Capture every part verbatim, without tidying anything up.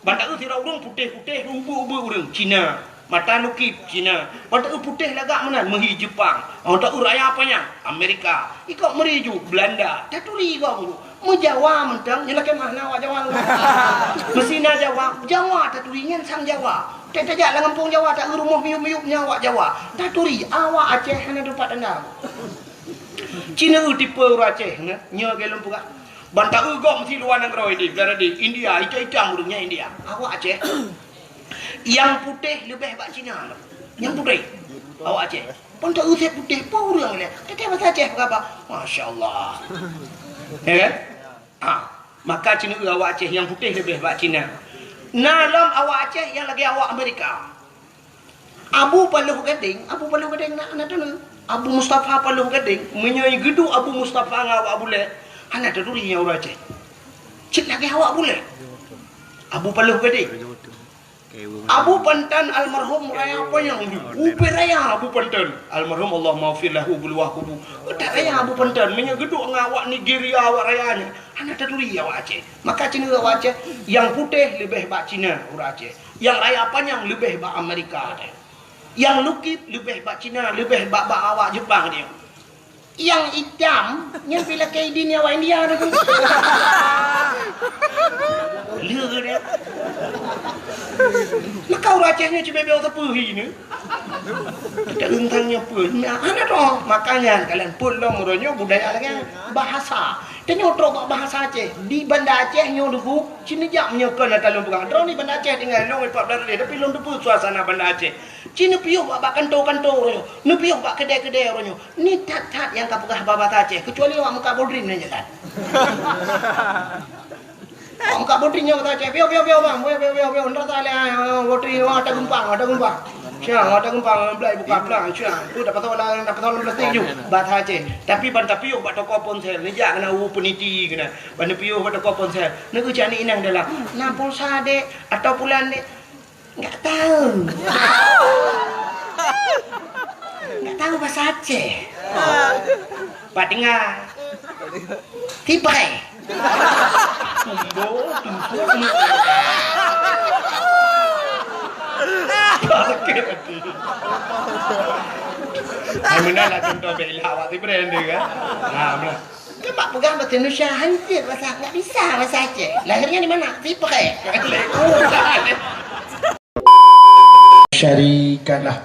Ban taeu sidroe ureueng putéh-putéh, ubeuek-ubeuek ureueng, Cina. Mata lukip, Cina. Ban taeu putéh lagak meunan, meuhi Jepang. Ban taeu raya panyang, Amerika. Ikot meuri ju, Belanda. Taturi gob. Meujawa mantong, nyan lakèe meuh na awak Jawa. Meusi na Jawa, Jawa taturi nyan sang Jawa. Tajak lam gampông Jawa, taeu rumoh miyup-miyup nyan awak Jawa. Taturi, awak Aceh hana teumpat tanda. Cina tipe ureueng Aceh, nyoe lagèe lôn peugah. Ban taeu gob meusi luwa nanggroe di, di India, itam-itam ureueng nyan India. Awak Aceh. Nyang putéh leubeh bak Cina. Nyang putéh. Awak Aceh. Ban taeu sép putéh, peue ureueng lé. Teuka basa Aceh peugah, masya Allah. Ya kan? Ah, maka Cina awak Aceh nyang putéh leubeh bak Cina. Na lom awak Aceh nyang lagèe awak Amerika. Abu Paloh Gadeng, Abu Paloh Gadeng na, na teuneuk. Abu Mustafa Paloh Gadeng, meunyoe geuduek Abu Mustafa ngon awak Bule, hana taturi nyan ureueng Aceh. Cit lagèe awak Bule. Abu Paloh Gadeng. Abu Pantan almarhum raya panyang ju. Ubé raya Abu Pantan. Almarhum Allah maghfir lahu buluwah kubu. Utak raya Abu Pantan. Meunyoe geuduek ngon awak Nigeria awak raya nyan, hana taturi awak Aceh. Maka Cina awak Aceh, nyang putéh leubeh bak Cina ureueng Aceh. Nyang raya panyang leubeh bak Amerika teuh. Nyang lukip leubeh bak Cina, leubeh bak, bak awak Jepang teuh. Nyang itam, nyan pih lakèe idin awak India teuh. Lé dia. Maka ureueng Aceh nyoe cibèe-bèe teupeu hi nyoe. Kita euntang nyoe peue? Nah, hana droe. Makanya kalian pun lom uroe nyoe budaya lagèe bahasa. Tanyoe trok bak bahasa Aceh. Di Banda Aceh nyoe Teungku, cit neujak meunyoe kon ata lôn peugah. Droeneuh di Banda Aceh tinggai lôn empat belas hari, tapi lôn teupeu suasana Banda Aceh. Cit neupiôh bak, bak kantô-kantô uroe nyoe. Neupiôh bak keudè-keudè uroe nyoe. Ni that-that nyang ka peugah bahasa Aceh, kecuali awak meukat bodrin nyan je that. Awak meukat bodrin nyoe bahasa Aceh. Piôh, piôh, piôh, bang. Piôh, piôh, piôh, piôh. Ndak salah, ah, bodrin, wah, ada geumpang, ada geumpang. Siang, ada geumpang, belai buka pelang, siang. Tu dapat tahu lah, dapat tahu plastik ju. Bahasa Aceh. Tapi ban tapiôh bak toko ponsel, neujak keunan u peniti keunan. Ban neupiôh bak toko ponsel. Neugeucak ni inong dalam. Na pulsa, Dek, atau pulan, Dek? Enggak tahu. Enggak tahu bahasa Aceh. Pak dengar. Tipai. Tumbo, tumbo, tumbo. Sakit hati. Hai, meunan lah contoh bela awak si brand dia, kan? Ha, meunan. Kan bak peugah bahasa Indonesia, hancur bahasa, enggak bisa bahasa Aceh. Lahirnya di mana? Tipai. شريك له،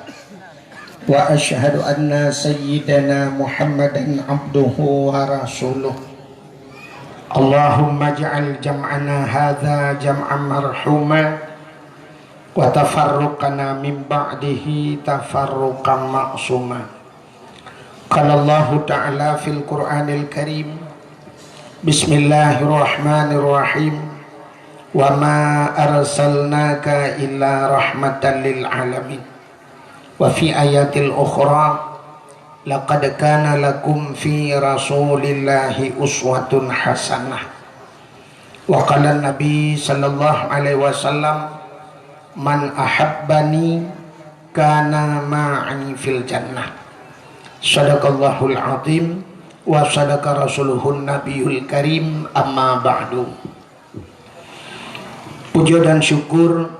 وأشهد أن سيدنا محمدا عبده ورسوله. اللهم اجعل جمعنا هذا جمعا مرحوما، وتفرقنا من بعده تفرقا معصوما. قال الله تعالى في القرآن الكريم: بسم الله الرحمن الرحيم. وما أرسلناك إلا رحمة للعالمين. وفي آية أخرى: لقد كان لكم في رسول الله أسوة حسنة. وقال النبي صلى الله عليه وسلم: من أحبني كان معي في الجنة. صدق الله العظيم وصدق رسوله النبي الكريم. أما بعد. Puja dan syukur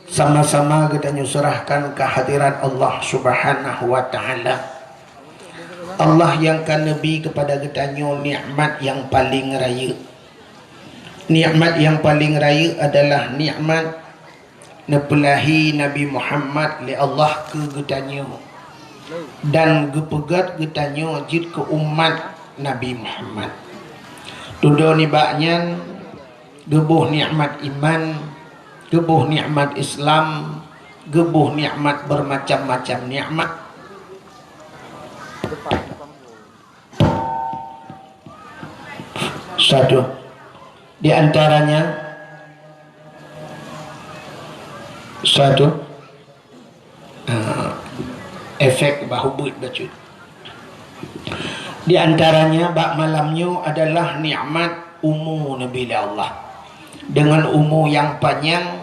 sama-sama geutanyoe serahkan kehadirat Allah Subhanahu wa Ta'ala. Allah nyang ka neubri keupada geutanyoe nikmat nyang paleng rayeuk. Nikmat nyang paleng rayeuk adalah nikmat neupeulahé Nabi Muhammad lé Allah keu geutanyoe dan geupeugét geutanyoe jeuet keu umat Nabi Muhammad. Dudoe nibak nyan, geuboh nikmat iman, geuboh nikmat Islam, geuboh nikmat bermacam-macam nikmat. Satu. Di antaranya, satu, ah, efek bah ubit bacut. Di antaranya, bak malam nyoe adalah nikmat umu neubri lé Allah. Dengan umu nyang panyang,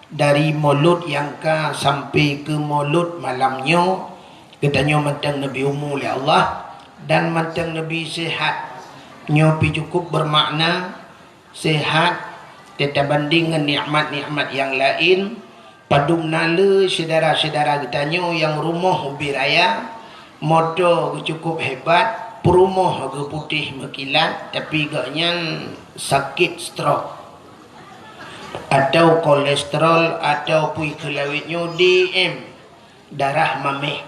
dari mulod nyang ka sampai keu mulod malam nyoe, geutanyoe mantong neubri umu lé Allah dan mantong neubri sehat. Nyoe pih cukup bermakna, sehat, Teutabanding ngon nikmat-nikmat nyang laén, padum na le syedara-syedara geutanyoe nyang rumoh ubé raya, moto geuh cukôp hebat, peurumoh geuh putéh meukilat, tapi gobnyan sakét stroke, atau kolesterol, atau peue keu lawét nyoe, D M. Darah maméh.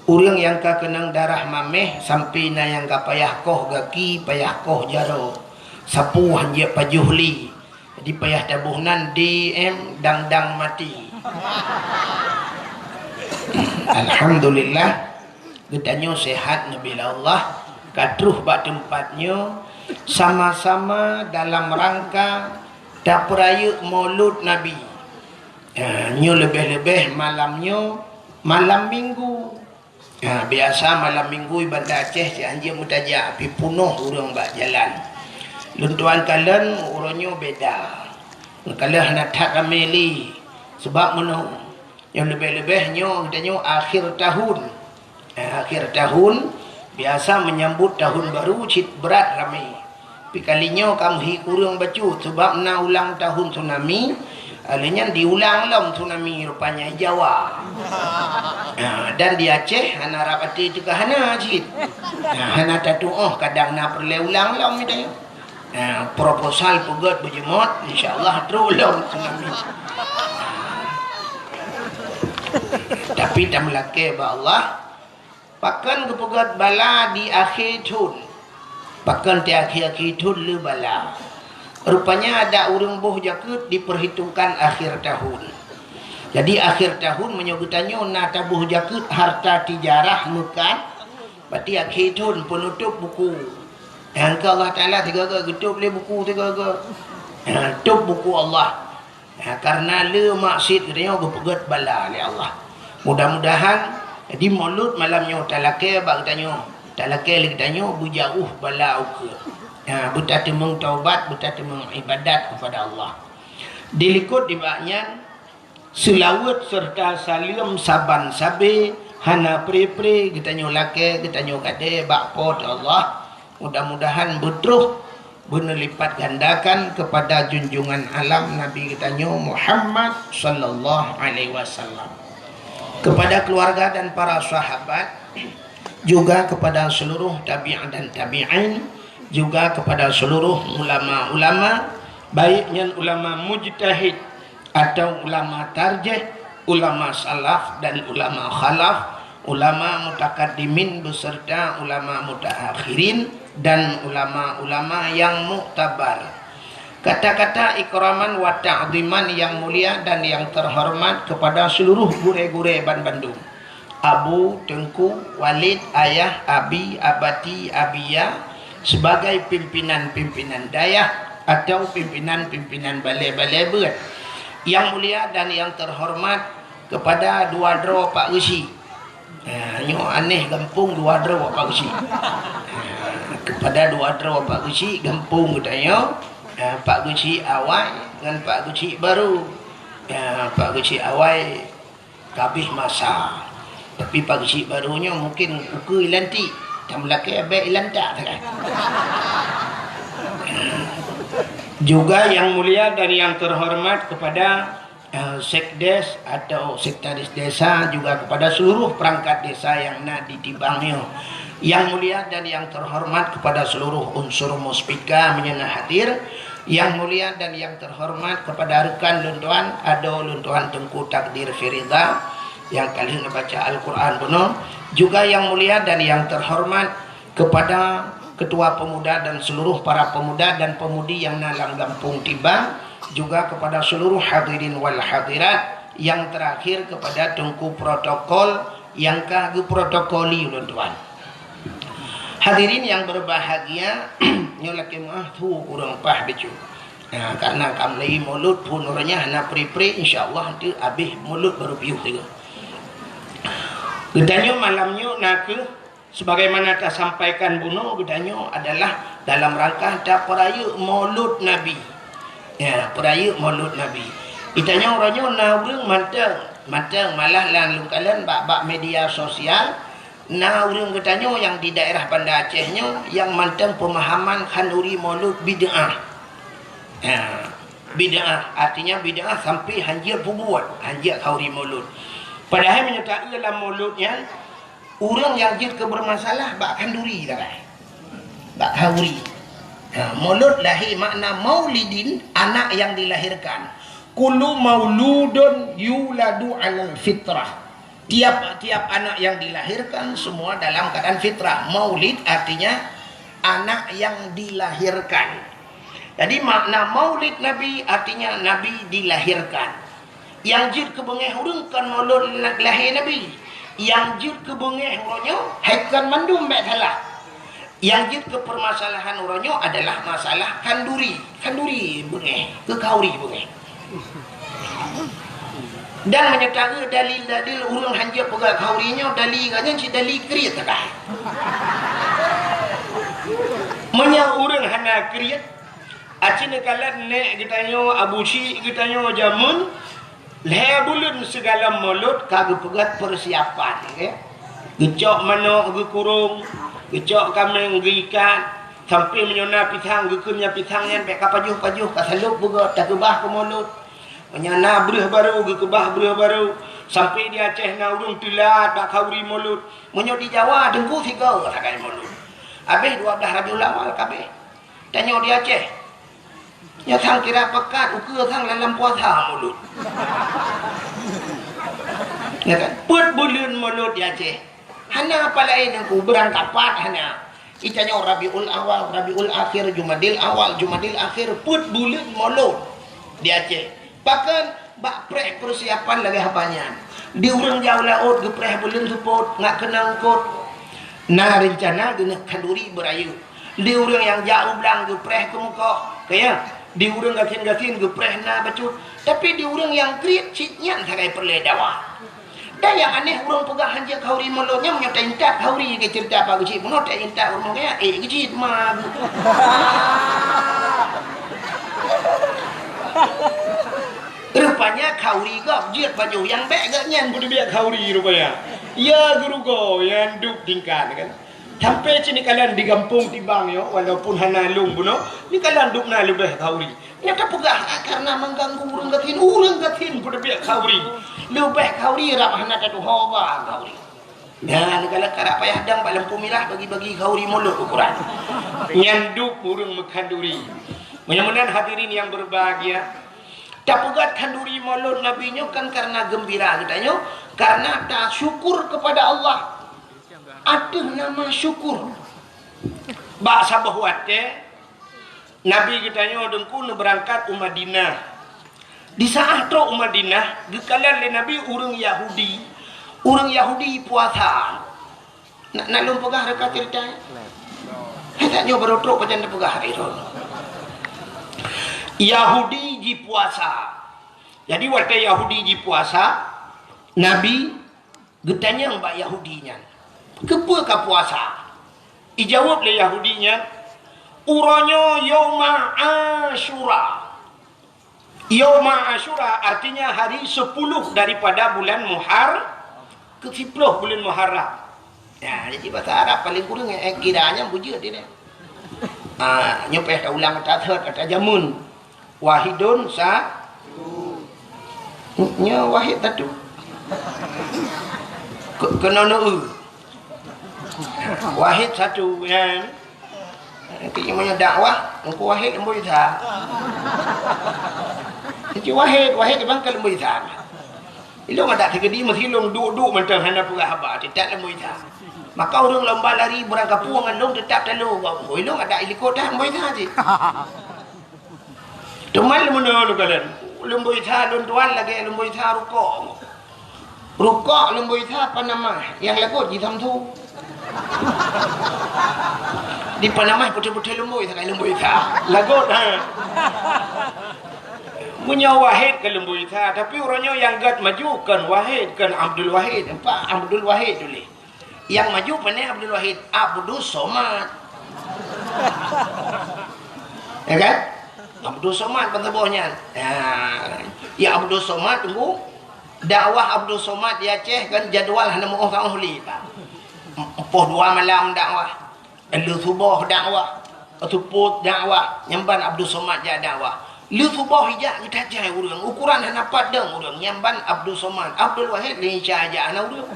Ureuëng nyang ka keunong darah maméh, sampai na nyang ka payah koh gaki, payah koh jaroe, sapeue han jeuet pajoh lé. Jadi payah taboh nan D M dang-dang maté. Alhamdulillah, geutanyoe sehat neubila Allah, ka troh bak teumpat nyoe, sama-sama dalam rangka tapeurayeuk Maulud Nabi. Ha, nyoe leubeh-leubeh malam nyoe, malam Minggu. Ha, biasa malam Minggu di Banda Aceh cit han jeuet meutajak, pi punoh ureuëng bak jalan. Lôn tuan kalon uroe nyoe beda. Kalon hana that ramé lé. Sabab meunoe, nyoe leubeh-leubeh nyoe geutanyoe akhir tahun. Eh, akhir tahun, biasa menyambut tahun baru cit brat ramé. Tapi kali nyoe ka meuhi kureueng bacut, sabab na ulang tahun tsunami, lheueh nyan diulang lom tsunami rupanya di Jawa. Ah, dan di Aceh hana rab até teuka hana cit. Ah, hana tatuoh kadang na peureulée ulang lom itu. Ha, proposal peugét beujeumot, insya Allah trok lom tsunami. Tapi tameulakée bak Allah, pakon geupeugét bala di akhé thon? Pakon di akhé-akhé thon le bala? Rupanya ada ureuëng boh jakeuet diperhitungkan akhir tahun. Jadi akhir tahun meunyoe geutanyoe na taboh jakeuet harta tijarah meukat, berarti akhé thon peunutôb buku. Nyang keu Allah Taala sigoe-goe geutôb lé buku sigoe-goe. Ha, tôb buku Allah. Ha, karena le maksiet geutanyoe geupeugét bala lé Allah. Mudah-mudahan di Maulud malam nyoe talakée bak geutanyoe, talakée lé geutanyoe beujaôh bala ukeue. Ha, beutateumeung taubat, beutateumeung ibadat kepada Allah. Dilikot dibak nyan, seulaweuet serta saleuem saban sabe hana pre-pre geutanyoe lakée, geutanyoe gadée bak Po teu Allah. Mudah-mudahan beutroh beuneulipat gandakan kepada junjungan alam Nabi geutanyoe Muhammad sallallahu alaihi wasallam, kepada keluarga dan para sahabat, juga kepada seluruh tabi'in dan tabi'in, juga kepada seluruh ulama-ulama, baik nyan ulama mujtahid atau ulama tarjih, ulama salaf dan ulama khalaf, ulama mutakaddimin beserta ulama mutaakhirin, dan ulama-ulama yang muktabar. Kata-kata ikraman wa ta'ziman yang mulia dan yang terhormat kepada seluruh gurée-gurée banbandum. Abu, Teungku, Walid, Ayah, Abi, Abati, Abiya, sebagai pimpinan-pimpinan dayah atau pimpinan-pimpinan balée-balée beuet. Yang mulia dan yang terhormat kepada dua droe Pak Geuchik. Ha, nyoe aneh gampông dua droe Pak Geuchik. Ha, kepada dua droe Pak Geuchik gampông geutanyoe, ha, Pak Geuchik awai ngon Pak Geuchik baru. Ha, Pak Geuchik awai ka abéh masa. Tapi Pak Geuchik baru nyoe mungkin ukeue ilantik, tameulakée abéh ilantak sagai. Juga yang mulia dan yang terhormat kepada, eh, sekdes atau sekretaris desa, juga kepada seluruh perangkat desa yang na di Tibang nyoe. Yang mulia dan yang terhormat kepada seluruh unsur muspika meunyoe na hadir, yang mulia dan yang terhormat kepada rekan lôn tuan, adoe lôn tuan Teungku Takdir Firida, nyang ka lheueh neubaca Al-Quran bunoe, juga yang mulia dan yang terhormat kepada Ketua Pemuda dan seluruh para pemuda dan pemudi yang na lam gampông Tibang, juga kepada seluruh hadirin wal hadirat, yang terakhir kepada Teungku Protokol nyang ka geuprotokoli ulôn tuan. Hadirin yang berbahagia, nyoe lakée meuah thu kureueng paih bacut. Nah, karena ka mulai Maulud phon uroe nyan hana pre-pre, insya Allah nanti abéh Maulud baru piôh tiga. Geutanyoe malam nyoe na kheueh sebagaimana tasampaikan bunoe geutanyoe adalah dalam rangka tapeurayeuk Maulud Nabi. Ya, peurayeuk Maulud Nabi. Geutanyoe uroe nyoe na ureuëng mantong, mantong malah lam lungkalan bak-bak media sosial, na ureuëng geutanyoe nyang di daerah Banda Aceh nyoe nyang mantong peumahaman khanduri Maulud bid'ah. Ya. Bid'ah, artinya bid'ah sampai hanjeuet peubuet, hanjeuet khanduri mulod. Padahai meunyoe taeu lam mulod nyan, ureuëng nyang jeuet keu beureumasalah bak khanduri sagai. Bak khanduri. Ha, mulod lahé makna maulidin, anak yang dilahirkan. Kullu mauludun yuladu alal fitrah. Tiap-tiap anak yang dilahirkan semua dalam keadaan fitrah. Maulid artinya anak yang dilahirkan. Jadi makna maulid Nabi artinya Nabi dilahirkan. Nyang jeuet keu beungéh ureuëng kon mulod lahé Nabi. Nyang jeuet keu beungéh uroe nyoe hai kon mandum bék salah. Nyang jeuet keu peumasalahan uroe nyoe adalah masalah khanduri. Khanduri beungéh, keu khanduri beungéh. Dan meunyoe taeu dalil-dalil ureuëng hanjeuet peugah khanduri nyoe, dalil gobnyan cit dalil kriet sagai. Meunyoe ureuëng hana kriet, aci neukalon nék geutanyoe, abu chik geutanyoe jameun, lhée buleuen sigohlom mulod ka geupeugét peusiapan, oke? Geucok manok geukurong, geucok kaméng geuikat, sampai meunyoe na pisang geukheun nyang pisang nyan bék ka pajoh-pajoh, ka salôb beugét, takeubah keu mulod. Meunyoe na breueh barô, geukeubah breueh barô. Sampai di Aceh na ureuëng teulat bak khanduri mulod. Meunyoe di Jawa, teungku sigoe sagai mulod. Habéh dua blah Rabiul Awal ka abéh. Tanyoe di Aceh, nyoe sang kira pekat, ukeue sang lam puasa mulod. Ya kan? Peuet buleuen mulod di Aceh. Hana apa laén teungku, beurangkapat hana. Itanyoe Rabiul Awal, Rabiul Akhir, Jumadil Awal, Jumadil Akhir, peuet buleuen mulod di Aceh. Bahkan bak preh peusiapan lagée haba nyan. Di ureuëng jak u laôt geupreh buleuen seupôt, ngat keunong eungkôt. Na reuncana geuneuk khanduri beurayeuk. Di ureuëng nyang jak u blang geupreh keumeukoh, kaya. Di ureuëng gasien-gasien geupreh na bacut. Tapi di ureuëng nyang kriet cit nyan sagai peureulée dawa. Dan nyang aneh, ureuëng peugah hanjeuet khanduri mulod nyan, meunyoe taintat khanduri lagée ceurita Pak Geuchik bunoe, taintat ureuëng kaya, "Eh, Geuchik ma." Rupanya khanduri gob jeuet baju nyang bék gobnyan peuteubiet khanduri rupanya. Ya geurugoe nyang duek tingkat kan. Sampai cit neukalon di gampông tibang nyoe, walaupun hana lôn bunoe, neukalon duek na leubeh khanduri. Nyang tapeugah, ah, karena mengganggu ureuëng gasien, ureuëng gasien peuteubiet khanduri. Leubeh khanduri rab hana tatuho ba khanduri. Nyan, neukalon karab payah dang bak lampôh mirah bagi-bagi khanduri mulod ukuran. Nyan duek ureuëng meukhanduri. Meunyoe meunan hadirin yang berbahagia, tapeugah khanduri mulod Nabi nyoe kan karena geumbira geutanyoe, karena tasyukur kepada Allah ateueh nama syukur. Bak saboh watée, Nabi geutanyoe teungku neubeurangkat u Madinah. Di saát trok u Madinah, geukalon lé Nabi ureuëng Yahudi. Ureuëng Yahudi puasa. Na, na lôn peugah reuka ceurita? Hai that nyoe barô trok pajan neupeugah hai droe. Yahudi jipuasa. Jadi watée Yahudi jipuasa, Nabi geutanyong bak Yahudi nyan, "Keupeue ka puasa?" Ijaweueb lé Yahudi nyan, "Uroe nyoe Yauma Asyura." Yauma Asyura artinya hari sepuluh daripada bulan Muhar-, keu siploh bulan Muharram. Ya, jadi bahasa Arab paling kurang, eh, kira nyan bujeuet dia. Ah, nyoe payah taulang, tathot, tajameun. Wahidun sa-, nyoe wahid satu. Ke-, keunoe neu-eu. Wahid satu, ya. Nanti meunyoe dakwah, Teungku Wahid Lembu Isa. Nanti Wahid, Wahid bang ke Lembu Isa. Ilong ada terjadi mesti long duk-duk mantong hana peugah haba, teutap Lembu Isa. Maka ureuëng lomba lari beurangkapeue ngon long teutap talo. Ilong ada ilikot dah Lembu Isa cit. Teuma leumono lôn kalon, Lembu Isa lôn tuan lagée Lembu Isa rukok. Rukok Lembu Isa panamah, nyang lagot ji Samsu. Di panamah putih-putih Lembu Isa, Lembu Isa. Lagot, ha. Meunyoe Wahid keu Lembu Isa, tapi uroe nyoe nyang gét maju kon Wahid, kon Abdul Wahid. Nampak Abdul Wahid tuléh. Nyang maju pane Abdul Wahid, Abdus Somad. Ya kan? Abdus Somad ban saboh nyan. Ya. Ya Abdus Somad tunggu. Dakwah Abdus Somad di Aceh kan jadwal hana meuoh ka oh li, Pak. Empoh dua malam dakwah. Lheueh suboh dakwah. Seupôt dakwah. Nyang ban Abdus Somad jak dakwah. Lheueh suboh ijak geutajai ureuëng, ukuran hana pat dong ureuëng, nyang ban Abdul Somad, Abdul Wahid lé Isa jak hana ureuëng.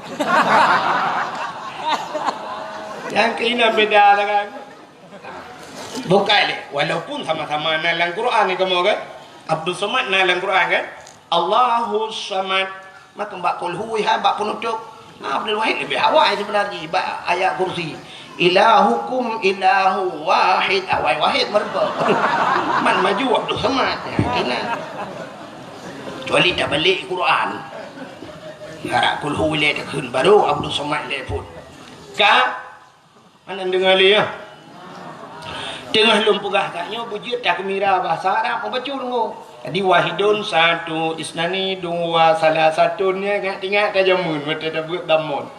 Nyang keunan beda lah kan. Bukai lé, walaupun sama-sama na lam Quran ni kamoe kan. Abdul Somad na lam Quran kan. Allahus Samad. Maka bak Qul Hu ha bak penutup. Nah, Abdul Wahid lebih awai sebenarnya bak ayat kursi. Ilahukum ilahu wahid, awai wahid meureumpok. Man maju Abdul Samad. Ya, kena. Kecuali tak balik Quran. Harap Qul Hu lé takheun baru Abdul Samad lé pun. Ka Hana deungoe lé, ya. Teungoh lôn peugah gata nyoe beujeuet takmira bahasa Arab, mubacut deungoe. Jadi, wahidun satu, isnani dua, salasatun, ya, ingat-ingat ka jameun, watèe tabeuet damon.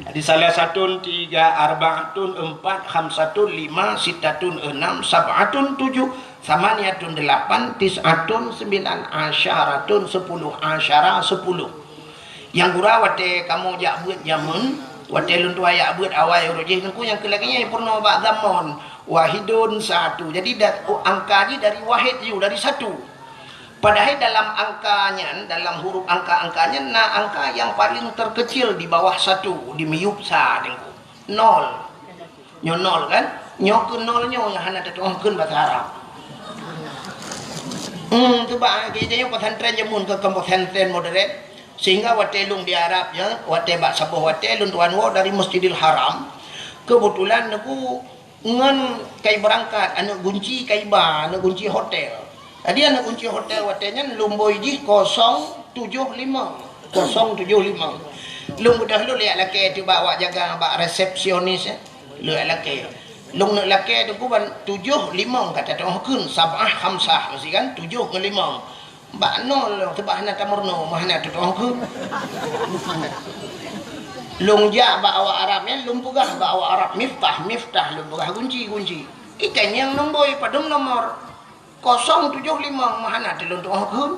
Jadi, salasatun tiga, arbaatun empat, khamsatun lima, sittatun enam, sab'atun tujuh, samaniatun delapan, tis'atun sembilan, asyaratun sepuluh, asyara sepuluh. Nyang gura watèe kamoe jak beuet jameun, watèe lôn tuan jak beuet awai uroe jih teungku nyang keu lagèe nyan peurunoe bak dhammon, wahidun satu. Jadi da-, angka jih dari wahid ju, dari satu. Padahai dalam angka nyan, dalam huruf angka-angka nyan na angka nyang paleng terkecil di bawah satu, di miyueb sa teungku. Nol. Nyoe nol kan? Nyoe keu nol nyoe nyang hana tatu'oh kheun basa Arab. Hmm, tu bak kita nyoe pesantren jameun keu pesantren modern. Sehingga watèe lôn di Arab nyoe, watèe bak saboh watèe lôn tuan woe dari Masjidil Haram. Kebetulan aku ngon kai beurangkat, aneuk gunci kai ba, aneuk gunci hotel. Jadi aneuk gunci hotel watèe nyan lôn bôi jih kosong tujoh limong. Kosong tujoh limong. Lôn beudôh lôn jak lakèe teuh bak awak jaga bak resepsionis, eh. Lôn jak lakèe. Lôn neuk lakèe teungku ban tujoh limong ka tatu'oh kheun, sab'ah khamsah, meusti kan? Tujoh ngon limong. Bak nol lôn, sabab hana tameurunoe, meuhana tatu'oh kheun. Lôn jak bak awak Arab nyan, lôn peugah bak awak Arab miftah, miftah lôn peugah gunci, gunci. Itanyong nombor, padum nomor. Kosong tujoh limong meuhana teuh lôn tu'oh kheun.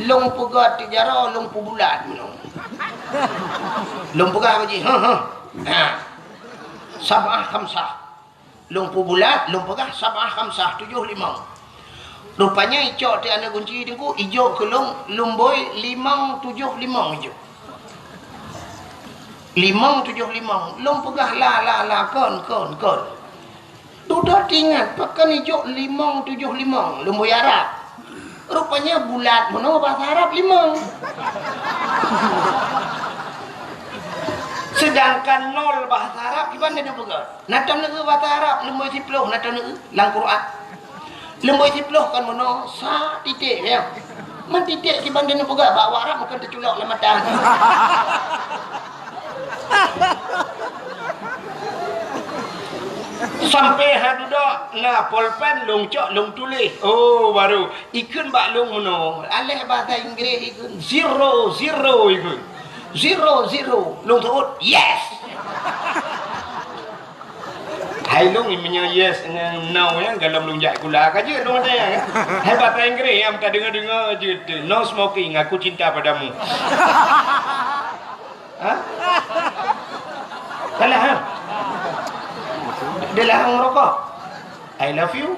Lôn peugah tijaroe, lôn peubulat meunoe. Lôn peugah bak jih, "Heh, heh." Ha. Sab'ah khamsah. Lôn peubulat, lôn peugah sab'ah khamsah, tujoh limong. Rupanya icok teuh aneuk gunci teungku, ijok keu lôn, lôn bôi limong tujoh limong ijok. Limong tujoh limong. Lôn peugah la, la, la, kon, kon, kon. Dudoe teuingat, pakon ijok limong tujoh limong, lôn bôi Arab. Rupanya bulat meunoe bahasa Arab limong. Sedangkan nol bahasa Arab kiban neupeugah. Na taneuk bahasa Arab, lôn bôi siploh na taneuk lam Quran. Lôn bôi siploh kon meunoe, sa titik, ya. Man titik kiban neupeugah bak awak Arab mungken teuculok lam mata. Sampai ha dudoe na polpen lôn cok lôn tuléh. Oh, baru ikheun bak lôn meunoe. Aléh bahasa Inggris ikheun zero, zero ikheun. Zero, zero. Lôn seuôt, yes. Hai lôn meunyoe yes ngon no nyan, golom lôn jak sikula ka jeuet lôn ada nyan. Hai bahasa Inggris nyang tadeungoe-deungoe jeuet teuh, "No smoking, aku cinta padamu." Ha? Salah, ha? Dia larang merokok. "I love you."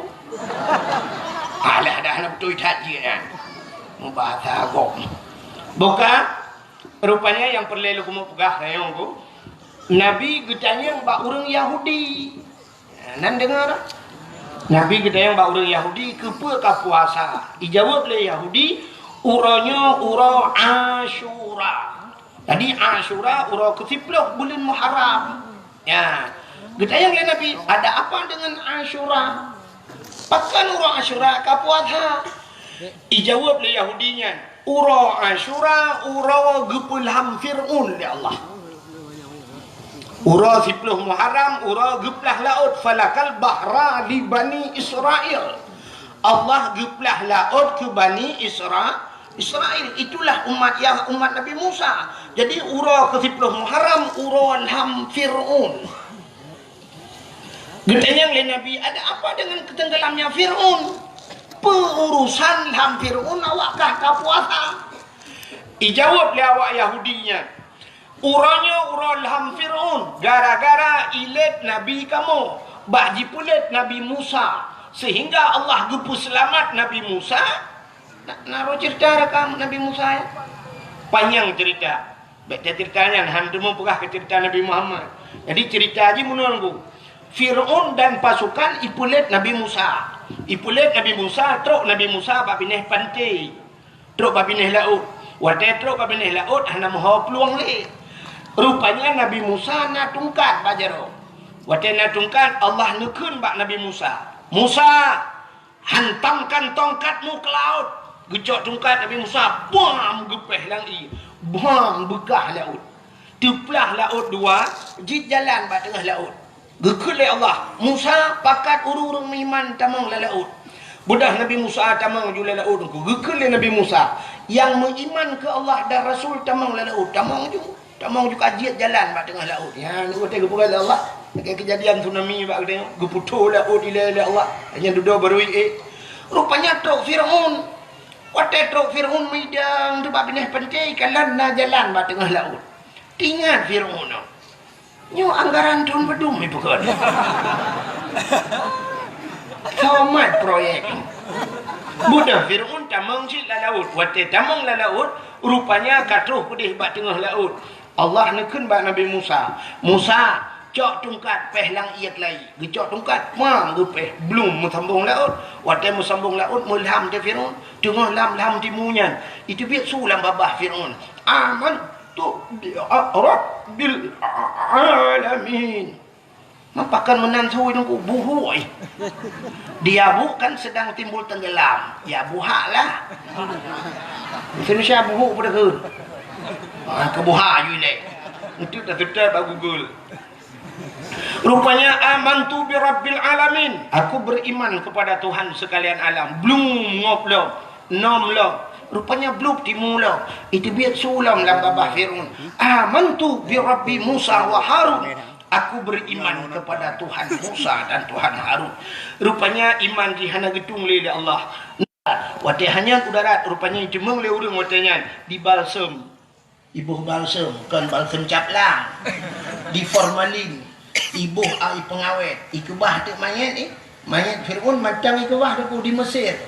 Alah, dah hana beutôi that jih nyan. Mubahasa agong. Buka, rupanya nyang peureulèe lôn keumeung peugah rayeuk ku. Nabi geutanyong bak ureueng Yahudi. Nan deungoe dah? Nabi geutanyong bak ureueng Yahudi, "Keupeue ka puasa?" Ijaweueb lé Yahudi, "Uroe nyoe uroe Asyura." Jadi Asyura uroe keusiploh buleuen Muharram. Ya. Geutanyong lé Nabi, "Ada apa dengan Asyura? Pakon uroe Asyura ka puasa?" Ijaweueb lé Yahudi nyan, "Uroe Asyura uroe geupeulham Fir'aun lé Allah. Uroe siploh Muharram uroe geuplah laôt, falakal bahra li Bani Israil. Allah geuplah laôt keu Bani Isra-, Israil. Itulah umat Yah-, umat Nabi Musa. Jadi uroe keusiploh Muharram uroe lham Fir'aun." Geutanyong lé Nabi, "Ada apa dengan ketenggelamnya Fir'aun? Peu urusan lham Fir'aun awak kah ka puasa?" Ijaweueb lé awak Yahudi nyan, "Uroe nyoe uroe lham Fir'aun, gara-gara ilét Nabi kamoe, bak jipeulét Nabi Musa, Sehingga Allah geupeuseulamat Nabi Musa. Na, na roh cerita rekam Nabi Musa, ya. Panyang cerita. Bèk cerita nyan, han teumé peugah keu cerita Nabi Muhammad. Jadi cerita jih meunan, Bu. Fir'aun dan pasukan ipeulet Nabi Musa. Ipeulet Nabi Musa, trok Nabi Musa bak binéh panté. Trok bak binéh laôt. Watèe trok bak binéh laôt, hana meuho plueng lé. Rupanya Nabi Musa na tungkat bak jaroe. Watèe na tungkat, Allah neukheun bak Nabi Musa, "Musa, hantamkan tongkatmu ke laut." Geucok tungkat Nabi Musa, bam, geupéh lam ié. Bam, beukah laôt. Teuplah laôt dua, jeuet jalan bak teungoh laôt. Geukheun lé Allah, "Musa, pakat ureuëng-ureuëng meuiman tamong lam laôt." Beudôh Nabi Musa tamong ju lam laôt, geukheun lé Nabi Musa, "Nyang meuiman keu Allah dan Rasul tamong lam laôt." Tamong ju, tamong ju ka jeuet jalan bak teungoh laôt. Nyan watèe geupeugah lé Allah, lagèe keujadian tsunami bak geutanyoe, geuputôh laôt ilèe lé Allah. Nyan dudoe barô ié. Rupanya trok Fir'aun. Watèe trok Fir'aun meudang teubak binéh panté, kalon na jalan bak teungoh laôt. Teuingat Fir'aun nyoe. Nyoe anggaran thôn padum ipeukon. Somat proyek. Beudôh Fir'aun tamong cit lam laôt. Watèe tamong lam laôt, rupanya ka troh keudéh bak teungoh laôt. Allah neukheun bak Nabi Musa, "Musa, cok tungkat péh lam ié keulayi." Geucok tungkat, pang, geupéh, blum meusambong laôt. Watèe meusambong laôt, meulam teuh Fir'aun. Teungoh lam, lam timu nyan, iteubiet su lam babah Fir'aun, "Aman tu bi rabbil alamin." Meupakan meunan sui nungku buhuk, eh. Dia bu kan sedang timbul tenggelam. Ya buhak lah. Indonesia buhuk pada ke? Ah, ke buhak you leh. Itu dah tetap bak Google. Rupanya, "Amantu bi rabbil alamin." Aku beriman kepada Tuhan sekalian alam. Blum ngop lom. Nom lom. Rupanya blub timu lom. Iteubiet su lom lam babah Fir'aun. "Amantu bi Rabbi Musa wa Harun." Aku beriman kepada Tuhan Musa dan Tuhan Harun. Rupanya iman jih hana geutung lé, lé Allah. Watèe hana u darat, rupanya iteumeung lé ureuëng watèe nyan dibalsem. Iboh balsem, kon balsem caplang. Di formalin, iboh ai peungawét, ikeubah teuk manyét, eh. Manyét Fir'aun macam ikeubah teuk di Mesir.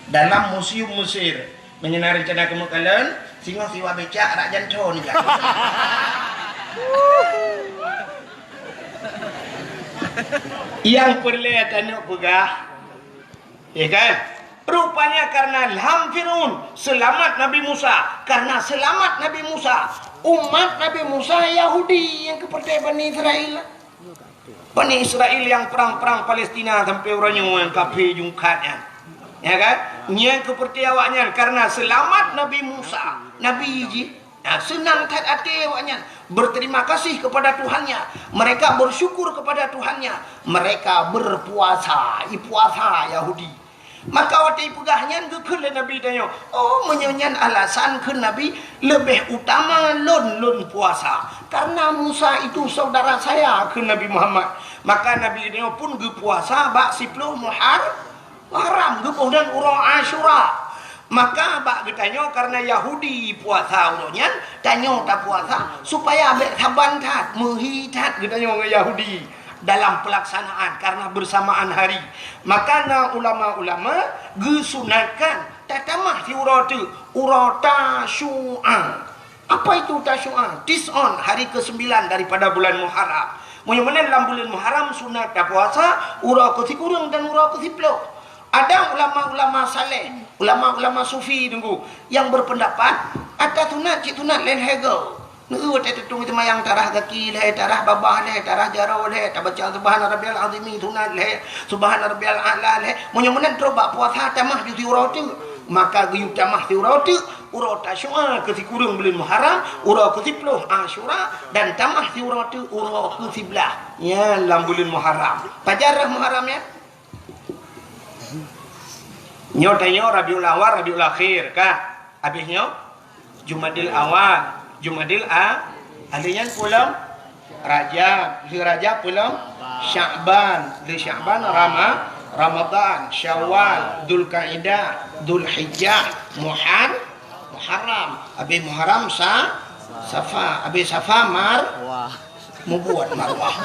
Dalam museum Mesir. Meunyoe na reuncana keumeuk kalon, singoh siwa becak rak janto nibak. Nyang peureulèe tanyoe peugah, Ya kan? Rupanya karena lam Fir'aun seulamat Nabi Musa, karena seulamat Nabi Musa, umat Nabi Musa Yahudi nyang keupeurtée Bani Israel. Bani Israel nyang prang-prang Palestina sampoe uroe nyoe nyang kafé jungkat nyan. Ya kan? Nyang keupeurtée awaknyan karena seulamat Nabi Musa, Nabi jih. Nah, seunang that até awaknyan, berterima kasih kepada Tuhannya. Mereka bersyukur kepada Tuhannya. Mereka berpuasa, ipuasa Yahudi. Maka watée ipeugah nyan geukheun lé Nabi tanyoe, "Oh, meunyoe nyan alasan," kheun Nabi, "leubeh utama lôn, lôn puasa. Karena Musa itu saudara saya," kheun Nabi Muhammad. Maka Nabi tanyoe pun geupuasa bak siploh Muhar-, Muharram geuboh dan uroe Asyura. Maka bak geutanyoe karena Yahudi puasa uroe nyan, tanyoe tapuasa supaya bék saban that, meuhi that geutanyoe ngon Yahudi dalam pelaksanaan karena bersamaan hari. Maka na ulama-ulama geusunatkan tatamah siuroe teuk, uroe Tasyu'a. Apa itu Tasyu'a? Tis'on, hari kesembilan daripada bulan Muharram. Meunyoe meunan lam buleuen Muharram sunat tapuasa uroe keusikureueng dan uroe keusiploh. Ada ulama-ulama saleh, ulama-ulama sufi teungku, nyang berpendapat ata sunat cit sunat lhèe-lhèe goe. Neu watée teutung seumayang tarah gaki lhèe, tarah babah lhèe, tarah jaroe lhèe, tabaca subhana rabbiyal azimi sunat lhèe, subhana rabbiyal a'la lhèe. Meunyoe meunan trok bak puasa tamah ju siuroe teuk, maka geuyue tamah siuroe teuk. Uroe Tasyu'a keusikureueng buleuen Muharram, uroe keusiploh Asyura, dan tamah siuroe teuk uroe keusiblaih nyan lam buleuen Muharram. Pajan rhah Muharram nyan? Nyoe tanyoe Rabiul Awal, Rabiul Akhir ka. Habéh nyoe Jumadil Awal, Jumadil A, ahli nyan peue lom? Rajab, lheueh Rajab peue lom? Sya'ban, lheueh Sya'ban Rama-, Ramadan, Syawal, Dzulkaidah, Dzulhijjah, Muhar-, Muharram, habéh Muharram Sa-, Safa, habéh Safa Mar-, Mubuet Marwah.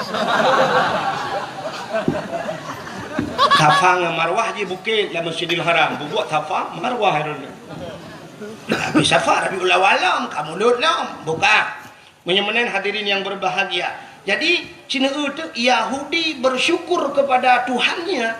Safa ngon Marwah jih bukét lam Masjidil Haram. Bubuet Safa, Marwah droeneuh. Tapi Safa Rabiul Awal lom, ka Mulud lom. Buka. Meunyoe meunan hadirin yang berbahagia. Jadi, sineuk teuk Yahudi bersyukur kepada Tuhannya,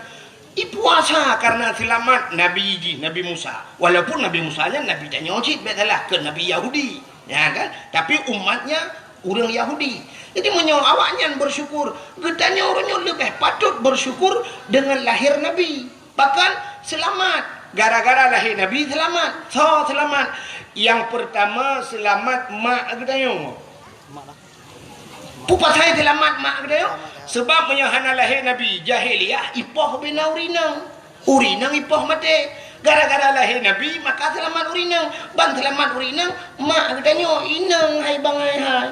ipuasa karena selamat Nabi jih, Nabi Musa. Walaupun Nabi Musa nyan Nabi tanyoe cit, bèk salah, keu Nabi Yahudi. Ya kan? Tapi umatnya ureuëng Yahudi. Jadi, meunyoe awaknyan bersyukur, geutanyoe uroe nyoe leubeh patut bersyukur dengan lahir Nabi. Bahkan seulamat. Gara-gara lahé Nabi seulamat. Soe seulamat? Nyang peurtama seulamat mak geutanyoe. Peue pasai seulamat mak geutanyoe? Sabab meunyoe hana lahé Nabi, jahiliyah ipoh ubé na ureuëng inong. Ureuëng inong ipoh maté. Gara-gara lahé Nabi, maka seulamat ureuëng inong. Ban seulamat ureuëng inong, mak geutanyoe inong hai bangai hai.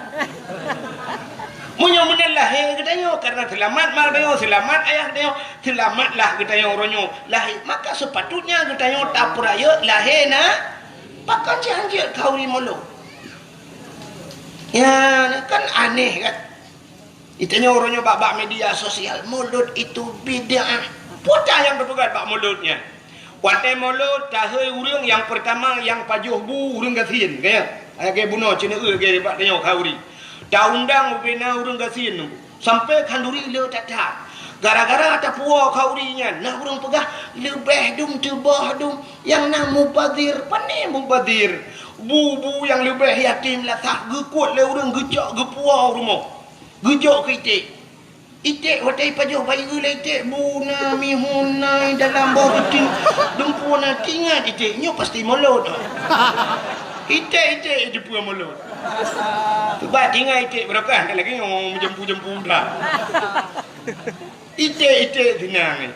Meunyoe meunan lahé geutanyoe, karena seulamat mak geutanyoe, seulamat ayah geutanyoe, seulamatlah geutanyoe uroe nyoe lahé. Maka sepatutnya geutanyoe tapeurayeuk lahé na, pakon cit hanjeuet khauri Mulud. Ya, kan aneh kan? Geutanyoe uroe nyoe bak-bak media sosial, Mulud itu bid'ah. Peue nyang teupeugah bak Mulud nyan? Watée Mulud, tahôi ureuëng nyang peurtama nyang pajoh bu ureuëng gasien, ka nyan? Lagée bunoe ceuneuk lagée bak tanyoe khauri. Taundang ubé na ureuëng gasien nyoe, sampoe khanduri le that-that. Gara-gara tapuwoe khanduri nyan, na ureuëng peugah leubeh dum teuboh dum nyang na mubazir. Pane mubazir? Bu-bu nyang leubeh yatim lasah geukot lé ureuëng geucok geupuwoe u rumoh. Geujok keu iték. Iték watée ipajoh bayeue lé iték, bu na mihun na dalam boh geuti, dumpeue na, teuingat iték nyoe pasti Mulud. Iték-iték jeupeue Mulud. Bah teuingat iték barokah, lagée nyoe meujempu-jempu dah. Iték-iték seunang.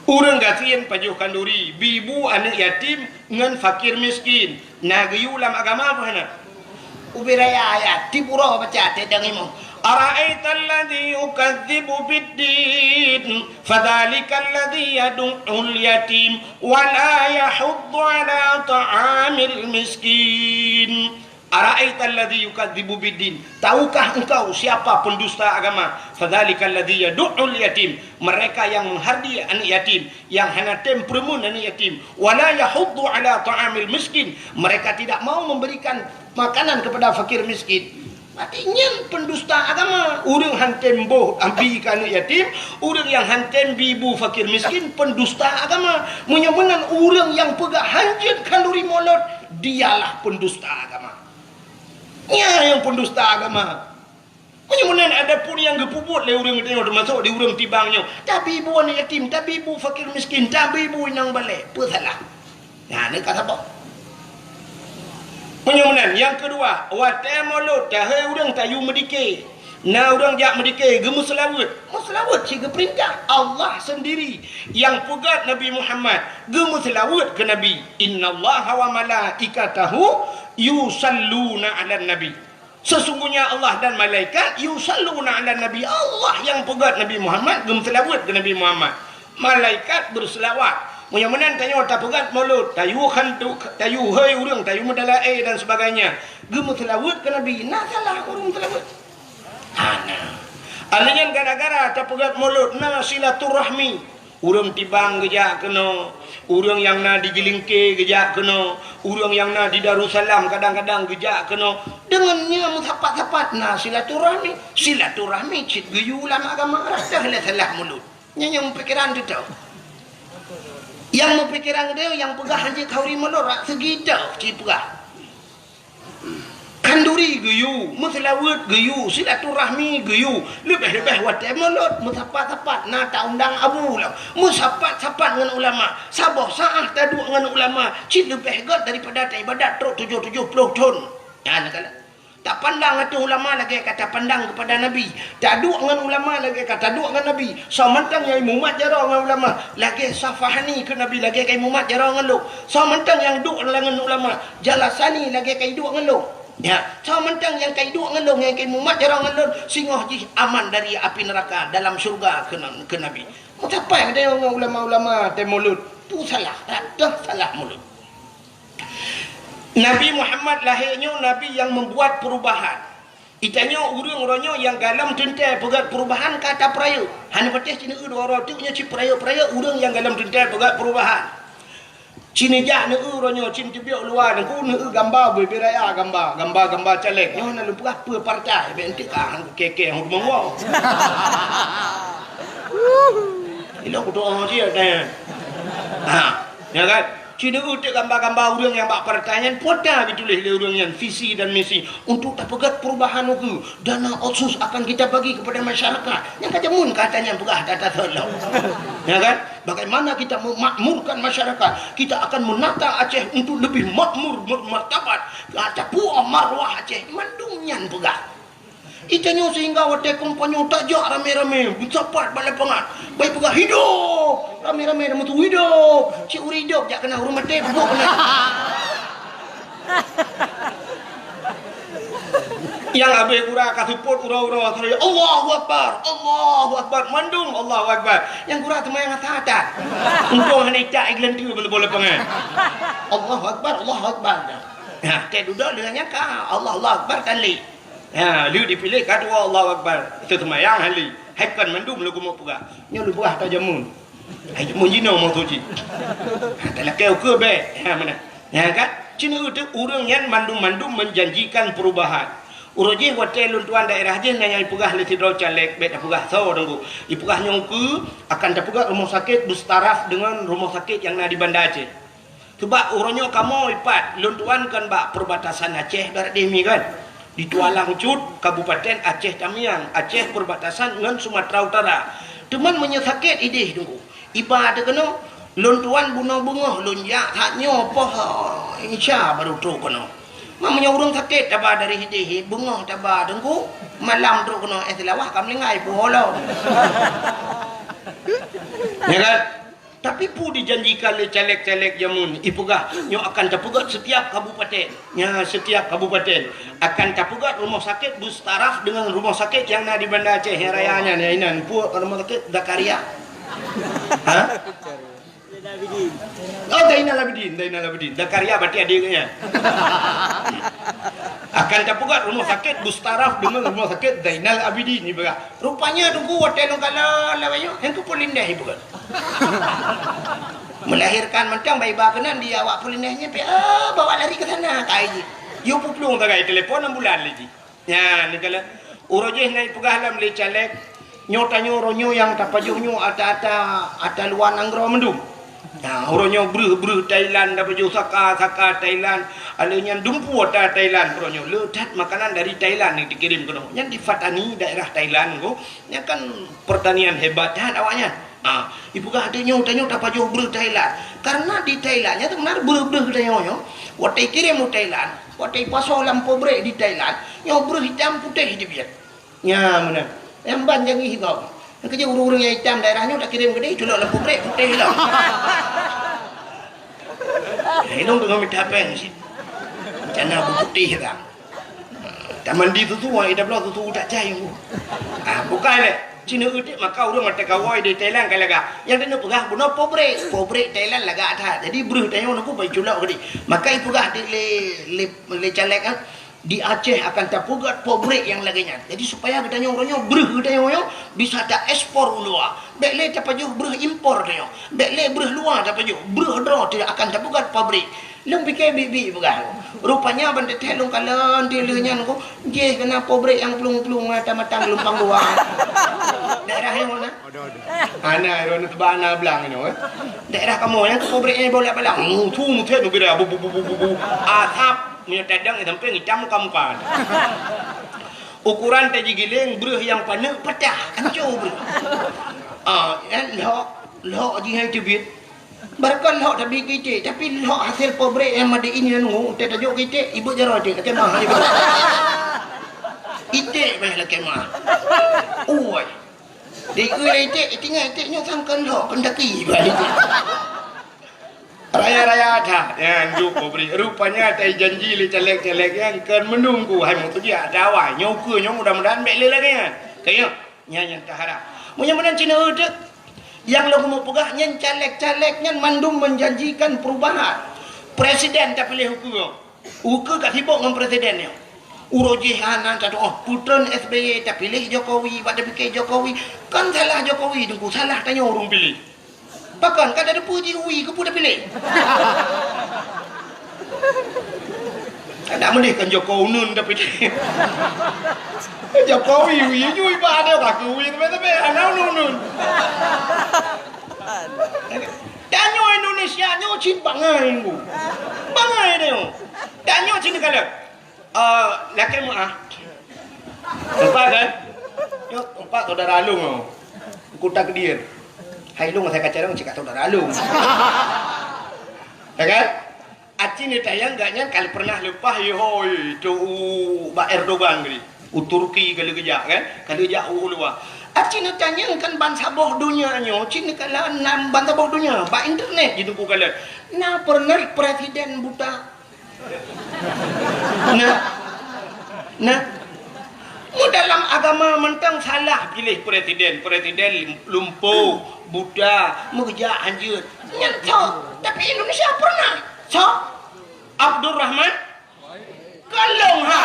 Ureuëng gasien pajoh khanduri, bi bu aneuëk yatim ngon fakir miskin. Na geuyue lam agama peue hana? Ubé raya ayat, tiep uroe baca teudeungoe. Ara'aital ladzi yukadzibu biddin, fadzalikal ladzi yadu'ul yatim, wa la yahuddu ala ta'amil miskin. Ara'aital ladzi yukadzibu biddin. Tahukah engkau siapa pendusta agama? Fadzalikal ladzi yadu'ul yatim. Mereka yang menghardi anak yatim, yang hana tem peureumeun anak yatim. Wa la yahuddu ala ta'amil miskin. Mereka tidak mau memberikan makanan kepada fakir miskin. Berarti nyan pendusta agama. Ureuëng han tem boh abi keu anak yatim, ureuëng nyang han tem bi bu fakir miskin, pendusta agama. Meunyoe meunan ureuëng nyang peugah hanjeuet khanduri Mulud, dialah pendusta agama. Nyan nyang pendusta agama. Meunyoe meunan adapun nyang geupeubuet lé ureuëng geutanyoe, teumasok di ureuëng Tibang nyoe, tabi bu aneuk yatim, tabi bu fakir miskin, tabi bu inong balek, peue salah? Nyan ka saboh. Meunyoe meunan, nyang keudua, watée Mulud, tahôi ureuëng tayue meudike. Na ureuëng jak meudike, geumeuseulaweuet. Meuseulaweuet cit geupeurintah Allah sendiri nyang peugah Nabi Muhammad, geumeuseulaweuet keu Nabi. Innallaha wa malaikatahu yusalluna 'alan nabi. Sesungguhnya Allah dan malaikat yusalluna 'alan nabi. Allah nyang peugah Nabi Muhammad, geumeuseulaweuet keu Nabi Muhammad. Malaikat beuseulaweuet. Meunyoe meunan tanyoe tapeugah Mulud, tayue khantu, tayue hôi ureuëng, tayue meudalae dan sebagainya. Geumeuseulaweuet keu Nabi, na salah ureuëng meuseuraweuet? Hana. Alheuh nyan gara-gara tapeugah Mulud na silaturahmi. Ureuëng Tibang geujak keunoe, ureuëng nyang na di Jeulingke geujak keunoe, ureuëng nyang na di Darussalam kadang-kadang geujak keunoe. Deungon nyan meusapat-sapat na silaturahmi. Silaturahmi cit geuyue lam agama, rasa lé salah Mulud. Nyan nyang meupikiran teutoe. Nyang meupikiran teutoe nyang peugah hanjeuet khanduri Mulud rak seugi teuh cit peugah. Khanduri geuyue, meuseulaweuet geuyue, silaturahmi geuyue, leubeh-leubeh watée Mulud meusapat-sapat na taundang abu lom, meusapat-sapat ngon ulama, saboh saát taduek ngon ulama cit leubeh gét daripada taibadat trok tujoh tujoh ploh thon. Nyan kana tapandang ateueh ulama lagée ka tapandang keupada Nabi. Taduek ngon ulama lagée ka taduek ngon Nabi. Soe mantong nyang imumat jaroe ngon ulama, lagée safahani keu Nabi lagée ka imumat jaroe ngon lôn. Soe mantong nyang duek ngon ulama, jalasani lagée ka iduek ngon lôn. Ya, soe mantong nyang ka iduek ngon lôn, nyang ka imumat jaroe ngon lôn, singoh jih aman dari api neuraka dalam syeuruga keu, keu Nabi. Meusapat geutanyoe ngon ulama-ulama tée Mulud. Tu salah, rata salah Mulud. Nabi Muhammad lahé nyoe nabi nyang membuat perubahan. Itanyoe ureuëng uroe nyoe nyang galom teuntée peugét peurubahan ka tapeurayeuk. Hana patéh ci neueu dua uroe teuk nyoe ci peurayeuk-peurayeuk ureuëng nyang galom teuntée peugét peurubahan. Ci neujak neueu uroe nyoe ci neuteubiet luwa nyoe ku neueu gamba bubé raya gamba, gamba-gamba caleg. Nyoe na lôn peugah peue partai, bék enteuk ka keke hong monggo. Ilok kutu oh cie tanya. Ha, ya kan? Ci neueu teuk gamba-gamba ureuëng nyang bak partai nyan, pota geutuléh lé ureuëng nyan visi dan misi untuk tapeugét perubahan ukeue. Dana otsus akan kita bagi kepada masyarakat. Nyang ka jameun kata nyan peugah data thon lom. Ya kan? Bagaimana kita memakmurkan masyarakat? Kita akan menata Aceh untuk lebih makmur, bermartabat. Tapuoh marwah Aceh. Mandum nyan peugah. Itanyoe sehingga watée kampanye tajak ramé-ramé, meusapat bak lapangan. Bai peugah, "Hidup!" Ramé-ramé dah meutu, "Hidup!" Cit ureuëng hidup jak keunan, ureuëng maté peubuet keunan. Nyang habéh gura ka seupôt uroe-uroe, "Allahu Akbar! Allahu Akbar!" Mandum Allahu Akbar. Nyang gura teuma nyang hata-hata. Untông hana icak igeuleuntui bak lapangan. "Allahu Akbar! Allahu Akbar!" Nah, teuh dudoe deungon nyang ka, "Allahu Akbar!" Kan lé. Ha, lheueh dipiléh ka dua Allahu Akbar. Teuseumayang hali. Hai kon mandum lôn keumeung peugah. Nyoe lôn peugah tajameun. Hai jameun jinoe meutuji. Ha, talakée ukeue bék. Ha, meunan. Nyan kan? Ci neueu teuk ureuëng nyan mandum-mandum menjanjikan perubahan. Uroe jih watée lôn tuan daerah jih na nyang ipeugah lé sidroe caleg, bék tapeugah soe teungku. Ipeugah nyoe ukeue akan tapeugah rumoh sakét beustaraf deungon rumoh sakét nyang na di Banda Aceh. Sabab uroe nyoe kamoe ipat lôn tuan kan bak perbatasan Aceh barat deh mi kan. Di Tualang Cut, Kabupaten Aceh Tamiang, Aceh perbatasan ngon Sumatera Utara. Teuma meunyoe sakét ideh teungku, iba teuh keunoe, lôn tuan bunoe beungoh lôn jak that nyoe poh Isya baru trok keunoe. Ma meunyoe ureuëng sakét taba dari ideh, beungoh taba teungku, malam trok keunoe, eh, Seulawah ka meuninggai poh lom. Ya kan? Tapi peue dijanjikan lé caleg-caleg jameun, ipeugah nyoe akan tapeugét setiap kabupaten. Nya, setiap kabupaten akan tapeugét rumoh sakét beustaraf deungon rumoh sakét nyang na di Banda Aceh nyang raya nyan, nyang inan. Peue rumoh sakét Zakaria? Ha? Oh, Zainal Abidin, Zainal Abidin. Zakaria berarti adik nyan. Akan tapeugét rumoh sakét beustaraf deungon rumoh sakét Zainal Abidin, ipeugah. Rupanya teungku watée lôn kalon lawét nyoe, nyang keu Pulineh ipeugah. Melahirkan mantong bai ba keunan di awak Pulineh nyan pih, ah, bawa lari ke sana, kai jih. Yue peuplueng sagai telepon ambulan lé jih. Nyan, neukalon. Uroe jih na ipeugah lom lé caleg, nyoe tanyoe uroe nyoe nyang tapajoh nyoe ata-ata, ata luwa nanggroe mandum. Nah, uroe nyoe breuh-breuh Thailand, tapajoh saka-saka Thailand. Alé nyan dumpeue ata Thailand uroe nyoe. Le that makanan dari Thailand nyang dikirém keunoe. Nyan di Pattani, daerah Thailand ko. Nyan kan pertanian hebat that awaknyan. Ah, ipeugah tanyoe, tanyoe tapajoh breuh Thailand. Karena di Thailand nyan teumeunang breuh-breuh tanyoe nyoe. Watée ikirém u Thailand, watée ipasoe lam pabrik di Thailand, nyoe breuh itam putéh dibiet. Nya meunan. Nyang ban jangi higob. Nyang keujeuet ureuëng-ureuëng nyang itam daerah nyoe takirém keudeh, culok lam pabrik putéh lom. Hai lôn deungon mita péng cit. Cana beuputéh ka. Tamandi susu, ai tabloe susu tak cai. Ah, bukai lé. Cina udik maka ureuëng mata kawai di Thailand ka lagak. Nyang keuneuk peugah bunoe pabrik. Pabrik Thailand lagak that. Jadi breuh tanyoe nunggu bai culok keudeh. Maka ipeugah di lé, lé, lé caleg, ah. Di Aceh akan tapeugét pabrik nyang lagée nyan. Jadi, supaya geutanyoe uroe nyoe breuh geutanyoe nyoe bisa taekspor u luwa. Bék lé tapajoh breuh impor tanyoe. Bék lé breuh luwa tapajoh. Breuh droe teuh akan tapeugét pabrik. Lôn pike biet-biet peugah. Rupanya ban teuthée lôn kalon di lheueh nyan ko, jih keunan pabrik nyang plueng-plueng mata-mata geulumpang dua. Daerah nyang mana? Hana, droeneuh teuba na blang inoe, eh. Daerah kamoe nyang keu pabrik nyang boh lé balang. Mutu mutet nubira bu, bu, bu, bu, bu, bu. Asap meunyoe tadang sampai ngitam muka-muka. Ukuran tajigiléng breuh nyang paneuk patah, hancô breuh. Ah, nyan lhok, lhok jih hai teubiet. Barangkon lhok tabi keu iték, tapi lhok hasil pabrik nyang made in nyan ngu, teutajok keu iték, ibeut jaroe iték, lakée mah ibeut. Iték bah lakée mah. Ui. Di iték, iték nyoe sangkon lhok, kon taki bah iték. Raya-raya that, nyan juk pabrik. Rupanya tai janji lé caleg-caleg nyan kon meununggu hai meutujiak dawai. Nyoe ukeue nyoe mudah-mudahan bék lé lagée nyan. Kayém, nyan nyang taharap. Meunyoe meunan Cina uteuk, nyang lôn keumeung peugah nyan caleg-caleg nyan mandum menjanjikan perubahan. Presiden tapiléh ukeue. Ukeue ka sibok ngon presiden nyoe. Uroe jih hana tatu'oh, peutreun S B Y tapiléh Jokowi, bak tapike Jokowi. Kan salah Jokowi, Teungku, salah tanyoe ureuëng piléh. Pakon ka tateupeue jih wie, keupeue tapiléh? Kada meudeh kan Jokowi uneun tapiléh. Jokowi wie, jui bak ada ka keu wie teumé-teumé, hana uneun-uneun. Tanyoe Indonesia nyoe cit bangai, Bu. Bangai tanyoe. Tanyoe cit kalon. Eh, lakée meu'ah. Empat kan? Nyoe empat saudara along nyoe. Kuta Kedir. Hai lôn asai kacarong cit ka saudara along. Ya kan? Aci neutanyong gak nyan kalau pernah leupah, yehoi, tu u bak Erdogan tadi. U Turki kalau geujak kan? Kalau geujak u luwa. Aci neutanyong kan bansaboh donya nyoe, cit neukala nan bansaboh donya. Bak internet jiteupeue kalon. Na pernah presiden buta? Nah. Nah. Mu dalam agama mantong salah piléh presiden. Presiden lumpoh, buta, meugeujak hanjeuet. Nyan soe? Tapi Indonesia pernah. Soe? Abdurrahman? Kalong ha.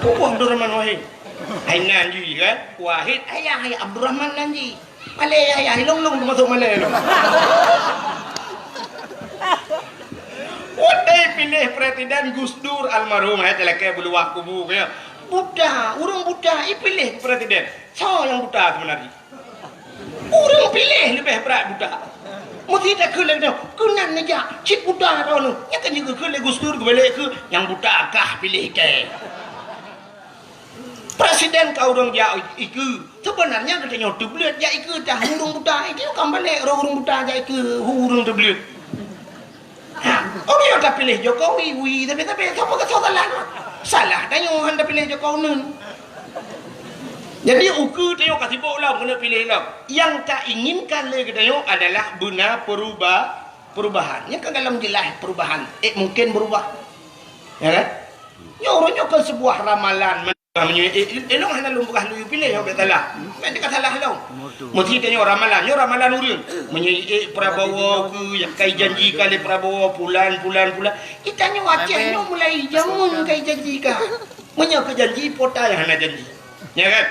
Pupuh Abdurrahman Wahid. Hai nan jih kan? Wahid ayah, hai Abdurrahman nan jih. Malée yah, yah, ilong-long teumasok malée lom. Watée piléh presiden Gus Dur almarhum, hai talakée beuluwah kubu, ya. Buta, ureuëng buta, ipiléh presiden. Soe nyang buta sebenarnya? Ureuëng piléh leubeh brat buta. Meusti takheun lagée nyoe, keunan neujak, cit buta droeneuh. Nyan kan jikheun lé Gus Dur geubalek keu nyang buta kah piléh kée. Presiden ka ureuëng jak ikeue. Sebenarnya geutanyoe teubleuet jak ikeue tah ureuëng buta. Itu kan balek roh ureuëng buta jak ikeue ureuëng teubleuet. Ha, ureuëng nyang tapiléh Jokowi, wi, tapi, tapi, sapa kata salah? Salah tanyoe han tapiléh Jokowi nun. Jadi ukeue tanyoe ka sibok lom keuneuk piléh lom. Nyang tainginkan lé geutanyoe adalah beuna peruba-, perubahan. Nyang ka dalam jeulaih perubahan. Eh, mungkin berubah. Ya kan? Nyoe ureuëng nyoe kan sebuah ramalan. Meunyoe, eh, eh, lôn hana lôn peugah lôn piléh, nyoe bèk salah. Bèk teuka salah lôn. Meusti tanyoe ramalan, nyoe ramalan ureuëng. Meunyoe, eh, Prabowo keu nyang kai janji ka lé Prabowo, pulan, pulan, pulan. Itanyoe Aceh nyoe mulai jameun kai janji ka. Meunyoe keu janji, pota nyang hana janji. Ya kan?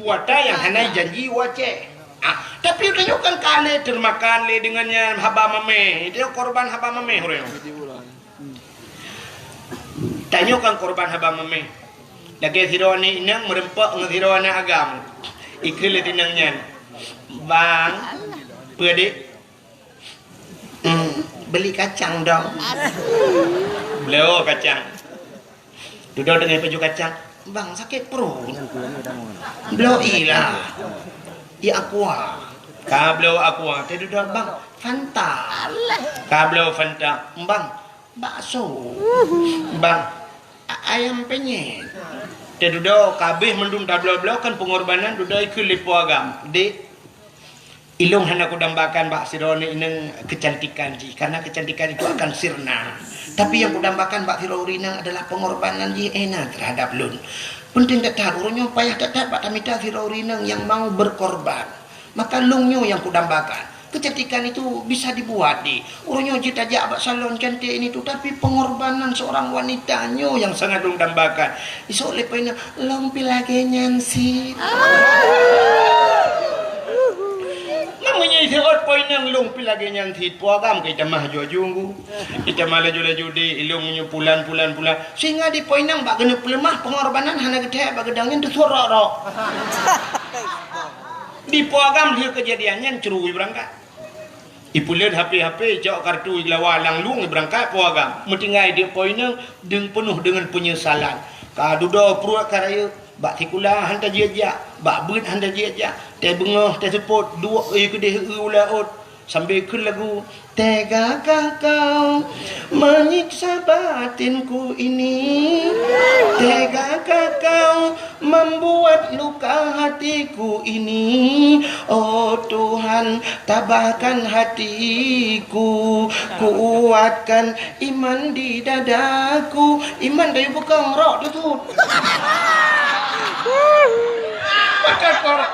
Pota nyang hana janji u Aceh. Ah, tapi udah nyoe kan ka lé teumakan lé deungon nyan haba mamèh. Itu korban haba mamèh ureuëng. Tanyoe kan korban haba mamèh. Lagèe sidroe aneuk inong meureumpok ngon sidroe aneuk agam. Ikheun lé inong nyan, "Bang, peue, Dek?" "Hmm, beli kacang dong." Bloe kacang. Dudoe teungoh paju kacang. "Bang, sakét pruet." "Bloe ié lah. Ié aqua." Ka bloe aqua, teududoe, "Bang, Fanta." Ka bloe Fanta. "Bang, bakso." "Bang, a-, ayam penyet." Teududoe, ka abéh mandum tabloe-bloe kan pengorbanan, dudoe ikheun lé po agam. "Dek, ilôn hana kudambakan bak sidroe aneuk inong keucantikan jih, karena keucantikan itu akan sirna. Tapi nyang kudambakan bak sidroe ureuëng inong adalah pengorbanan jih Ena terhadap lôn. Penting that-that, ureuëng nyoe payah that-that bak tamita sidroe ureuëng inong nyang mau berkorban. Maka lôn nyoe nyang kudambakan. Keucantikan itu bisa dibuat, Dek. Ureuëng nyoe jeuet tajak bak salon cantik ini tu, tapi pengorbanan seorang wanita nyoe nyang sangat lôn dambakan." Isok lé po inong, "Lôn pih lagèe nyan cit." Meunyoe iseuôt po inong, "Lôn pih lagèe nyan cit," po agam ka itamah aju-aju ngu. Itamah laju-laju di ilong nyoe pulan, pulan, pulan. Sehingga di po inong bak keuneuk peuleumah pengorbanan hana geuthèe bak geudong nyan teusurok-rok. Di po agam lheueh keujadian nyan ceurui beurangkat. Ipeuleuet H P-H P, icok kartu, igeulawa lam lueng, ibeurangkat po agam. Meutinggai di po inong deung peunoh deungon peunyesalan. Ka dudoe pruet ka rayeuk, bak sikula han tajak-jak, bak beuet han tajak-jak, teubeungoh teuseupôt, duek ie keudeh eu u laôt, sambil kheun lagu, "Tega kah kau menyiksa batinku ini? Tega kah kau membuat luka hatiku ini? Oh Tuhan, tabahkan hatiku, kuatkan iman di dadaku." Iman dari bekong rok tu tu. Maka kor-,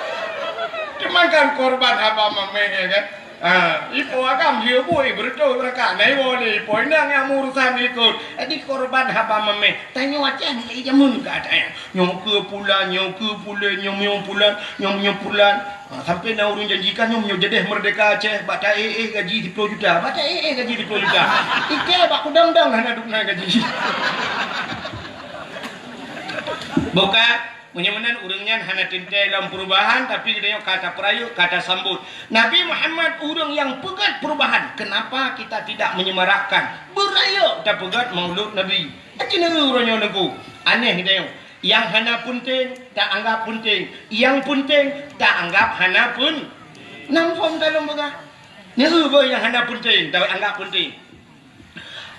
cuman kan korban haba mamèh, ya kan? Ha, ipo agam dia bui beureutoh beurakat. Na iwoe lé ipo inong nyang meurusan ikot. Jadi korban haba mameh. Tanyoe Aceh lé jameun ka ada. Nyoe keu pulan, nyoe keu pulan, nyoe meunyoe pulan, nyoe meunyoe pulan. Ha, sampai na ureueng janjikan nyoe meunyoe jadeh merdeka Aceh, bak ta éh-éh gaji siploh juta. Bak ta éh-éh gaji siploh juta. Ike bak kudang-dang hana dum na gaji. Bukan. Meunyoe meunan ureueng nyan hana teuntée lom perubahan, tapi geutanyoe ka tapeurayeuk, ka tasambot. Nabi Muhammad ureueng nyang peugét perubahan. Kenapa kita tidak menyemarakkan? Beurayeuk tapeugét Maulud Nabi. Aci neu uroe nyoe Teungku. Aneh geutanyoe. Nyang hana peunteng, ta anggap peunteng. Nyang peunteng, ta anggap hana peun-, nam phom ta lôn peugah. Neu beuh nyang hana peunteng, ta anggap peunteng.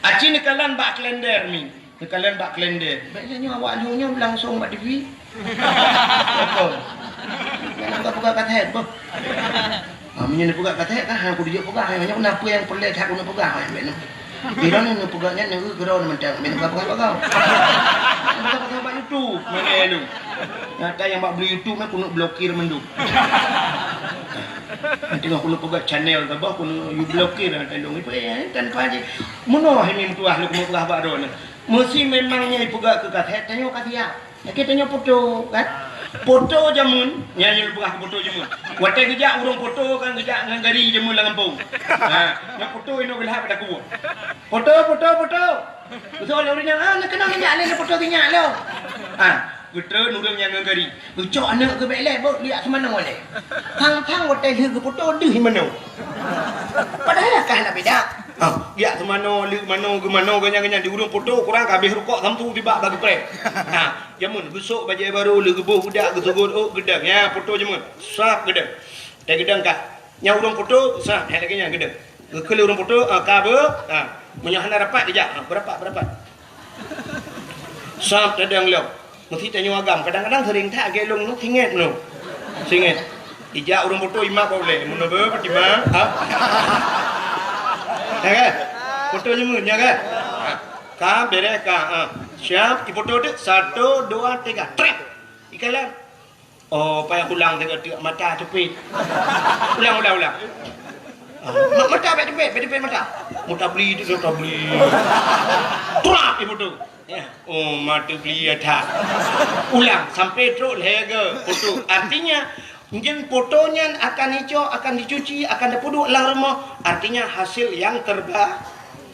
Aci neukalon bak kalender mi. Neukalon bak kalender. Bèk nyoe awak lheueh nyoe langsong bak T V. Betul. Nyan ka peugah kaset, boh. Ah, meunyoe neupeugah kaset kan, hana kudijok peugah. Nyoe na peue nyang peureulèe that keuneuk peugah, bèk nyoe. Di droeneuh neupeugah nyan, nyoe keudroe mantong, bèk neupeugah-peugah bak YouTube. Mana lu? Nyata nyang bak beli YouTube nyan keuneuk blokir mandum. Teungoh keuneuk peugah channel tabah keuneuk you blokir, tandong ipe, eh, tanpa je. Meunoe hai meutuah lôn keuneuk peugah bak droeneuh. Meusi memang nyang ipeugah keu kaset, tanyoe ka siap. Lakèe tanyoe foto, kan? Foto jameun, nyan nyang ipeugah foto jameun. Watèe geujak ureueng foto kan geujak ngon gari jameun lam gampông. Ha, nyan foto inoe geulhah bak takue. Foto, foto, foto. Beutôi lé ureueng nyan, ah, neukeunong jak lé foto sinyak lom. Ah, geutreun ureueng nyan ngon gari. Geucok aneuk geuh bèk lé, beuh, liak seumanoe lé. Thang-thang watèe lheueh geufoto deuh manoe. Padahai ka hana beda. Ah, liak seumanoe, lheueh manoe, geumanoe, ganyan-ganyan di ureueng foto, kurang ka habéh rukok sampu tibak bak geupreh. Ah, jameun geusok bajèe barô, lheueh geuboh budak, geusogôt ôk, geudong. Ya, foto jameun. Sab geudong. Teugeudong ka. Nyang ureueng foto, sab, hai lagèe nyan geudong. Geukheun lé ureueng foto, ah, ka beuh, ah, meunyoe hana rapat, dijak, ah, beurapat, beurapat. Sab tadong lom. Meusi tanyoe agam, kadang-kadang sering that lagèe lôn nyoe, singet nyoe. Singet. Dijak ureueng foto, imat bak ulèe. Meunoe beuh, Fatimah, ha? Ya kan? Foto jameun, ya kan? Ha. Ka, bèrèh ka, ha. Siap, ifoto teuk. Satu, dua, tiga. Trép. Ikalon. Oh, payah ulang teuk, teuk mata teupit. Ulang, ulang, ulang. Ah, ma-, mata bèk teupit, bèk teupit mata. Mata beli teuk, mata beli. Trap ibu tu. Ya. Oh, mata beli ya that. Ulang sampai trok lhèe go foto. Artinya, nyan foto nyan akan icok, akan dicuci, akan dipeuduek lam rumoh. Artinya hasil yang terba-,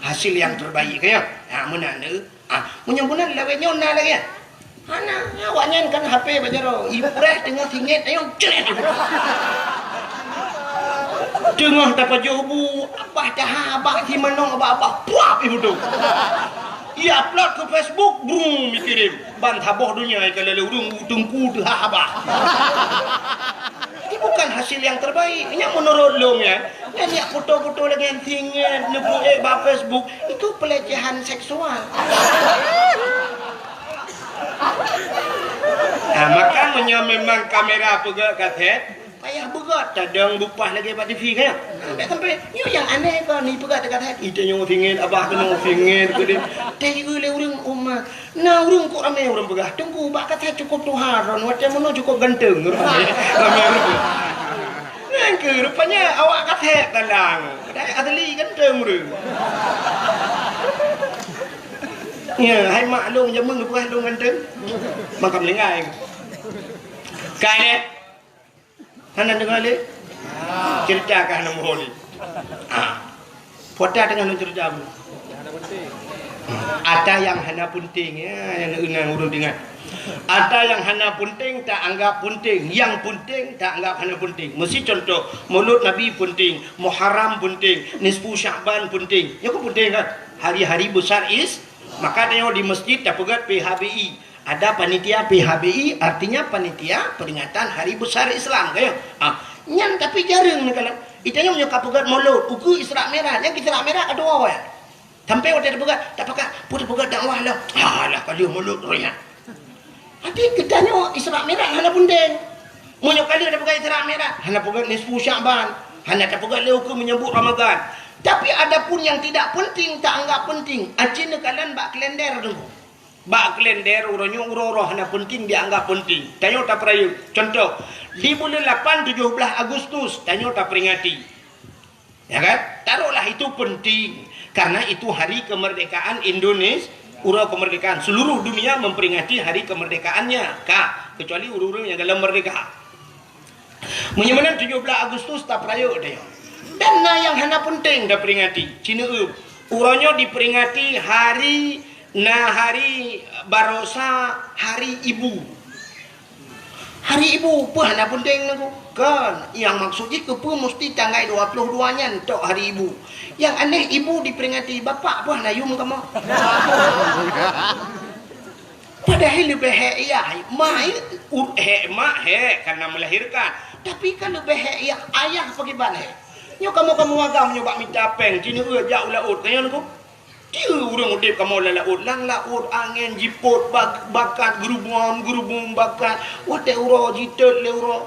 hasil yang terbaik, ya. Ha, meunan tu. Ah, meunyoe meunan lawét nyoe na lagèe nyan. Hana, awaknyan kan H P bak jaroe. Ipreh teungoh singet, ayo, cret. Teungoh tapajoh bu, abah taha, abah si manong, abah, abah, puap ibu tu. Ia upload ke Facebook, brum, ikirim. Ban saboh donya ikalon lé ureueng, teungku teuha abah. Ini bukan hasil yang terbaik. Ini menurut lôn ya. Dan ya foto-foto lagèe singet, neupeuék bak Facebook, itu pelecehan seksual. Nah, maka meunyoe memang kamera peugöt kaset, payah beugöt, tadong bupah lagèe bak T V kan? Sampai, sampai, nyoe nyang aneh kon, ni peugöt kaset, ite nyoe singet, abah keunoe singet, keudeh. Teu lé ureueng umat. Na ureueng kok ramé ureueng peugah, "Teungku, bak kaset cukôp tuha droen, watèe meunoe cukôp ganteng." Ramé, ramé ureueng. Nyan keuh rupanya awak kaset talang. Padahai asli ganteng ureueng. Ya, hai mak lôn jameun geupeugah lôn ganteng. Makam linggai. Kai lé. Hana deungoe lé? Cerita ka hana muho lé. Ah. Pota teungoh lôn cerita bu. Ata nyang hana peunteng, ya, nyang ureueng ingat. Ata nyang hana peunteng ta anggap peunteng, nyang peunteng ta anggap hana peunteng. Meusi contoh, Maulud Nabi peunteng, Muharram peunteng, Nisfu Sya'ban peunteng. Nyoe kan peunteng kan? Hari-hari besar is-, maka tanyoe di masjid tapeugöt P H B I. Ada panitia P H B I, artinya panitia peringatan hari besar Islam, kan? Ah, nyan tapi jareueng neukalon. Ita nyoe meunyoe ka peugöt Maulud, ukeue Isra Mi'raj, nyan Isra Mi'raj ka tuwoe. Sampai watèe tapeugöt, tapakat, peue tapeugöt dakwah lah. Alah, ka lheueh Maulud roh nyan. Tapi geutanyoe Isra Mi'raj hana peunteng. Meunyoe ka lheueh tapeugöt Isra Mi'raj, hana peugöt nisfu Sya'ban, hana tapeugöt lé ukeue menyambut Ramadan. Tapi adapun yang tidak penting, ta anggap penting, aci neukalon bak kalender tu. Bak kalender uroe nyoe uroe-uroe hana peunteng dianggap peunteng. Tanyoe tapeurayeuk. Contoh, di buleuen lapan tujoh blaih Agustus, tanyoe taperingati. Ya kan? Taruhlah itu penting. Karena itu hari kemerdekaan Indonesia, uroe kemerdekaan. Seluruh dunia memperingati hari kemerdekaannya. Ka, kecuali ureuëng-ureuëng nyang galom merdeka. Meunyoe meunan tujoh blaih Agustus tapeurayeuk deh. Dan na nyang hana penting taperingati. Cina eu, uroe nyoe diperingati hari, na hari barosa hari ibu. Hari ibu peue hana penting nangku? Kan, nyang maksud jih keupeue musti tanggai dua puluh dua nyan tok hari ibu. Nyang aneh ibu diperingati, bapak peue hana yum kamoe? Padahai leubeh hék yah, mak, u-, hék mak hék karena melahirkan. Tapi kan leubeh hék yah ayah pakriban hék. Nyoe kamoe-kamoe agam nyoe bak mita péng, cina eu jak u laôt, ka nyan nangku? Tieu ureuëng udeb kamoe lam laôt, lam laôt angén jipot bak-, bakat geurubom-geurubom bakat, watée uroe jitot lé uroe.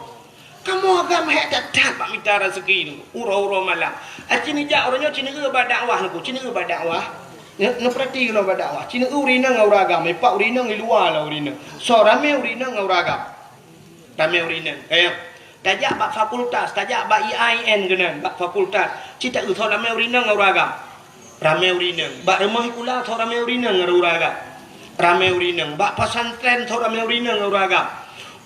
Kamoe agam hék that-that bak mita raseuki nyoe, uroe-uroe malam. Aci neujak uroe nyoe cina eu bak dakwah nangku, cina eu bak dakwah. Neu-, neupeurati keunoe bak dakwah. Cina eu ureuëng inong ngon ureuëng agam, ipak ureuëng inong i luwa lah ureuëng inong. Soe ramé ureuëng inong ngon ureuëng agam. Ramé ureuëng inong. Kaya tajak bak fakultas, tajak bak I A I N keunan, bak fakultas. Cit taeu soe ramé ureuëng inong ngon ureuëng agam. Ramé ureuëng inong. Bak rumoh sikula soe ramé ureuëng inong ngon ureuëng agam. Ramé ureuëng inong. Bak pesantren soe ramé ureuëng inong ngon ureuëng agam.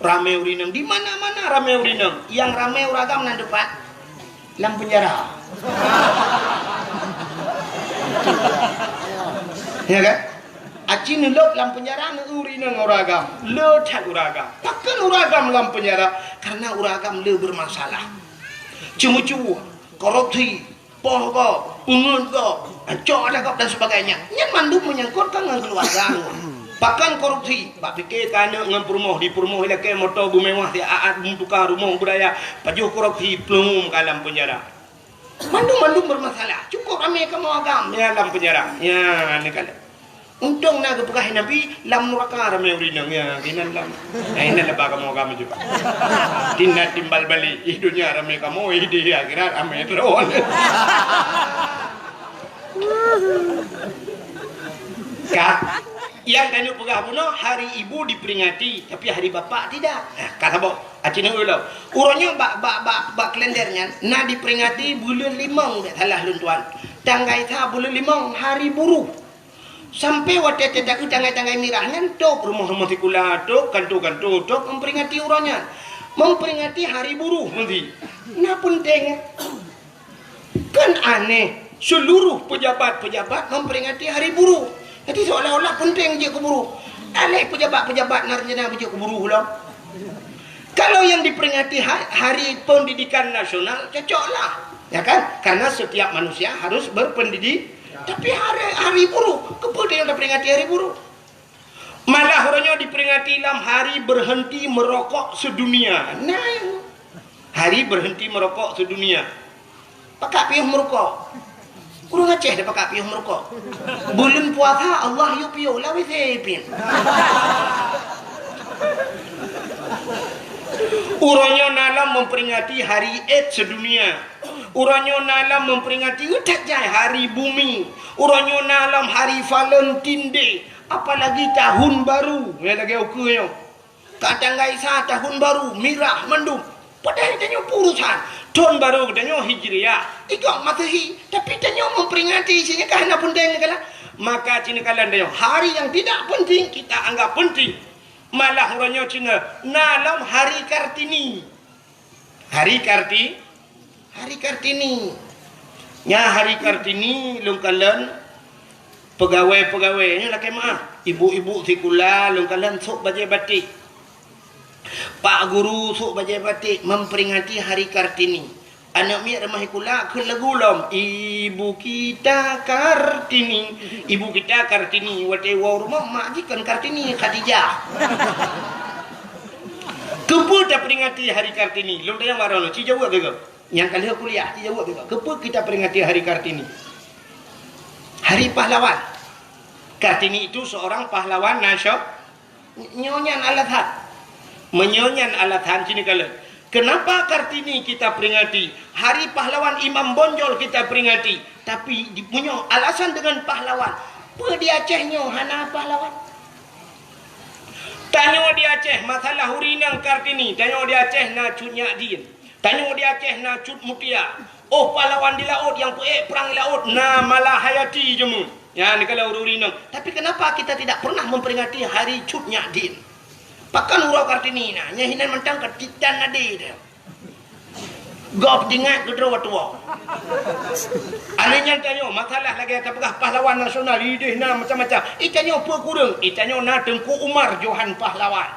Ramé ureuëng inong. Di mana-mana ramé ureuëng inong. Nyang ramé ureuëng agam nan teumpat? Lam penjara. Ya kan? Aci neulôb lam penjara neu ureuëng inong ngon ureuëng agam. Le that ureuëng agam. Pakon ureuëng agam lam penjara? Karena ureuëng agam le bermasalah. Ceumeucue, korupsi, poh gob, peungeut gob, cok adat gob dan sebagainya. Nyan mandum menyangkut ka ngon keuluwarga. Pakon korupsi? Bak pike ka aneuk ngon peurumoh, di peurumoh ilakée moto beumewah, di aat beumeutuka rumoh beuraya, pajoh korupsi, plueng ka lam penjara. Mandum-mandum bermasalah. Cukup ramé kamoe agam ya lam penjara. Ya, ni kan. Untông na geupeugah Nabi, lam nuraka ramé ureuëng inong. Ya, keunan lam. Nah, ini leubeh kamoe agam juga. Tina timbal balik. Ih, dunia ramé kamoe, ih, di akhirat ramé droe. Ka. Nyang tanyoe peugah bunoe, hari ibu diperingati, tapi hari bapak tidak. Nah, ka saboh. Aci neu ulo. Uroe nyoe bak, bak, bak, bak kalender nyan na diperingati buleuen limong, bèk salah lôn tuan. Tanggai sa buleuen limong, hari buruh. Sampai watèe teuka tanggai-tanggai mirah nyan, tok rumoh-rumoh sikula, tok kanto-kanto, tok memperingati uroe nyan. Memperingati hari buruh meusi. Na peunteng. Kan aneh, seluruh pejabat-pejabat memperingati hari buruh. Jadi seolah-olah penting jeuet keu buruh. Aléh pejabat-pejabat na rencana beujeuet keu buruh lom. Kalau yang diperingati ha-, Hari Pendidikan Nasional, cocoklah. Ya kan? Karena setiap manusia harus berpendidik. Tapi hari, hari buruh, keupeue yang diperingati hari buruh? Malah uroe nyoe diperingati lam hari berhenti merokok sedunia. Nah, hari berhenti merokok sedunia. Pakak piôh meurukok. Ureueng Aceh dah pakak piôh meurukok. Buleuen puasa Allah yue piôh, lawét sipin. Uroe nyoe na lom memperingati hari AIDS sedunia. Uroe nyoe na lom memperingati, utak jai, hari bumi. Uroe nyoe na lom hari Valentine Day. Apalagi tahun baru, ya, lagèe ukeue nyoe. Ka tanggai sa tahun baru, mirah mandum. Padahai tanyoe peurusan. Thon baru tanyoe Hijriah, ikôt Masehi, tapi tanyoe memperingati, isi nyan ka hana peunteng nyan kala. Maka cina kalon tanyoe, hari yang tidak penting kita anggap penting. Malah uroe nyoe cina na lom Hari Kartini. Hari Karti-, Hari Kartini. Nya Hari Kartini lôn kalon peugawée-peugawée nyoe lakée meuah. Ibu-ibu sikula lôn kalon sôk bajée batik. Pak guru sôk bajée batik memperingati Hari Kartini. Aneuk miet rumoh sikula kheun lagu lom, "Ibu kita Kartini, ibu kita Kartini." Watée woe rumoh mak jih kon Kartini, Khadijah. Keupeue taperingati Hari Kartini? Lôn tanyong baroe nyoe, ci jaweueb beugo. Nyang ka lheueh kuliah, ci jaweueb beugo. Keupeue kita peringati Hari Kartini? Hari Pahlawan. Kartini itu seorang pahlawan nasio-, nyoe nyan alasan. Meunyoe nyan alasan, cina kalon. Kenapa Kartini kita peringati? Hari Pahlawan Imam Bonjol kita peringati. Tapi di, meunyoe alasan dengan pahlawan, peue di Aceh nyoe hana pahlawan? Tanyoe di Aceh, masalah ureueng inong Kartini, tanyoe di Aceh na Cut Nyak Dien, tanyoe di Aceh na Cut Mutia, Oh pahlawan di laôt nyang peuék prang di laôt, na Malahayati jameun. Nyan kalau ureuëng inong. Tapi kenapa kita tidak pernah memperingati Hari Cut Nyak Dien? Pakon uroe Kartini na, nyan hinan mantong ka titan ade teuh. Gob tingat keudroe tuwoe. Aneuëk nyan tanyoe, masalah lagée tapeugah pahlawan nasional, ideh na macam-macam. Itanyoe peue kureueng, itanyoe na Teungku Umar Johan Pahlawan.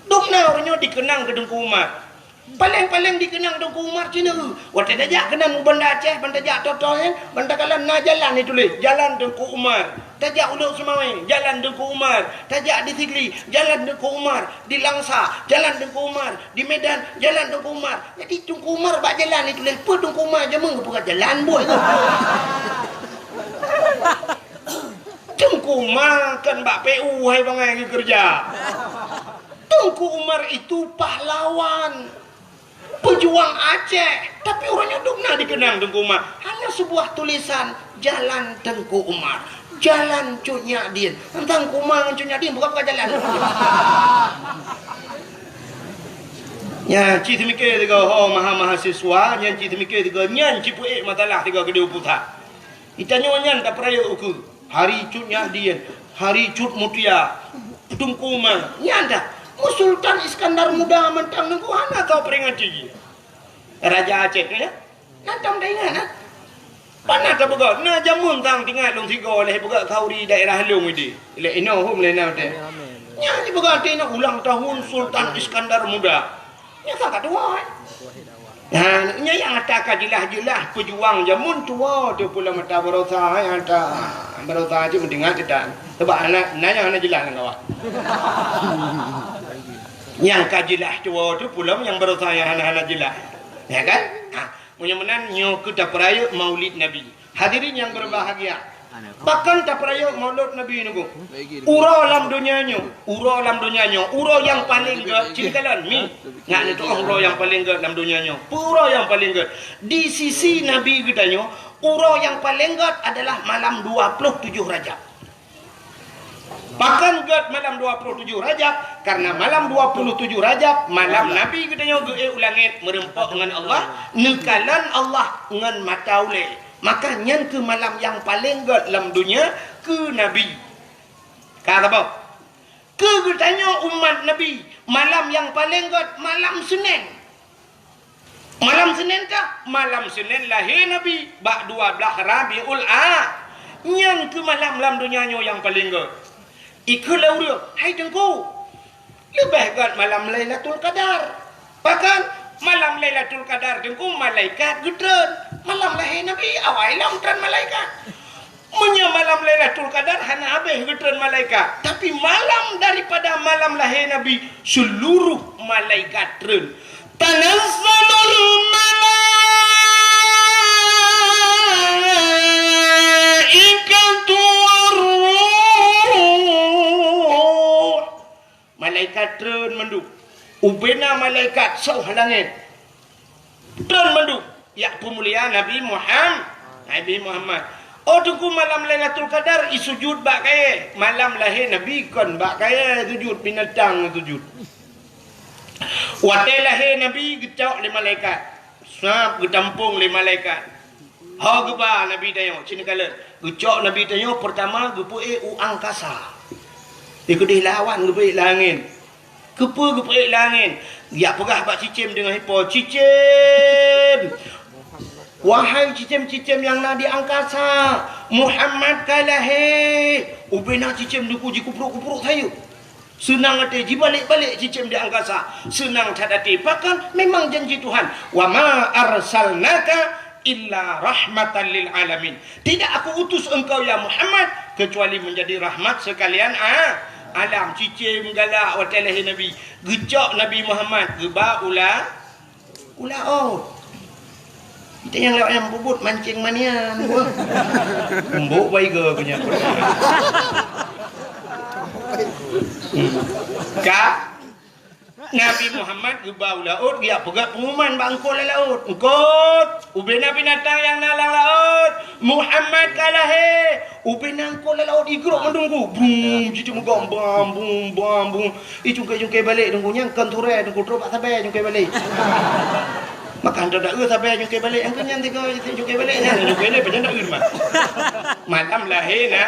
Dum na ureuëng nyoe dikenang keu Teungku Umar. Paleng-paleng dikenang Teungku Umar cina. Watée tajak keunan u Banda Aceh, ban tajak Toto nyan, ban takalon na jalan dituléh, Jalan Teungku Umar. Tajak Ulok Seumawé, Jalan Teungku Umar. Tajak di Sigli, Jalan Teungku Umar. Di Langsa, Jalan Teungku Umar. Di Medan, Jalan Teungku Umar. Jadi Teungku Umar bak jalan dituléh, peue Teungku Umar jameun geupeugah jalan buet tu. Teungku Umar kan bak P U hai bangai geukeureuja. Teungku Umar itu pahlawan, pejuang Aceh, tapi ureuëng nyoe dum na dikenang Teungku Umar. Hanya sebuah tulisan, Jalan Teungku Umar, Jalan Cut Nyak Dien. Teuntang Teungku Umar ngon Cut Nyak Dien bukan, bukan jalan. Nyan cit teumikir tiga ho maha mahasiswa, nyan cit teumikir tiga nyan cit peuék masalah tiga keudéh pusat. Itanyoe nyan tapeurayeuk ukeue Hari Cut Nyak Dien, Hari Cut Mutia, Teungku Umar. Nyan dah. Mu Sultan Iskandar Muda mantong nunggu hana tau peringati jih. Raja Aceh tu ya. Nyan tam dah ingat nah. Pana ka beugah, na jameun tang tingat lôn sigoe leh beugah khauri daerah lôn idi. Lé inoe hom lé na teh. Nyan ji beugah teh na ulang tahun Sultan Iskandar Muda. Nyan ka tuha. Nah, nyan nyang ata ka jeulaih-jeulaih pejuang jameun tuha tu pula mata barosa hai ata barosa cit meudeungoe teutan. Sebab anak na nyang hana jeulaih lam kawan. Nyang ka jeulaih tuha tu pula nyang barosa nyang hana-hana jeulaih. Ya kan? Ha, meunyoe meunan nyoe keu tapeurayeuk Maulid Nabi. Hadirin yang berbahagia, pakon tapeurayeuk Maulid Nabi nunggu? Uroe lam donya nyoe, uroe lam donya nyoe, uroe nyang paleng gét, cit kalon mi. Ngat neutuoh uroe nyang paleng gét lam donya nyoe. Peue uroe nyang paleng gét? Di sisi Nabi geutanyoe, uroe nyang paleng gét adalah malam dua puluh tujuh Rajab. Pakon gét malam dua puluh tujuh Rajab? Karena malam dua puluh tujuh Rajab, malam Nabi geutanyoe geuék u langét meureumpok ngon Allah, neukalon Allah ngon mata ulée. Maka nyan keuh malam nyang paleng gét lam donya keu Nabi. Ka saboh. Keu geutanyoe umat Nabi, malam nyang paleng gét malam Senin. Malam Senin kah? Malam Senin lahé Nabi bak dua blaih Rabiul A. Nyan keuh malam lam donya nyoe nyang paleng gét. Ikheun lé ureuëng, "Hai Teungku, leubeh gét malam Lailatul Qadar." Pakon? Malam Lailatul Qadar Teungku malaikat geutreun. Malam lahé Nabi awai lom treun malaikat. Meunyoe malam Lailatul Qadar hana habéh geutreun malaikat, tapi malam daripada malam lahé Nabi, seluruh malaikat treun. Tanazzalul malaikatu warruh. Malaikat treun mandum. Ubena malaikat soh langét. Treun mandum. Jak peumulia Nabi Muham-, Nabi Muhammad. Oh Teungku, malam Lailatul Qadar isujud bak kayée. Malam lahé Nabi kon bak kayée sujud, binatang sujud. Watée lahé Nabi geucok lé malaikat. Sab geutampong lé malaikat. Ho geuba Nabi tanyoe, cit neukalon. Geucok Nabi tanyoe peurtama geupeuék u angkasa. Di keudeh lawan geupeuék langét. Keupeue geupeuék langét? Geujak peugah bak cicém deungon ipo, "Cicém! Wahai cicém-cicém nyang na di angkasa, Muhammad ka lahé!" Ubena cicém Teungku jikuprok-kuprok sayeuep. Seunang até jibalek-balek cicém di angkasa. Seunang that até. Pakon? Memang janji Tuhan. "Wa ma arsalnaka illa rahmatan lil alamin." Tidak Aku utus engkau, ya Muhammad, kecuali menjadi rahmat sekalian a-, alam. Cicém galak watée lahé Nabi. Geucok Nabi Muhammad, geuba u la-, u laôt. Kita nyang lewat nyang bubut mancing manian. Embok baiga punya. Ka Nabi Muhammad geuba u laôt, geujak peugah pengumuman bak eungkôt lam laôt. "Eungkôt, ubena binatang nyang na lam laôt, Muhammad ka lahé." Ubena eungkôt lam laôt igrok mandum Teungku. Bum, jitu meugom bam, bum, bam, bum. Ih, cungkai-cungkai balek Teungku, nyan kon turée Teungku, trok bak sabai cungkai balek. Kan dah eu sabai jungkai balik, angkeu nyan tiga jungkai balik nyan, jungkai balik, pajan dah eu mah. Malam lahé na,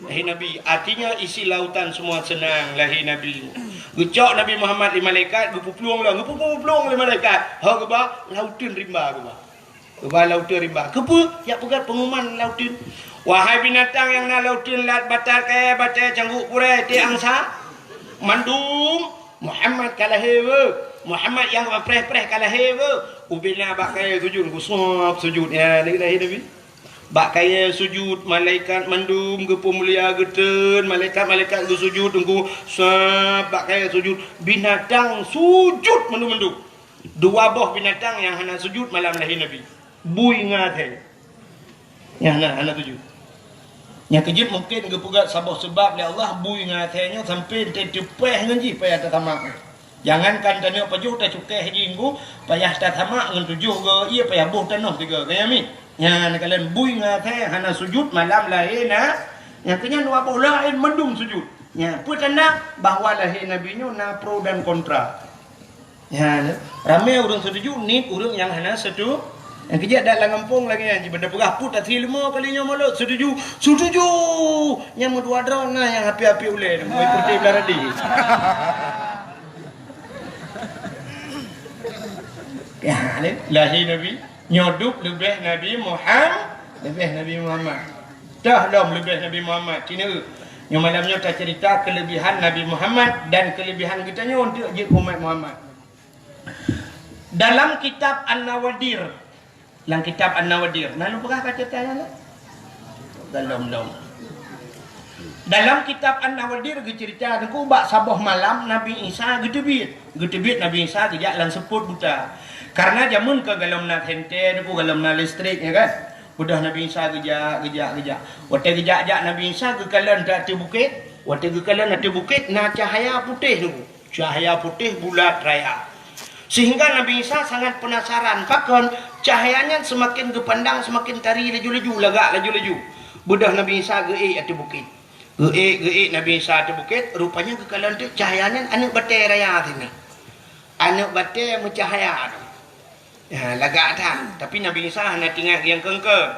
lahé Nabi. Artinya isi lautan semua senang lahé Nabi. Geucok Nabi Muhammad lé malaikat, geupuplueng lah, geupuplueng lé malaikat. Ha geuba, lauteun rimba geuba. Geuba lauteun rimba. Keupeue? Jak peugah pengumuman lauteun. Wahai binatang nyang na lauteun, lat, batat, kayèe, batèe, cangguk, kurèe, tiek angsa, mandum Muhammad ka lahé weuh. Muhammad nyang preh-preh ka lahé weuh. Ubena bak kayèe sujud, geusab sujud. Ya, ni lahé Nabi. Bak kayèe sujud, malaikat mandum geupeumulia geuteun, malaikat-malaikat geusujud teungku, sab bak kayèe sujud, binatang sujud mandum-mandum. Dua boh binatang nyang hana sujud malam lahé Nabi. Bui ngon asèe. Nyang hana, hana sujud. Nyang keujeuet mungken geupeugah saboh seubab lé Allah bui ngon asèe nyoe sampoe teupeue ngon jih payah tasamak. Jangankan taneuk pajoh, tacukéh jih ngku payah tasamak ngon tujoh go ié, payah boh tanoh tiga go, ya mi. Nyan kalon bui ngon asèe hana sujud malam lahé na. Nyang keunyan dua boh laén mandum sujud. Nyan peue tanda bahwa lahé Nabi nyoe na pro dan kontra. Nyan ramé ureueng setuju, nit ureueng nyang hana setu. Nyang keujeuet dak lam gampông lagèe nyan, jipeugah put asai leumo kali nyoe mulod setuju, setuju. Nyang meudua droe na nyang api-api ulèe, meuikoti belah radi. Ya, ni lahé Nabi. Nyoe dub leubeh Nabi Muham-, leubeh Nabi Muhammad. Toh lom leubeh Nabi Muhammad. Cina, nyoe malam nyoe tacerita kelebihan Nabi Muhammad dan kelebihan geutanyoe untuk jeuet umat Muhammad. Dalam kitab An-Nawadir, lam kitab An-Nawadir, na lôn peugah ka cerita nyan? Galom-lom. Dalam kitab An-Nawadir geucerita teungku bak saboh malam Nabi Isa geuteubiet. Geuteubiet Nabi Isa geujak lam seupôt buta. Karena jameun ka galom na senter teungku, galom na listrik, ya kan? Udah Nabi Isa geujak, geujak, geujak. Watèe geujak-jak Nabi Isa geukalon ateueh bukét. Watèe geukalon ateueh bukét na cahaya putéh teungku. Cahaya putéh bulat raya. Sehingga Nabi Isa sangat penasaran, pakon cahaya nyan seumaken geupandang seumaken tari laju-laju, lagak laju-laju. Beudôh Nabi Isa geuék ateueh bukét. Geuék, geuék Nabi Isa ateueh bukét, rupanya geukalon teuk cahaya nyan aneuk batèe raya sinan. Aneuk batèe meucahaya tu. Ya, lagak that. Tapi Nabi Isa hana teuingat nyang keungkeuen.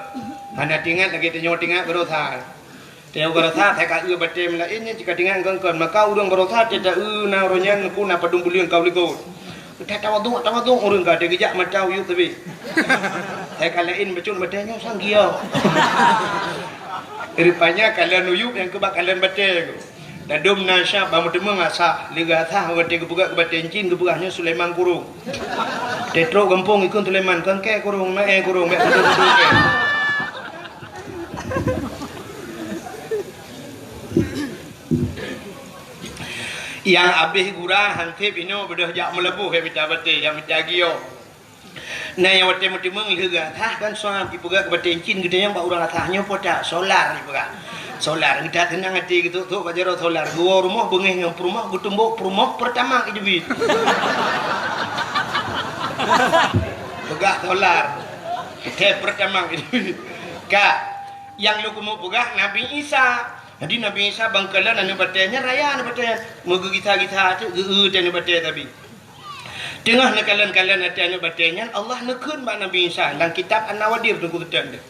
Hana teuingat lagèe tanyoe teuingat baroesa. Tanyoe baroesa, asai ka eu batèe meulaén nyan cit ka teuingat nyang keungkeuen. Maka ureueng baroesa, asai ta eu na uroe nyan, ku na padum buleuen ka u likot. Ka tawadhu, tawadhu ureueng ka, watèe geujak mata uyueb teubiet. Asai ka laén bacut batèe nyoe sang giok. Rupanya kalon uyueb nyang keu bak kalon batèe. Ladôm na syab bak meuteumeung asah, lé geuasah watèe geupeugah keu batèe cit geupeugah nyoe Sulaiman Kurong. Teutrok gampông ikheun Sulaiman, kon kèe kurong, meu'èe kurong, bèk tutoe-tutoe kèe. Nyang abéh gura hansép inoe beudôh jak meulaboh, jak mita batèe, jak mita giok. Na nyang watèe meuteumeung lheueh geuasah kan suam jipeugah keu batèe cit geutanyoe bak ureueng asah nyoe po that solar jipeugah. Solar geutak teunang até geutok-tok bak jaroe solar geuwoe rumoh beungéh ngon peurumoh geutumbok peurumoh peurtamax jeubiet. Peugah solar. Teh peurtamax jeubiet. Ka nyang lôn keumeung peugah Nabi Isa. Jadi Nabi Isa bangkalan aneuk batèe nyan raya aneuk batèe nyan meugeugisa-gisa teuk geu-eu teh aneuk batèe tabi. Teungoh neukalon-kalon ateueh aneuk batèe nyan, Allah neukheun bak Nabi Isa lam kitab An-Nawadir teungku teutab deh.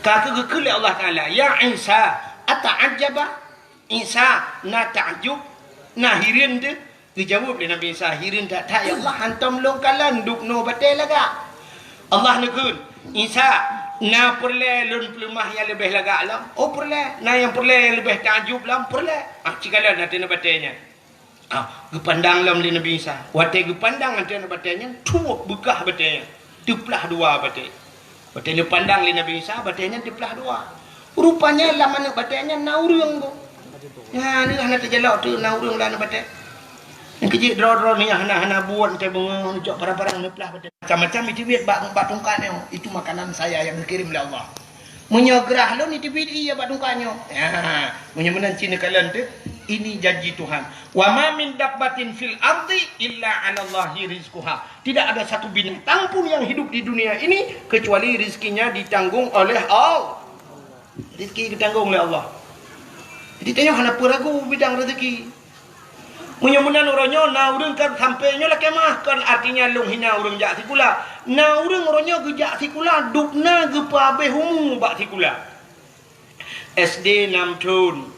Ka keuh geukheun lé Allah Taala, "Ya Isa, ata'ajjaba?" Isa na takjub, na hireuen teuh? Geujaweueb lé Nabi Isa, "Hireuen that-that ya Allah, hantom lôn kalon dub noe batèe lagak." Allah neukheun, "Isa, na peureulèe lôn peuleumah nyang leubeh lagak lom?" "Oh peureulèe." "Na nyang peureulèe nyang leubeh takjub lom?" "Peureulèe." Ah, ci kalon ateueh aneuk batèe nyan. Ah, geupandang lom lé Nabi Isa. Watèe geupandang ateueh aneuk batèe nyan, tuwoe beukah batèe nyan. Teuplah dua batèe. Watèe geupandang lé Nabi Isa, batèe nyan teuplah dua. Rupanya lam aneuk batèe nyan na ureueng ko. Nyan hana teujalok teuk na ureueng lam aneuk batèe. Nyang keujeuet droe-droe nyan hana, hana buet teuh beungoh neucok parang-parang neuplah batèe. Macam-macam iteubiet bak, bak tungkat nyoe. Itu makanan saya yang dikirim oleh Allah. Meunyoe grah lôn iteubiet ié bak tungkat nyoe. Ya, meunyoe meunan cit neukalon teuh, ini janji Tuhan. "Wa ma min dabbatin fil ardi illa 'alallahi rizquha." Tidak ada satu binatang pun yang hidup di dunia ini kecuali rezekinya ditanggung oleh Allah. Rezeki ditanggung oleh Allah. Jadi tanyoe hana peue ragu bidang rezeki. Meunyoe meunan uroe nyoe na ureuëng kan sampai nyoe lakée meuah, kon artinya lôn hina ureuëng jak sikula. Na ureuëng uroe nyoe geujak sikula, dubna geupeuhabéh umu bak sikula. S D nam thon,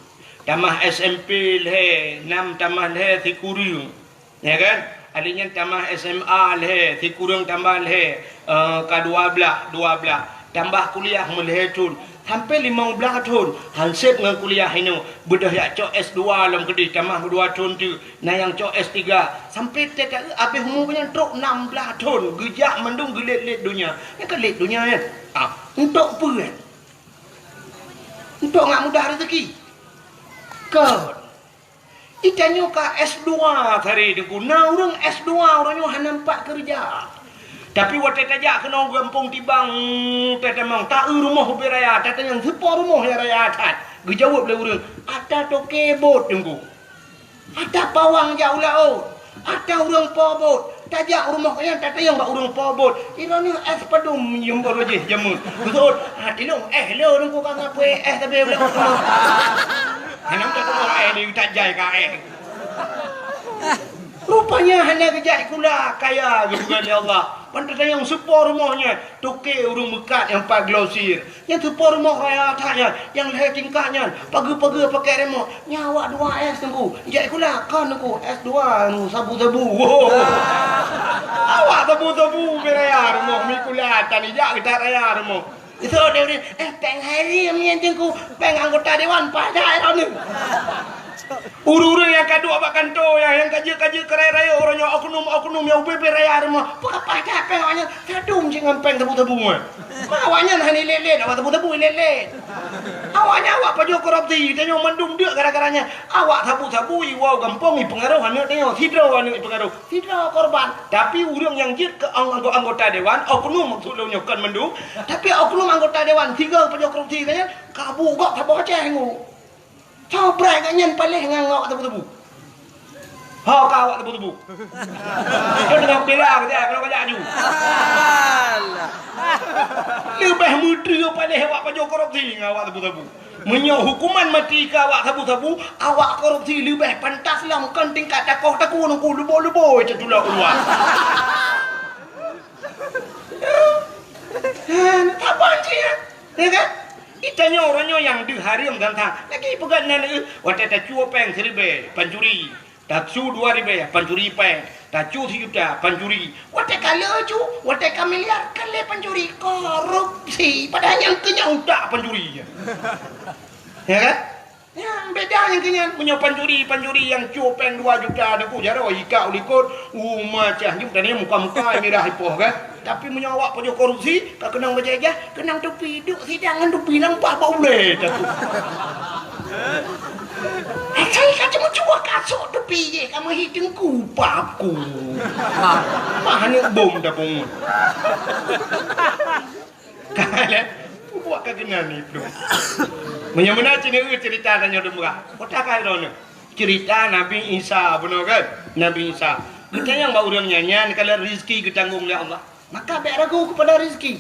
tamah S M P lhée, nam tamah lhée sikureueng. Ya kan? Ahli nyan tamah S M A lhée, sikureueng tambah lhée, eh, ka dua blaih, dua blaih. Tambah kuliah meulhée thon, sampai limong blaih thon, han sép ngon kuliah inoe, beudôh jak cok S dua lom keudeh, tamah dua thon teuk, na nyang cok S tiga. Sampai teuka habéh umu nyan trok nam blaih thon, geujak mandum geulét-lét donya. Nyan ka lét donya nyan. Ah, untuk peue nyan? Untuk ngat mudah rezeki. Kon. Itanyoe ka S dua tadi Teungku. Na ureuëng S dua, ureuëng nyoe hana nampak keureuja. Tapi watée tajak keunoe gampông Tibang, tatamong, ta-eu rumoh ubé raya, tatanyong, "Soe po rumoh nyang raya that?" Geujaweueb lé ureuëng, "Ata toke bot, Teungku. Ata pawang jak u laôt. Ata ureuëng po bot." Tajak u rumoh nyan, tatanyong bak ureuëng po bot, "Droeneuh éh padum nyum baro jih jameun?" Geuseuôt, "Ah, tilông éh lé, Teungku, ka ngapui éh sabe u laôt." Hana meutuah éh di tajai ka éh. Rupanya hana geujak sikula kaya geupeugah lé Allah. Ban tatanyong, "Soe po rumoh nyan?" "Toke ureuëng meukat nyang pat glosir. Nyan soe po rumoh raya that nyan, nyang lhée tingkat nyan, pageue-pageue pakai remoh." "Nyan awak dua S, Teungku. Jak sikula kon, Teungku, S dua, Teungku, sabu-sabu." Awak sabu-sabu ubé raya rumoh, mi kula tan ijak geutat raya rumoh. Isok dia, "Eh, péng hareuem nyan, Teungku, péng anggota dewan, paih that droeneuh." Ureuëng-ureuëng nyang ka duek bak kantô nyan, nyang ka jeuet-ka jeuet keu raya-raya uroe nyoe, oknum-oknum nyang ubé-bé raya rumoh, peue ka paih that péng awaknyan, sadum cit ngon péng sabu-sabu nyan. Ma awaknyan hana ilét-lét, awak sabu-sabu ilét-lét. Awaknyan awak pajoh korupsi, tanyoe mandum deuk gara-gara nyan. Awak sabu-sabu iwoe gampông ipeungaroh aneuk tanyoe, sidroe aneuk ipeungaroh, sidroe korban. Tapi ureuëng nyang jeuet keu ang-, anggo-, anggota dewan, oknum maksud lôn nyoe kon mandum, tapi oknum anggota dewan sigoe pajoh korupsi nyan, kabu gob saboh Aceh ngu. Soe brat gobnyan paléh ngon awak tebu-tebu. Ho ka awak tebu-tebu. Dia tengah bela ke dia, kalau kajak aju. Leubeh meutreue paléh awak pajoh korupsi ngon awak tebu-tebu. Meunyoe hukuman mati keu awak sabu-sabu, awak korupsi leubeh pantas lom kon tingkat takoh taku nungku leubo-leubo itu tulak uluwa. Saban cit, ya kan? Itanyoe uroe nyoe nyang deuh hareuem gata. Lagi peugah nan, eh, watée tacue péng siribée, pancuri. Tacue dua ribée, pancuri péng. Tacue sijuta, pancuri. Watée ka le cu, watée ka miliar, ka le pancuri. Korupsi. Padahai nyang keu nyan utak pancuri. Ya kan? Nyan, beda nyang keu nyan. Meunyoe pancuri, pancuri nyang cue péng dua juta, ada ku jaroe ikak u likot, uma cah jeuem tadi muka-muka mirah ipoh kan. Tapi meunyoe awak pajoh korupsi, ka keunong bajée jah, keunong tupi, duek sidang ngon tupi nampak bak ulée tatu. Asai ka cuma cuba kasok tupi jih, ka meuhi teungku paku. Mah aneuk bom tapong. Ka lé, buat ka keunan ni, bro. Meunyoe meunan cit nyoe cerita tanyoe dum beurak. Kota ka droeneuh. Cerita Nabi Isa, bunoe kan? Nabi Isa. Geutanyong bak ureuëng nyan, nyan kalau rezeki geutanggong lé Allah. Maka bék ragu kepada rezeki.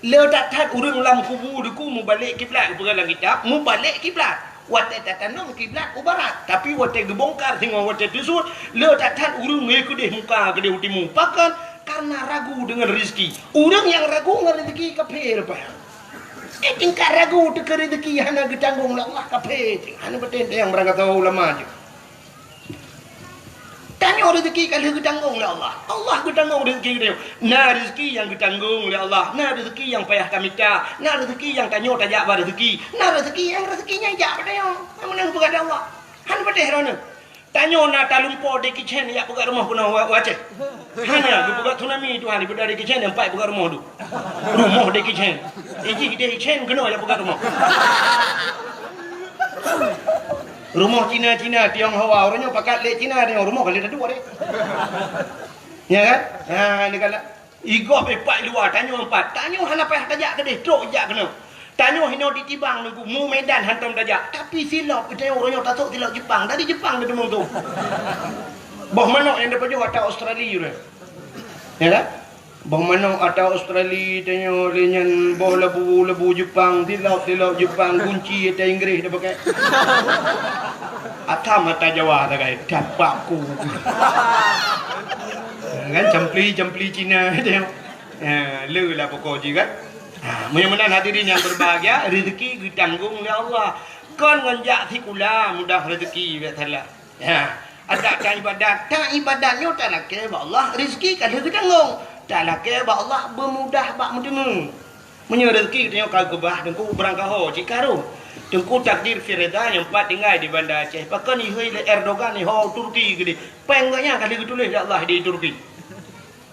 Le that-that ureuëng lam kubu deuku mubalek kiblat, geupeugah lam kitab, mubalek kiblat. Watée tatanom kiblat u barat, tapi watée geubongkar singoh watée teusut, le that-that ureuëng ngeue keudeh muka keudeh u timu. Pakon? Karena ragu deungon rezeki. Ureuëng nyang ragu ngon rezeki kafé rupa. Eh, tingkat ragu teuka rezeki hana geutanggong lé Allah, kafé. Hana beutôi nyang beurangkat ulama jih. Tanyoe rezeki ka lheueh geutanggong lé Allah. Allah geutanggong rezeki geutanyoe. Na rezeki nyang geutanggong lé Allah, na rezeki nyang payah tamita, na rezeki nyang tanyoe tajak ba rezeki, na rezeki nyang rezeki nyan jak bak tanyoe. Nyang meunan geupeugah lé Allah. Hana patéh droeneuh. Tanyoe na talumpo Jackie Chan jak peugah rumoh keunoe u, u Aceh. Hana, geupeugah tsunami Tuhan, daripada Jackie Chan sampai peugah rumoh tu. Rumoh Jackie Chan. Ijih Jackie Chan keunoe jak peugah rumoh. Rumoh Cina-Cina, Tionghoa, ureuëng nyoe pakat lé Cina, tanyoe rumoh ka lé taduek deh. Ya kan? Ha, ni kan. Igob ipak luwa, tanyoe empat. Tanyoe hana payah tajak keudeh, trok jak keunoe. Tanyoe hinoe di Tibang nunggu, mu Medan hantom tajak. Tapi silop, tanyoe ureuëng nyoe tasok silop Jepang. Dari Jepang dia teumong tu. Boh manok nyang dipajoh ata Australia tu. Ya kan? Boh manok ata Australia, tanyoe lé nyan boh labu, labu Jepang, silop, silop Jepang, gunci ata Inggris dah pakai. Tham ata Jawa sagai, dapat ku. Kan campli-campli Cina tengok. Ha, le lah pokok jih kan. Ha, meunyoe meunan hadirin yang berbahagia, rezeki geutanggong lé Allah. Kon ngon jak sikula mudah rezeki, biasalah. Ha, adak ta ibadat, ta ibadat nyoe talakée bak Allah, rezeki ka lheueh geutanggong. Talakée bak Allah, beumudah bak meuteumé. Meunyoe rezeki geutanyoe ka geubah, Teungku, beurangkaho cit ka rhot. Teungku, takdir Firda nyang pat tinggai di Banda Aceh. Pakon ihôi lé Erdogan iho Turki keudeh. Péng gobnyan ka lheueh geutuléh lé Allah di Turki.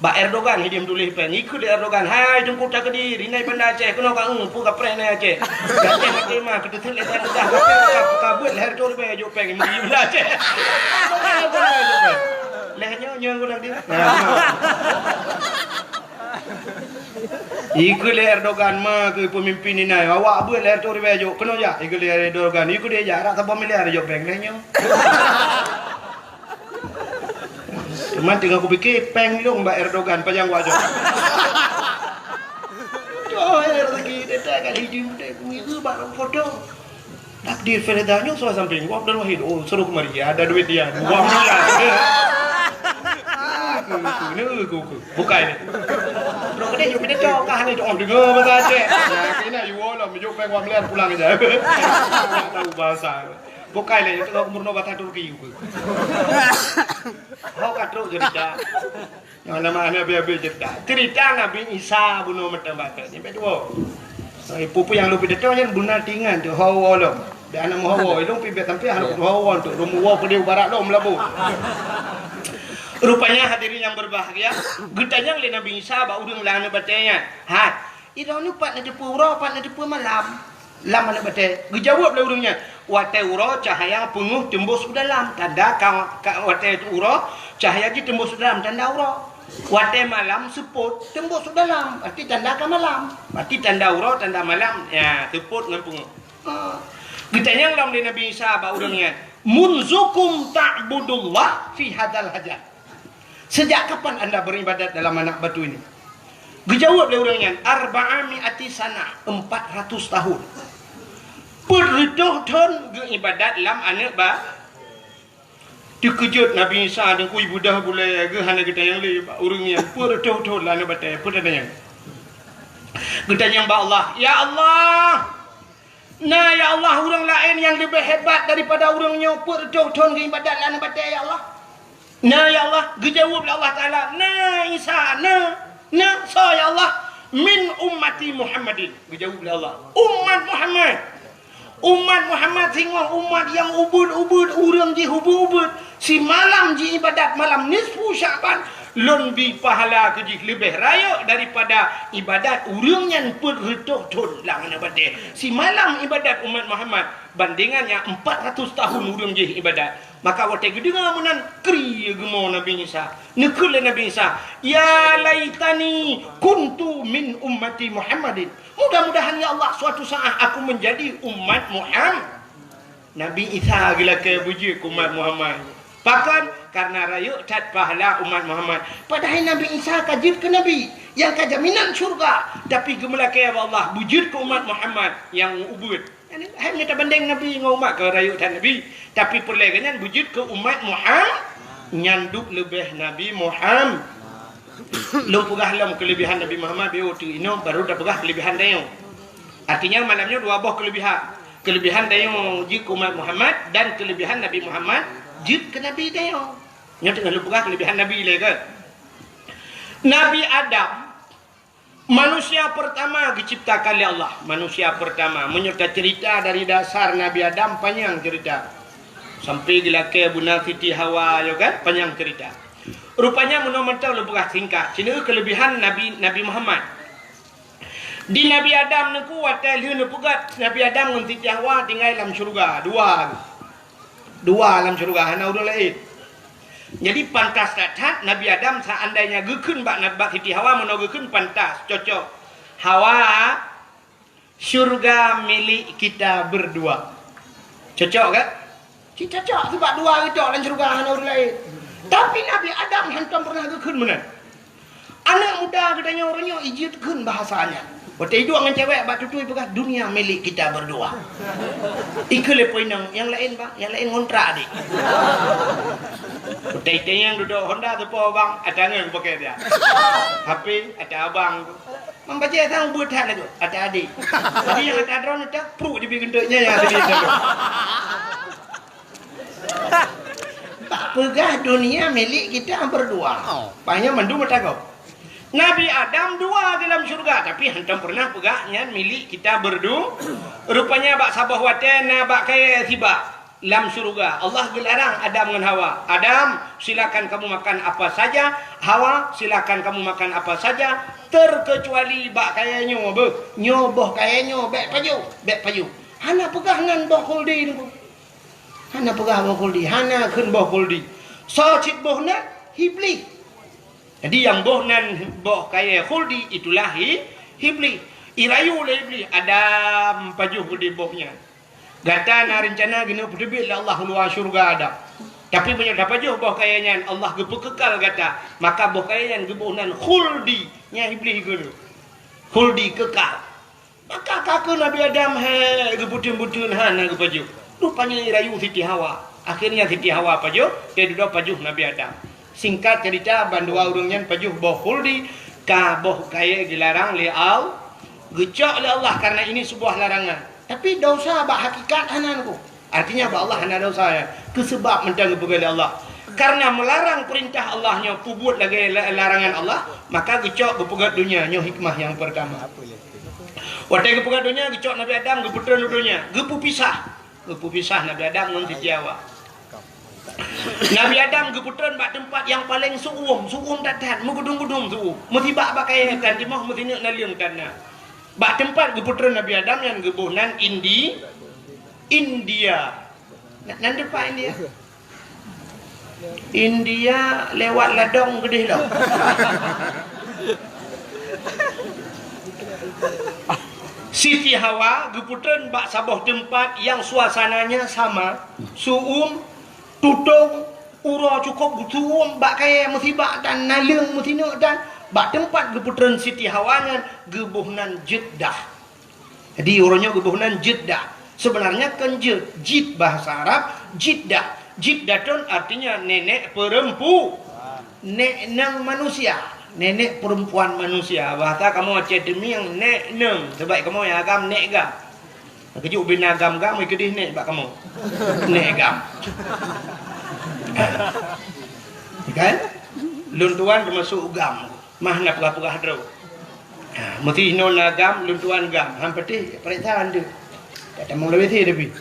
Bak Erdogan hidiem tuléh péng. Ikheun lé Erdogan, "Hai Teungku Takdir, inan Banda Aceh keunoe ka eu, peue ka preh nai Aceh." Aceh maté ma, keuteuseut lé Erdogan, ka, ka beuet lhèe reutôh ribèe jok péng di Banda Aceh. Lhèe nyoe, nyoe Teungku Takdir. Ikheun lé Erdogan ma keu peumimpin inan, awak beuet lhèe reutôh ribèe jok, keunoe jak. Ikheun lé Erdogan, ikheun lé jak, rot saboh miliar jok péng lhèe nyoe. Teuma teungoh kupike, péng lôn bak Erdogan pajan wajok. Toh, eh, rezeki dia tak kali jumpa ku itu bak foto. Takdir Firda nyoe soe sampéng, Abdul Wahid. Oh, suruh kemari, ada duit dia. Dua miliar. Aku, aku, ni aku, aku. Bukai ni. Bro, kena jumpa dia toh kah ni? Oh, dengar bahasa Aceh. Nah, kena you all lah, menunjuk péng dua miliar pulang aja. Tak tahu bahasa. Bukai lé, teuka meurunoe basa Turki. Ho ka trok cerita. Nyang nama hana habéh-habéh cerita. Cerita Nabi Isa bunoe meuteumé nibak dua. Hai, peue-peue nyang lôn pidato nyan beuna tingan tu, hawa lom. Dan aneuk meuhawa, ilong pibet sampai aneuk hawa tu, rumoh wo keudeh barat lom labu. Rupanya hadirin yang berbahagia, geutanyong lé Nabi Isa bak ureuëng lam aneuk batée nyan. Hai, Idong nyoe pat neuteupeue uroe, pat neuteupeue malam lam aneuk batée. Geujaweueb lé ureuëng nyan, "Watée uroe cahya peungeuh teumbôh u dalam, tanda ka, ka watée uroe cahya jih teumbôh u dalam, tanda uroe. Watée malam seupôt teumbôh u dalam, berarti tanda ka malam. Berarti tanda uroe, tanda malam, ya, seupôt ngon peungeuh." Ha. Geutanyong lom lé Nabi Isa bak ureuëng nyan, "Munzukum ta'budullah fi hadzal hajar?" Sejak kapan anda beribadat dalam anak batu ini? Geujaweueb lé ureuëng nyan, "Arba'a mi'ati sanah, empat ratus tahun." Peuet reutôh thon geuibadat lam aneuk ba-, Teukeujot Nabi Isa deungkui beudoh bulée geuh hana geutanyong lé bak ureuëng nyan, peuet reutôh thon lam aneuk batée, peue tanyong? Geutanyong bak Allah, "Ya Allah, na ya Allah ureuëng laén nyang leubeh hebat daripada ureuëng nyoe peuet reutôh thon geuibadat lam aneuk batée ya Allah?" "Na ya Allah," geujaweueb lé Allah Taala, "na Isa, na, na soe ya Allah?" "Min ummati Muhammadin," geujaweueb lé Allah, "umat Muhammad. Umat Muhammad singoh umat nyang ubeuet-ubeuet, ureuëng jih ubeuet-ubeuet, simalam jiibadat malam nisfu Sya'ban, lôn bi pahala keu jih leubeh rayeuk daripada ibadat ureuëng nyan peuet reutôh thon lam aneuk batée. Simalam ibadat umat Muhammad bandingan nyang empat ratus tahun ureuëng jih ibadat." Maka watée geudeungoe meunan, kri geumo Nabi Isa. Neukheun lé Nabi Isa, "Ya laitani kuntu min ummati Muhammadin." Mudah-mudahan ya Allah suatu saat aku menjadi umat Muhammad. Nabi Isa geulakée beujeuet keu umat Muhammad. Pakon? Karena rayeuk that pahala umat Muhammad. Padahai Nabi Isa ka jeuet keu nabi nyang ka jaminan syurga, tapi geumeulakée bak Allah beujeuet keu umat Muhammad nyang ubeuet. Hai meutabandeng Nabi ngon umat ka rayeuk that Nabi, tapi peureulée geuh nyan beujeuet keu umat Muhammad nyan duek leubeh Nabi Muhammad. Lôn peugah lom keuleubehan Nabi Muhammad, biôh teuk inoe baru tapeugah keuleubehan tanyoe. Artinya malam nyoe dua boh keuleubehan. Keuleubehan tanyoe jeuet keu umat Muhammad dan keuleubehan Nabi Muhammad jeuet keu Nabi tanyoe. Nyoe teungoh lôn peugah keuleubehan Nabi lé kan. Nabi Adam Manusia pertama geuciptakan lé Allah. Manusia pertama. Meunyoe tacerita dari dasar Nabi Adam, panyang cerita. Sampai geulakée beuna Siti Hawa, yo kan? Panyang cerita. Rupanya meunoe mantong lôn peugah singkat. Sineuk keuleubehan Nabi, Nabi Muhammad. Di Nabi Adam neuku watée lheueh neupeugét Nabi Adam ngon Siti Hawa tinggai lam syeuruga. Dua. Dua lam syeuruga, hana ureuëng laén. Jadi pantas that-that Nabi Adam seandainya geukheun bak, bak Siti Hawa, meunoe geukheun pantas, cocok. "Hawa, syurga milik kita berdua." Cocok kan? Cit cocok, sebab dua geucok lam syeuruga, hana ureuëng laén. Tapi Nabi Adam hantom pernah geukheun meunan. Aneuk muda geutanyoe uroe nyoe ijeuet kheun bahasa nyan. Watèe iduek ngon cewek bak tutui peugah, "Dunia milik kita berdua." Ikheun lé po inong, "Nyang laén, Bang, nyang laén ngontrak, Dik." Watèe itanyong dudoe Honda teupo, "Bang, ata ngon pakè dia." H P, ata abang. Mang bajèe sang ubeut that lagoe, ata adék. Jadi nyang ata droeneuh tak, pruet jibi geunteuk nyan nyang ata adék. Bak peugah dunia milik kita berdua. Oh. Paih nyan mandum meutakot. Nabi Adam dua di lam syurga, tapi hantom pernah peugah nyan milik kita berdu-, rupanya bak saboh watèe na bak kayèe sibak lam syurga. Allah geularang Adam ngon Hawa, "Adam, silakan kamu makan apa saja. Hawa, silakan kamu makan apa saja, terkecuali bak kayèe nyoe." Beuh, nyoe boh kayèe nyoe, bèk pajoh, bèk pajoh. Hana peugah nan boh khuldi nyoe. Hana peugah boh khuldi, hana kheun boh khuldi. Soe cit boh nan? Iblih. Jadi nyang boh nan boh kayèe khuldi itulah i-, Iblih. Irayu lé Iblih, "Adam, pajoh keudéh boh nyan. Gata na reuncana keuneuk peuteubiet lé Allah u luwa syeuruga Adam. Tapi meunyoe tapajoh boh kayèe nyan, Allah geupeukekal gata, maka boh kayèe nyan geuboh nan khuldi." Nyan Iblih kheun, "Khuldi kekal." Maka ka kheun Nabi Adam, "Hai, geubeuteun-beuteun hana geupajoh." Rupanya irayu Siti Hawa. Akhirnya Siti Hawa pajoh, teududoe pajoh Nabi Adam. Singkat cerita, bandua ureueng nyan pajoh boh khuldi, ka boh kayèe geularang lé Al-, geucok lé Allah karena ini sebuah larangan. Tapi dosa bak hakikat hana nyan. Artinya bak Allah hana dosa, ya. Keu seubab mantong geupeugah lé Allah. Karena melarang perintah Allah nyoe peubuet lagèe la-, larangan Allah, maka geucok geupeugöt donya, nyoe hikmah nyang pertama. Watèe geupeugöt donya, geucok Nabi Adam, geupeutreun u donya, geupeupisah. Geupeupisah Nabi Adam ngon Siti Hawa. Nabi Adam geupeutreun bak teumpat nyang paleng seu-uem, seu-uem that-that, meugudum-gudum seu-uem. Meusibak bak kayèe tan timoh, meusineuk naleueng tan na. Bak teumpat geupeutreun Nabi Adam nyan geuboh nan Indi-, India. Na-, nan teumpat India. India lewat ladông keudéh lom. Siti Hawa geupeutreun bak saboh teumpat nyang suasananya sama, seu-uem, tutong, uroe cukôp geutuwöm bak kayèe meusibak dan naleueng meusineuk dan bak teumpat geupeutreun Siti Hawa nyan geuboh nan Jeddah. Jadi, uroe nyoe geuboh nan Jeddah. Sebenarnya kon Jed-, Jid bahasa Arab, Jiddah. Jiddatun artinya nenek perempu-, nek nang manusia, nenek perempuan manusia. Bahasa kamoe Aceh Teumieng, nek nang. Sebab kamoe nyang agam, nek gam. Keujeuet ubé na gam-gam, keudéh nek bak kamoe. Nek gam. Kan? Lôn tuan teumasuk gam. Mah na peugah-peugah droe. Ha, meusti inoe na gam, lôn tuan gam. Han patéh, paréksa han deuh. Tak tamong lawét tapi.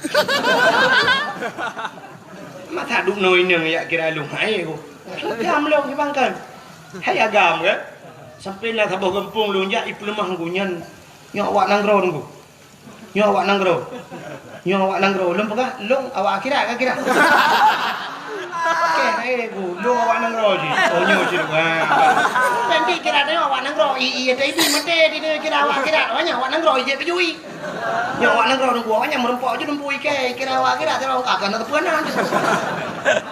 Masa dum noe inong jak kira lôn hai ku. Gam lôn di bangkan. Hai agam ke? Sampai na saboh gampông lôn jak ipeuleumah ku nyan. Nyoe awak nanggroe ku. Nyoe awak nanggroe. Nyoe awak nanggroe. Lôn peugah, lôn awak akhirat ka kira. Oke, hai bu, lôn awak nanggroe jih. Oh, nyoe jih. Ha. Nanti kira tengok awak nanggroe. I, i, ada ibi mate di dia kira awak akhirat. Awak nyan awak nanggroe ijak peujui. Nyoe awak nanggroe nunggu awak nyan meureumpok je nunggu ikai kira awak akhirat. Kira awak akan ada peunan.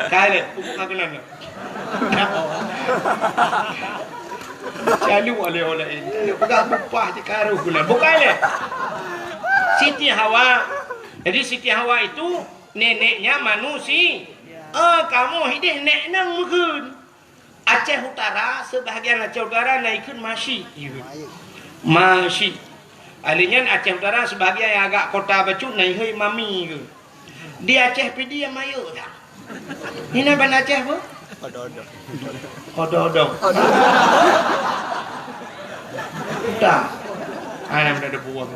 Kali, bukan kenal. Lalu oleh-oleh ini. Lalu peugah bupah je karu guna. Bukan leh. Siti Hawa. Jadi Siti Hawa itu neneknya manusia. Eh, kamoe hideh nek nang meukeun. Aceh Utara, sebahagian Aceh Utara na ikheun Masyik. Masyik. Ahli nyan Aceh Utara sebahagian nyang agak kota bacut na ihôi Mami ke. Di Aceh Pidie mayok dah. Nina ban Aceh apa? Odong-odong. Odong-odong. Dah. Anak dah ada buang.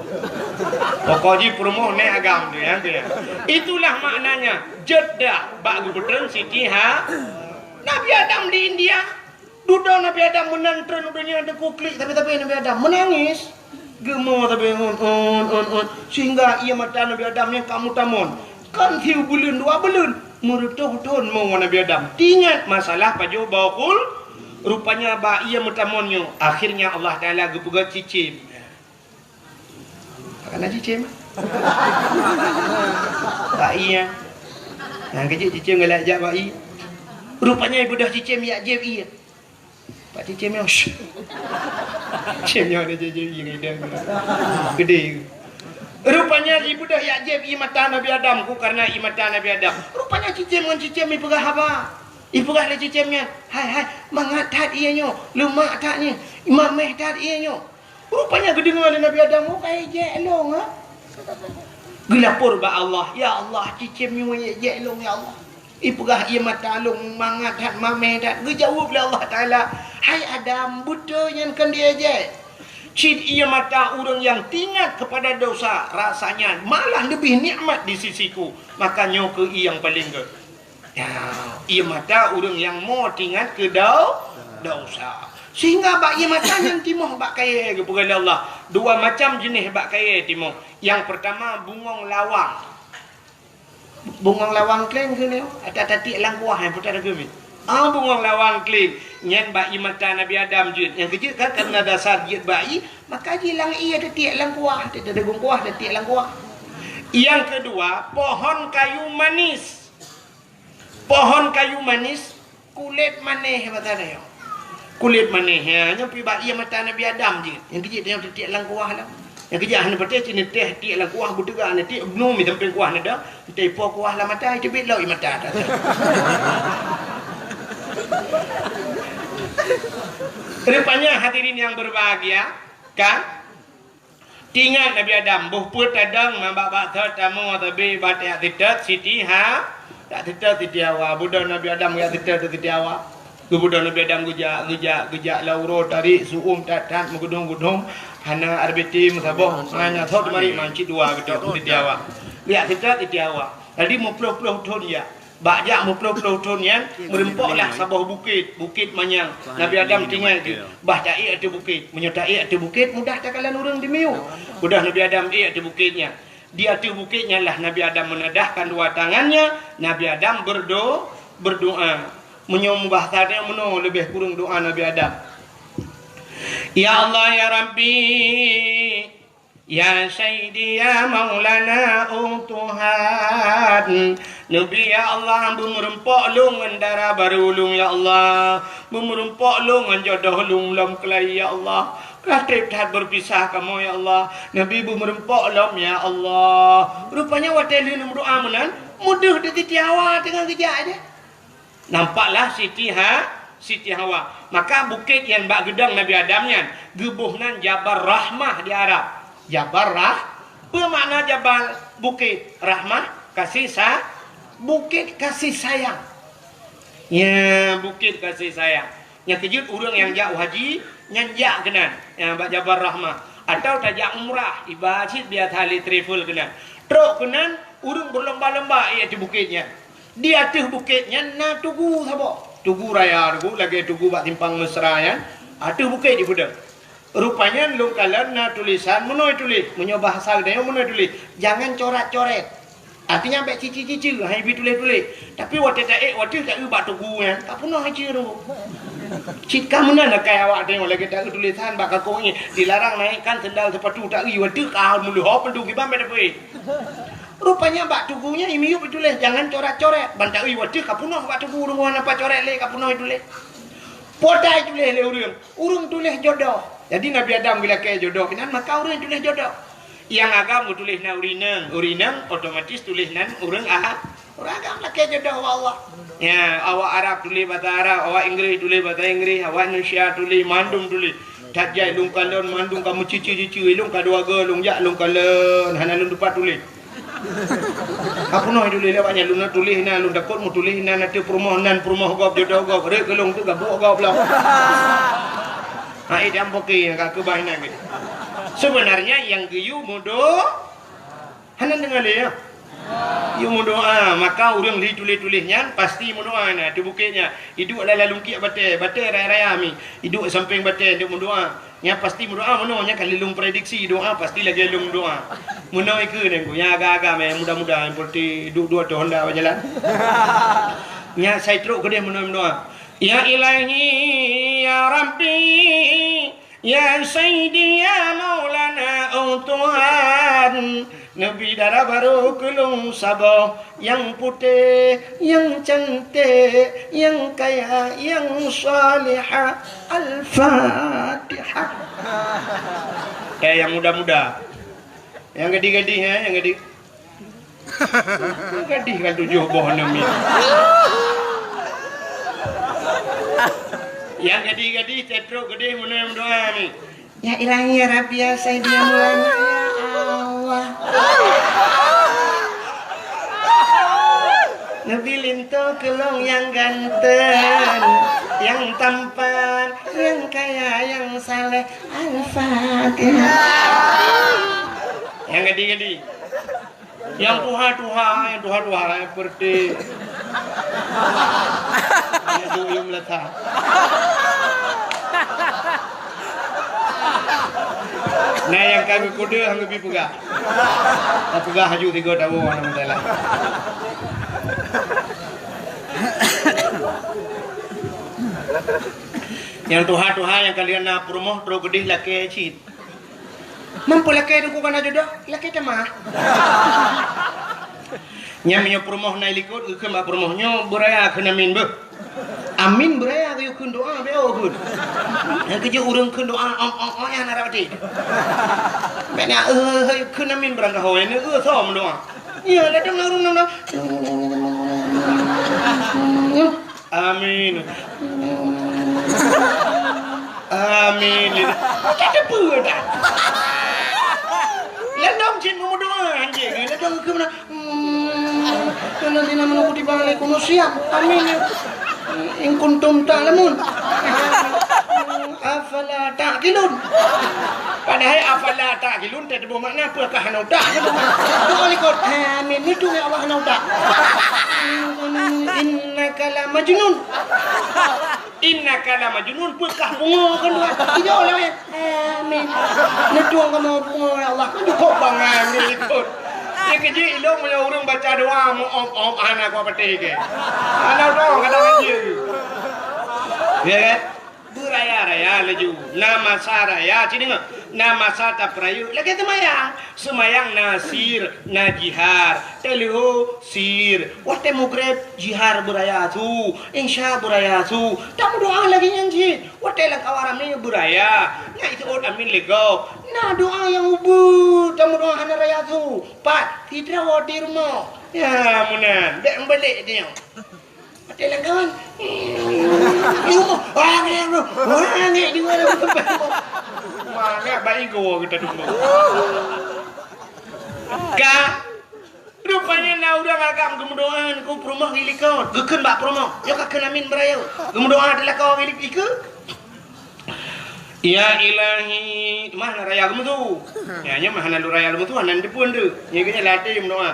Pokok ji perumoh nek agam tu ya, tu ya. Itulah maknanya Jeddah bak gubernur Siti Ha. Nabi Adam di India. Dudoe Nabi Adam meunan treun u donya teuku klik tapi-tapi Nabi Adam meunangis. Geumo tapi un, un, un, un. Sehingga ie mata Nabi Adam nyang ka meutamon. Kan siu buleuen dua buleuen, meureutoh thon mo Nabi Adam. Teuingat masalah pajoh boh khuldi, rupanya bak ie meutamon nyoe, akhirnya Allah Taala geupeugah cicém. Pakana cicém? Bak ie. Nah, keujeuet cicém galak jak bak ie. Rupanya ibeudôh cicém jak jieb ie. Bak cicém nyoe. Cicém nyoe ada jijim ngon idang. Gede. Rupanya ibeudôh jak jieb ié mata Nabi Adam ku karena ié mata Nabi Adam. Rupanya cicém ngon cicém ipeugah haba. Ipeugah lé cicém nyan, "Hai, hai, mangat that ié nyoe, leumak that nyoe, mamèh that ié nyoe." Rupanya geudeungoe lé Nabi Adam, "Oh, ka ijek lôn, ha?" Geulapor bak Allah, "Ya Allah, cicém nyoe ijek lôn, ya Allah. Ipeugah ié mata lôn mangat that, mamèh that." Geujaweueb lé Allah Taala, "Hai Adam, beutôi nyan kon diijek. Cit ié mata ureuëng nyang teuingat keupada dosa, rasanya malah leubeh nikmat di sisi-Ku. Maka nyoe kheueh ié nyang paleng gét." Ya, ié mata ureuëng nyang mo teuingat keu dau-, dosa. Sehingga bak ié mata nyan timoh bak kayèe geupeugah lé Allah. Dua macam jeunèh bak kayèe timoh. Nyang peurtama bungong lawang. Bungong lawang kléng keunoe, ata tatiek lam kuah nyang peutara geumi. Ah, bungong lawang kléng. Nyan bak ié mata Nabi Adam jeuet. Nyang keujeuet kan karena dasar jeuet bak ié, maka jilang ié tatiek lam kuah, tatiek dagung kuah, tatiek lam kuah. Nyang keudua, pohon kayu manis. Pohon kayu manis, kulét manéh mata nyoe. Kulét manéh, ya, nyoe pi bak ié mata Nabi Adam jeuet. Nyang keujeuet nyoe tatiek lam kuah lah. Nyang keujeuet hana patéh cit neutéh tiek lam kuah beuteuga neutéh bnu mi sampéng kuah neuda, neutéh po kuah lam mata, iteubiet lom ié mata. Rupanya hadirin yang berbahagia, kan? Teuingat Nabi Adam, boh peuet tadong, man bak-bak thot tamoe tabi bak tajak seutôt Siti Ha-, jak seutôt Siti Hawa. Beudôh Nabi Adam geujak seutôt Siti Hawa. Geubeudôh Nabi Adam geujak, geujak, geujak lam uroe tarék, su'um that-that, meugeudong-geudong, hana R B T meusaboh, hana thot marit mancit dua geutôk Siti Hawa. Geujak seutôt Siti Hawa. Jadi meuploh-ploh thon jak. Bak jak meuploh-ploh thon nyan, meureumpok lah saboh bukét, Bukét Manyang. Nabi Adam teuingat geuh, bah taék ateueh bukét. Meunyoe taék ateueh bukét, mudah takalon ureuëng dimiyueb. Mudah Nabi Adam ék ateueh bukét nyan. Di ateueh bukét nyan lah Nabi Adam meunadahkan dua tangannya, Nabi Adam berdo-, berdoa. Meunyoe mubahasa nyan meunoe leubeh kureueng doa Nabi Adam. Ya Allah, ya Rabbi, Ya Sayyidi, ya Maulana, oh Tuhan, neubi ya Allah, beumeureumpok lôn ngon dara barô lôn ya Allah, beumeureumpok lôn ngon jodoh lôn lom keulayi ya Allah. Ka trép that beupisah kamoe ya Allah, neubi beumeureumpok lom ya Allah. Rupanya watée lheueh neumeudoa meunan, meudeuh di Siti Hawa teungoh geujak aja. Nampaklah Siti Ha-, Siti Hawa. Maka bukét nyang bak geudong Nabi Adam nyan geuboh nan Jabal Rahmah di Arab. Jabal Rah-, peue makna Jabal? Bukét. Rahmah, kasih sa-, bukét kasih sayang. Ya, bukét kasih sayang. Nyang keujeuet ureuëng nyang jak u haji, nyan jak keunan, nyang bak Jabal Rahmah. Atau tajak umrah, iba cit biasa lé travel keunan. Trok keunan, ureuëng beulomba-lomba ék ateueh bukét nyan. Di ateueh bukét nyan na tugu saboh. Tugu raya tugu, lagée tugu bak simpang Mesra nyan. Ateueh bukét jipeudong. Rupanya lôn kalon na tulisan meunoe tuléh. Meunyoe bahasa geutanyoe meunoe tuléh, "Jangan corat-coret." Artinya bék cici-cici, hai bi tuléh-tuléh. Tapi watée taék, watée taeu bak tugu nyan, ka peunoh ici tu. Cit ka meunan akai awak tanyoe lagée taeu tulisan bak kakong nyan, "Dilarang naikkan sendal sepatu." Taeu watée ka meuleuho peundu kiban bék tapeuék. Rupanya bak tugu nyan imiyueb tuléh, "Jangan corat-coret." Ban taeu watée ka peunoh bak tugu, ureuëng hana pat coret lé, ka peunoh tuléh. Potai tuléh lé ureuëng. Ureuëng tuléh jodoh. Jadi Nabi Adam geulakée jodoh inan, maka ureuëng tuléh jodoh. Nyang agam geutuléh na ureuëng inong, ureuëng inong otomatis tuléh nan ureuëng a-, ureuëng agam lakée jodoh bak Allah. Ya, awak Arab tuléh basa Arab, awak Inggris tuléh basa Inggris, awak Indonesia tuléh, mandum tuléh. That jai lôn kalon mandum ka meuciceu-ciceu, lôn ka dua go lôn jak lôn kalon, hana lôn tupat tuléh. Ka peunoh tuléh lé awak nyan, lôn na tuléh na, lôn takot meutuléh na, na teu peurumoh nan, peurumoh gob, jodoh gob, rek keu lôn teu gabuek gob lom. Ha, eh, dan poke nyang ka keubah inan geuh. Sebenarnya nyang geuyue mudo, hana deungoe lé, ya. Yue meudoa, maka ureuëng li tuléh-tuléh nyan pasti meudoa na, teu bukét nyan. Iduek lam lalungkiek batée, batée raya-raya mi. Iduek sampéng batée, iduek meudoa. Nyan pasti meudoa meunoe, nyan ka lheueh lôn prediksi doa pasti lagée lôn doa. Meunoe ikeue nyan ku, nyang agam-agam, eh, muda-muda, nyang peureute duek-duek ateueh honda bak jalan. Nyan sai trok keudeh meunoe meudoa. Ya Ilahi, ya Rabbi, ya Sayyidi, ya Maulana, oh Tuhan, Neubi dara barô keu lôn saboh, nyang putéh, nyang canték, nyang kaya, nyang salihah. Al-Fatihah. Eh, nyang muda-muda. Nyang gadih-gadih, eh, nyang gadih. Gadih kan tujoh boh aneuk miet. Nyang gadih-gadih, trok gadih meunan meudoa ni. Ya Ilahi, ya Rabbi, ya Sayyidi, ya Maulana, ya Allah. Neubi linto keu lôn nyang ganteng, nyang tampan, nyang kaya, nyang saleh. Al-Fatihah. Nyang gadih-gadih. Nyang tuha-tuha, nyang tuha-tuha, nyang peureuteh. Nyang duek yum lata. Nah, nyang ka geukode, han geubi peugah. Tapeugah haju tiga tahun, alhamdulillah. Nyang tuha-tuha, nyang kalian na peurumoh, trok gadih lakée cit. Mampu lakée teungku kana jodoh, lakée teuma. Nyan meunyoe peurumoh na likot, geukheun bak peurumoh nyoe beuraya kheun amin beuh. Amin beuraya geuyue kheun doa, beu kheun. Nyang keujeuet ureuëng kheun doa, ong, ong, ong, nyan na rot até. Bèk na, eh, eh, eh, kheun amin barangkaho, eh, eh, som doa. Ya, datang ureuëng nang, nang. Amin. Amin. Kita teupeu dah. Ladom cit meumeudoa anjing. Ladom ke mana? Hmm. Alladzina amanu kutiba alaikumus siyam. Amin. In kuntum ta'lamun. Afala ta'qilun. Padahai afala ta'qilun teuh teuboh makna peue kah hana utak. Doa likot. Amin. Itu ya Allah hana utak. Innaka la majnun. Innaka la majnun, peue kah pungo kan doa. Tidak oleh. Amin. Neutueng kamoe pungo ya Allah. Cukup bangai likot. Dia kejik ilong meunyoe ureuëng baca doa mu om-om hana kuat patéh ke. Hana udah kadang anjing. Ya kan? Beuraya-raya laju. Na masa raya, ci deungoe. Na masa tapeurayeuk. Lagée seumayang. Seumayang na sir, na jihar. Teuleuho sir. Watée mugreb jihar beuraya su. Insya beuraya su. Tameudoa lagée nyan cit. Watée lam kawan ramé beuraya. Na iseuôt amin lé gob. Na doa nyang ubeut. Tameudoa hana raya su. Pat, sidroe di rumoh. Ya, meunan. Bék meubalek nyoe. Ada langgawan. Di rumah. Wah, angin, bro. Wah, angin di mana, bro? Mana baik gua kita dulu. Ka. Rupanya na urang agam geumeudoa ku peurumoh di likot. Geukheun bak peurumoh. Nyoe ka kheun amin beuraya. Geumeudoa di lakoe di likot. Ya Ilahi, mah na raya geumeusu. Ya, nyoe mah na raya geumeusu, hana deupeue deuh. Nyoe geunya latih meudoa.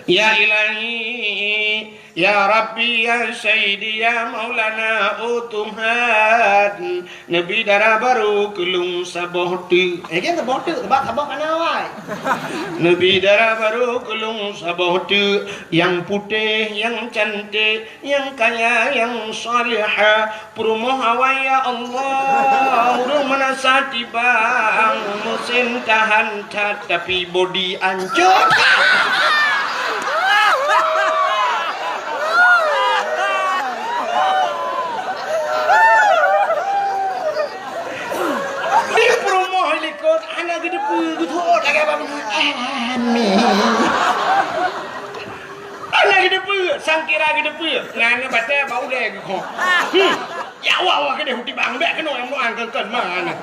Ya Ilahi, ya Rabbi, ya Sayyidi, ya Maulana, oh Tuhan, neubi dara barô keu lôn saboh teuk. Eh, jangan saboh teuk, sebab saboh kana awai. Neubi dara barô keu lôn saboh teuk, nyang putéh, nyang canték, nyang kaya, nyang salihah, peurumoh awai ya Allah, ureuëng meunasah tibang, meusén tahan that, tapi bodi ancô. Di peurumoh likot hana geuteupeue, geuteuôt lagée babah. Amin. Hana geuteupeue, sangkira geuteupeue. Nyan batée bak ulée geukhong. Hmm. Ya Allah, Allah keudeh u tibang, bék keunoe nyang meudoa keun-keun meunan.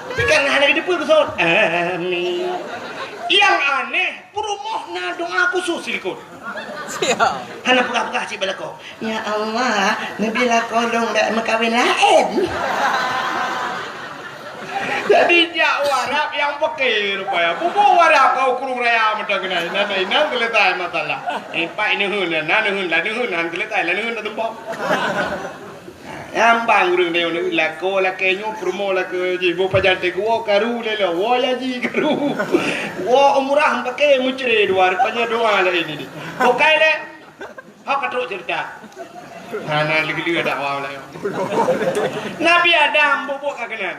Tapi kan hana geuteupeue geusôt. Amin. Nyang aneh, peurumoh na doa khusus silikot. Siap. Hana peugah-peugah cit bak lakoe. Ya Allah, neubi lakoe lôn bék meukawen laén. Jadi jak u Arab nyang peuke rupaya. Bubu u Arab keu ureuëng raya meuteuk keunan. Inan, inan geuleutai masalah. Eh, pak neuheun, na neuheun, la neuheun, han geuleutai, la neuheun na tumpok. Nyang bang ureuëng nyoe lakoe lakée nyoe peurumoh lakée jih. Boh pajan teuguwoe karu lé lo. Woe ya ji karu. Woe umrah pake meucre dua rupanya doa laén ini. Bukai lé. Hok ka trok ceurita. Hana lé-lé dakwah laén. Nabi Adam bubuk ka keunan.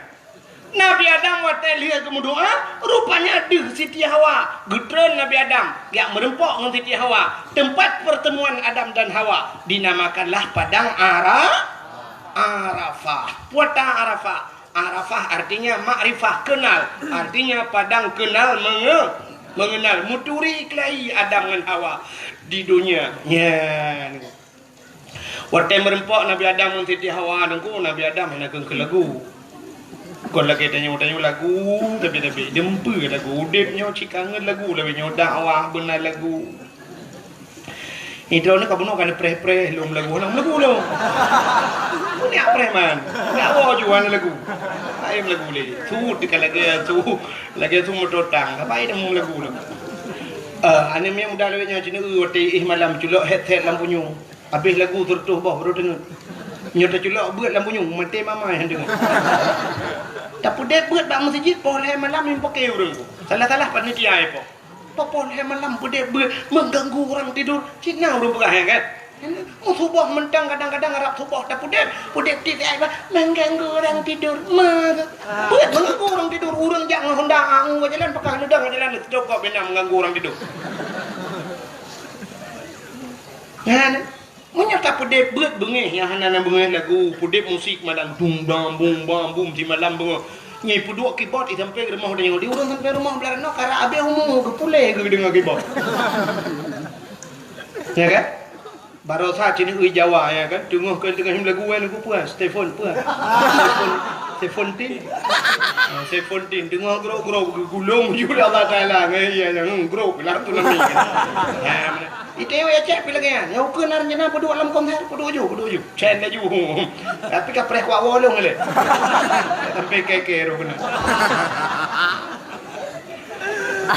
Nabi Adam watée lheueh geumeudoa, rupanya Deuh Siti Hawa, geutreun Nabi Adam, jak meureumpok ngon Siti Hawa. Teumpat pertemuan Adam dan Hawa dinamakanlah Padang Ara-, Arafah. Puata Arafah. Arafah artinya makrifah, kenal. Artinya padang kenal menge-, mengenal. Meuturi keulayi Adam ngon Hawa di donya. Nyan. Watée meureumpok Nabi Adam ngon Siti Hawa, Teungku, Nabi Adam hana keu-, keu lagu. Kon lagée tanyoe-tanyoe lagu, tapi-tapi deumpeue lagu. Udeb nyoe cit kangen lagu, lagée nyoe dakwah beuna lagu. Idroe ni ka bunoe ka neupreh-preh lom lagu, hana lagu lom. Ni preh man. Dakwah ju hana lagu. Laén lagu lé. Su ka lagée su, lagée su moto tang. Apa idem lagu lom. Eh, aneuk miet muda lawét nyoe cina eu watée ih malam culok headset lam punyueng. Habéh lagu sireutoh boh baru deungoe. Nyoe teuculok beuet lam bunyueng, maté mama nyang deungoe. Tapeudeb beuet bak meuseujid poh lhée malam nyang paké ureuëng ku. Salah-salah panitia ipoh. Poh lhée malam peudeb beuet mengganggu orang tidur. Cit na ureuëng peugah nyan kan? Meusuboh mantong kadang-kadang rab suboh tapeudeb, peudeb tieb ai bah mengganggu orang tidur. Meusuboh beuet mengganggu orang tidur. Ureuëng jak ngon honda angu ka jalan, pakah neudong ka jalan, teucokok bina mengganggu orang tidur. Nyan. Meunyoe tapeudeb beuet beungéh nyang hana na beungéh lagu, peudeb musik malam dum dam bum bam bum di malam beungoh. Nyan peuduek keyboard di sampéng rumoh tanyoe. Di ureuëng sampéng rumoh blah noe karap habéh umu geupuléh geudeungoe keyboard. Ya kan? Barosa cina eu Jawa ya kan? Teungoh keu teungoh lagu wan geupeue? Stefon peue? Stefon, Seventeen. Ah, Seventeen teungoh grok-grok geugulong ju Allah Taala ngon iya nyan grok lam tsunami. Ha, Itayue Aceh pih lagée nyan. Nyang ukeue na rencana peuduek lam konser, peuduek ju, peuduek ju. Cen laju. Tapi ka preh kuak wolong lé. Sampai keke roh keunan.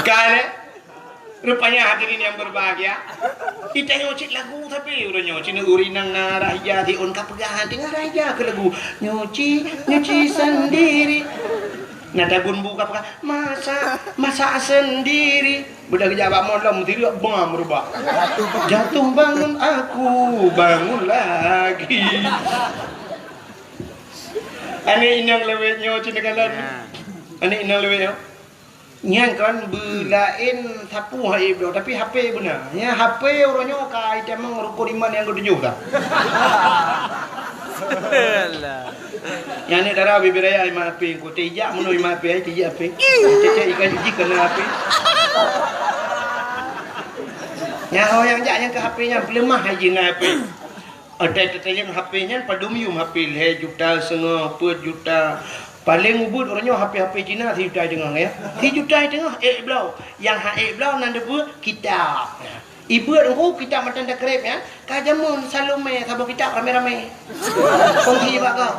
Ka lé. Rupanya hadirin yang berbahagia, itayue cit lagu tapi uroe nyoe cina urinang na raja di on ka peugah hati ngon raja ke lagu. Nyuci, nyuci sendiri. Na dagun bu ka peugah, masak, masak sendiri. Beudah geujak bak molom, tireuk bam rubah. Jatuh bangun aku, bangun lagi. Aneuk inong lewet nyoe cina kalan. Aneuk inong lewet nyoe. Nyan kan beulaén sapu hai bloe, tapi H P beuna. Nya H P uroe nyoe ka itamong rukon iman nyang ketujoh dah. Alah. Nyan ni dara bibir raya iman H P ku tijak meunoe iman H P ai tijak H P. Cecek ikan jiji kena H P. Nyan ho nyang jak nyang ke H P nyan peuleumah hai jih ngon H P. Atai tatanyong H P nyan padum yum H P lhée juta seungoh, peuet juta. Paleng ubit uroe nyoe H P-H P Cina sijuta teungoh ya. Sijuta teungoh ék bloe. Nyang ha ék bloe nan deubeuet kitab. Ibeuet engku kitab matan takreb nyan, ka jameun Salome saboh kitab ramé-ramé. Kongsi bak kau.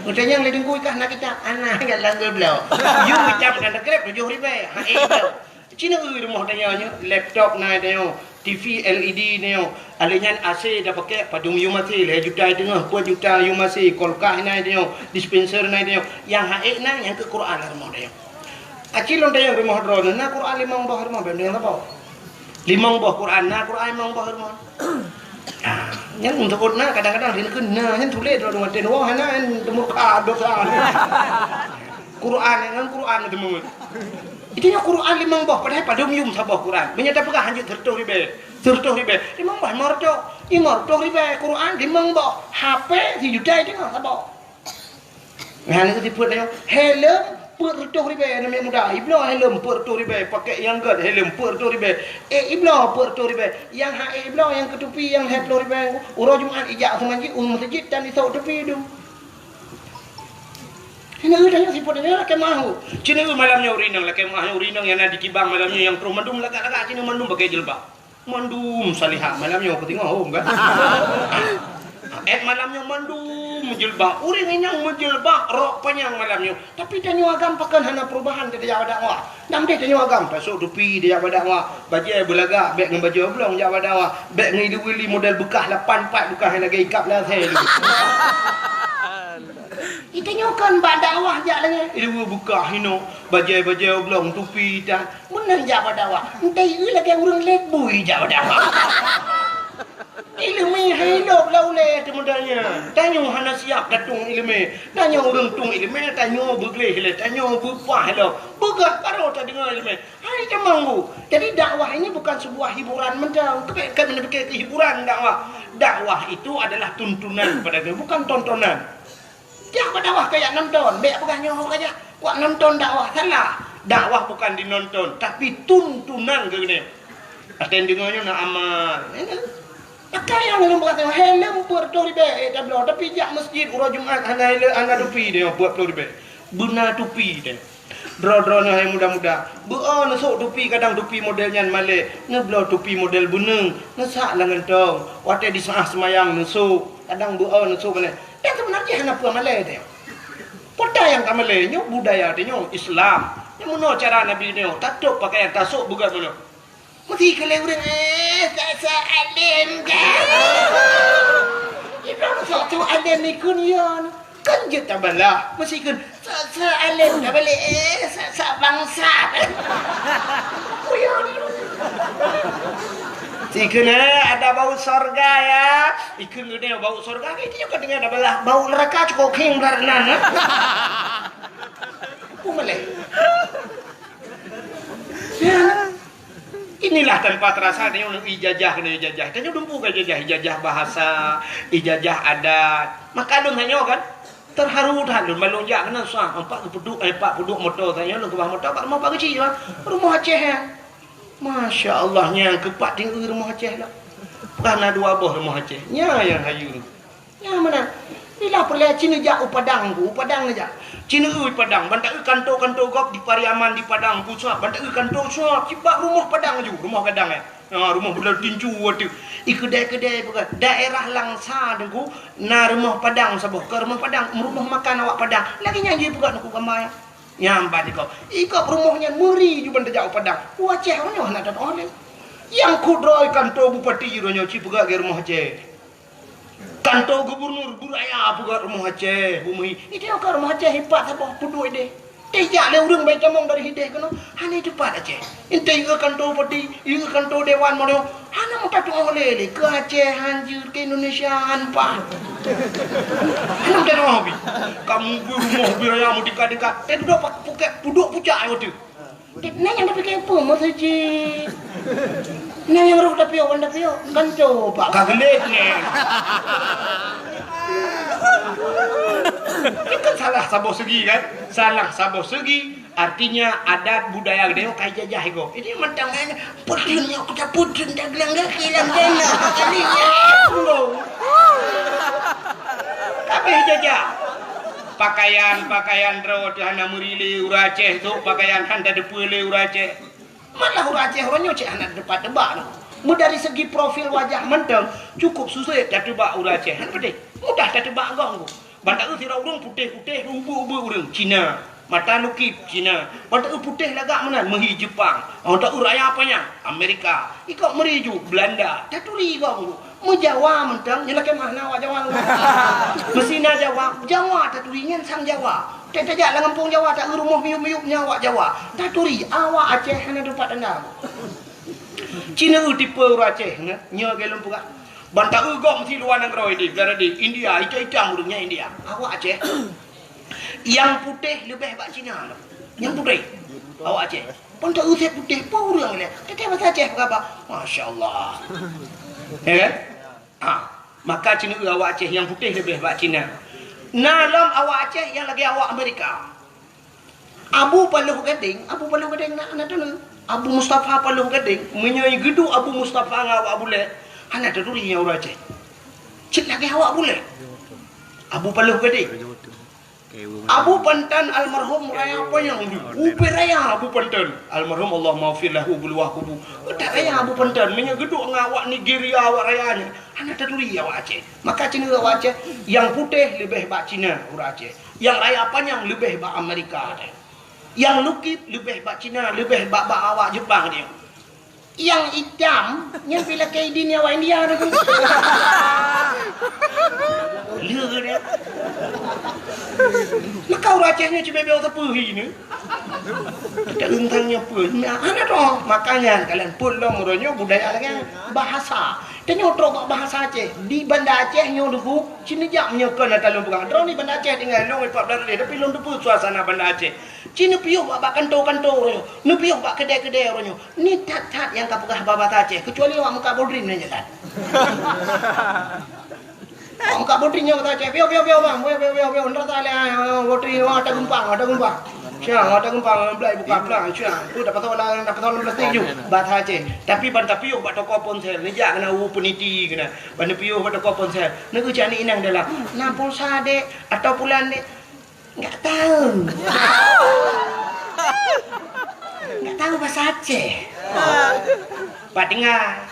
Utanyong lé Teungku ikah na kitab, ana galak geubloe. Yum kitab matan takreb tujoh ribée, ha ék bloe. Cina eu rumoh tanyoe nyoe, laptop na tanyoe, T V L E D tanyoe, alé nyan A C tapakée padum yum A C lhée juta teungoh, peuet juta yum A C, kulkas na tanyoe, dispenser na tanyoe, nyang ha ék na nyang keu Quran lam rumoh tanyoe. Aci lôn tanyong rumoh droeneuh na Quran limong boh rumoh, bèk neueng saboh. Limong boh Quran, na Quran limong boh rumoh. Ah, nyan untuk na kadang-kadang rin keu na nyan tuléh droeneuh maté nyoe hana nyan teumurka dosa. Quran nyan Quran teumeuet. Itu nyoe Quran limong boh, padahai padum yum saboh Quran. Meunyoe tapeugah hanjeuet sireutoh ribée, sireutoh ribée, limong boh lima reutôh, lima reutôh ribée Quran limong boh, H P sijuta teungoh saboh. Nyan keuh sifeuet nyoe, helm peuet reutôh ribée aneuk muda, ibloe helm peuet reutôh ribée, pakai nyang gét helm peuet reutôh ribée, ék ibloe peuet reutôh ribée, nyang ha ék ibloe nyang keu tupi nyang lhée ploh ribée, uroe Jumat ijak seumanjit u meuseujid dan isok tupi dum. Hana eu tanyoe sifeuet nyoe lakée meuah. Cina eu malam nyoe urinang lakée meuah nyoe urinang nyang na di kibang malam nyoe nyang troh mandum lagak-lagak cina mandum pakai jilbab. Mandum salihah malam nyoe keu teungoh hom kan. Ék malam nyoe mandum jilbab. Ureuëng inong meujilbab rok panyang malam nyoe. Tapi tanyoe agam pakon hana perubahan keu tajak bak dakwah. Nam deh tanyoe agam tasok tupi tajak bak dakwah. Bajée beulagak bék ngon bajée oblong jak bak dakwah. Bék ngon ilu-ilu model beukah lapan pat beukah nyang lagée ikab lasée. Itanyoe kan bak dakwah jak lagée ileue beukah hinoe, bajée-bajée oblong tupi tan, meunan jak bak dakwah. Entah ieu lagée ureuëng lét bui jak bak dakwah. Ileumé hai lom lam ulée teuh modal nyan. Tanyoe hana siap tatong ileumé. Tanyoe ureuëng tong ileumé, tanyoe beugleh lé, tanyoe beupah lom. Beugah baroe tadeungoe ileumé. Hai tamong bu. Jadi dakwah ini bukan sebuah hiburan mantong. Keubiet kami neupike keu hiburan dakwah. Dakwah itu adalah tuntunan kepada kami, bukan tontonan. Jak bak dakwah kajak nonton, bék peugah nyoe kajak kuat nonton dakwah, salah. Dakwah bukan dinonton, tapi tuntunan keu geutanyoe. Até deungoe nyoe na amal. Pakaian lom peugah nyoe, helm peuet ploh ribée, eh, tabloe, tapi jak masjid uroe Jumat hana helm, hana tupi nyoe peuet ploh ribée. Beuna tupi nyoe. Droe-droe nyoe hai muda-muda, beu-o neusok tupi, kadang tupi model nyan malée, neubloe tupi model beuneueng, neusak lam gantong, watée disaah seumayang neusok, kadang beu-o neusok malée. Dan seubeuna jih hana peue malée teuh. Peue nyang ka malée nyoe budaya teuh nyoe Islam. Nyang meunoe cara Nabi nyoe, tatôb pakaian tasôk beugöt meunoe. Meusti keu lé ureuëng, eh, sa-sa além ka. Ibrahim sok tu além ikun yon. Kan jeuet tabalah. Meusti keu sa-sa além ka balek, eh, sa-sa bangsat. Kuyon. Sikheun, eh, ada bau sorga ya. Ikheun geude bau sorga, itu juga dengan ada balah bau neraka cukup king nan. Apa maleh? Ya. Inilah tanpa terasa tanyoe ijazah kena ijazah. Tanyoe dumpu ka ijazah, ijazah bahasa, ijazah adat. Maka lôn tanyoe kan terharu that lôn, ban lôn jak keunan susah. Empat geupeuduk, eh, empat peuduk moto tanyoe lôn keubah moto bak rumoh Pak Geuchik bah. Rumoh Aceh ya. Masya Allah, nyang keupat tinggi rumoh Aceh lah. Bukan na dua boh rumoh Aceh. Nya yang hayu. Nyang mana? Bila peureulée ci neujak u Padang ku, u Padang neujak. Ci neueu Padang, ban taeu kanto-kanto gob di Pariaman di Padang ku suab, ban taeu kanto suab, cibak rumoh Padang ju, rumoh gadang eh. Ha, rumoh bulan tinju ateueh. I keudai-keudai peugah, daerah Langsa Teungku, na rumoh Padang saboh, ka rumoh Padang, rumoh makan awak Padang. Lagi nyan jih peugah Teungku gamai. Nyang ban ikop. Ikop rumoh nyan meuri ju ban tajak u Padang. U Aceh uroe nyoe hana that oleh. Nyang kudroe kanto bupati uroe nyoe ci peugah lagée rumoh Aceh. Kanto gubernur beuraya peugah rumoh Aceh, bumeuhi. Itu ka rumoh Aceh ipat saboh peuduek deh. Tejak lé ureuëng bai tamong dari hideh keunoe, hana teupat Aceh. Intai ieu kanto bupati, ieu kanto dewan mono, hana meuka tuoh lé lé. Keu Aceh hanjeuet, keu Indonesia hanpa. Hana meuka tuoh bi. Kamu bi rumoh bi raya meutingkat-tingkat. Teuduek pudok pucak ai wateu. Nyan nyang tapike peue meuseujid? Nyan nyang roh tapiôh, wan tapiôh, kan coba ka geulet nyan. Itu kan salah saboh segi kan? Salah saboh segi, artinya adat budaya geutanyoe ka ijajah igob. Jadi mantong nyan, peudeueng nyoe kita peudeueng dagelang gaki lam dana. Kali nyan. Tapi ijajah. Pakaian-pakaian droe teuh hana meuri lé ureuëng Aceh, sôk pakaian han tateupeue lé ureuëng Aceh. Malah ureuëng Aceh uroe nyoe cit hana teupat teuba noh. Meudari segi profil wajah mantong, cukup susah tateuba ureuëng Aceh. Han peudeh, mudah tateuba gong ku. Ban taeu sidroe ureuëng putéh-putéh, ubeu-ubeu ureuëng Cina. Mata lukip Cina. Ban taeu putéh lagak meunan, meuhi Jepang. Ban taeu raya panyang Amerika. Ikok meuri ju Belanda. Taturi gong ku. Meujawa mantong, nyan lakée meuh na awak Jawa. Meusti na Jawa, Jawa taturi nyan sang Jawa. Teuh tajak lam gampông Jawa, taeu rumoh miyueb-miyueb nyan awak Jawa. Taturi, awak Aceh hana teupat tanda. Cina eu tipe ureuëng Aceh, nyoe lagée lôn peugah. Ban taeu gob meusti luwa nanggroe ideh, beurati India, itam-itam ureuëng nyan India. Awak Aceh. Nyang putéh leubeh bak Cina lom. Nyang putéh. Awak Aceh. Pun tak usah putéh, pun ureuëng lé. Teuka bahasa Aceh peugah bah. Masya Allah. Ya kan? Ha. Maka Cina awak Aceh nyang putéh leubeh bak Cina. Na lom awak Aceh nyang lagée awak Amerika. Abu Paloh Gadeng, Abu Paloh Gadeng na, na teuneuk. Abu Mustafa Paloh Gadeng, meunyoe geuduek Abu Mustafa ngon awak Bulek, hana taturi nyang ureuëng Aceh. Cit lagée awak Bulek. Abu Paloh Gadeng. Abu Pantan almarhum raya panyang du. Upe raya Abu Pantan. Almarhum Allah maghfir lahu buluwah kubu. Utak raya Abu Pantan. Meunyoe geuduek ngon awak Nigeria awak raya nyan. Hana taturi awak Aceh. Maka Cina awak Aceh. Nyang putéh leubeh bak Cina ureuëng Aceh. Nyang raya panyang leubeh bak Amerika. Nyang lukip leubeh bak Cina, leubeh bak, bak awak Jepang dia. Nyang itam, nyang pih lakée idin awak India tu. Lé dia. Maka ureuëng Aceh nyoe cibebe teupeuhi ni. Kita rentang nyoe pun. Nah, hana tu. Makanya kalian pun lom uroe nyoe budaya lagée bahasa. Tanyoe trok bak bahasa Aceh. Di Banda Aceh nyoe Teungku, ci neujak meunyoe kon ata lôn peugah. Droeneuh di Banda Aceh tinggai lôn empat belas hari, tapi lôn teupeue suasana Banda Aceh. Ci neupiôh bak, bak kantô-kantô uroe nyoe. Neupiôh bak keudè-keudè uroe nyoe. Ni that-that nyang ka peugah bahasa Aceh, kecuali awak muka bodrin nyan jalan. Awak muka bodrin nyoe bahasa Aceh. Piôh, piôh, piôh, bang. Piôh, piôh, piôh, piôh. Ndak salah, ah, bodrin, oh, ada geumpang, ada geumpang. Siang, ada geumpang, belai buka pelang. Siang, tu dapat tahu lah, dapat tahu plastik ju. Bahasa Aceh. Tapi ban tapiôh bak toko ponsel, neujak keunan u peniti keunan. Ban neupiôh bak toko ponsel. Neugeucok aneuk inong dalam. Na pulsa, Dek, atau pulan, Dek? Enggak tahu. Enggak tahu bahasa Aceh. Pak dengar.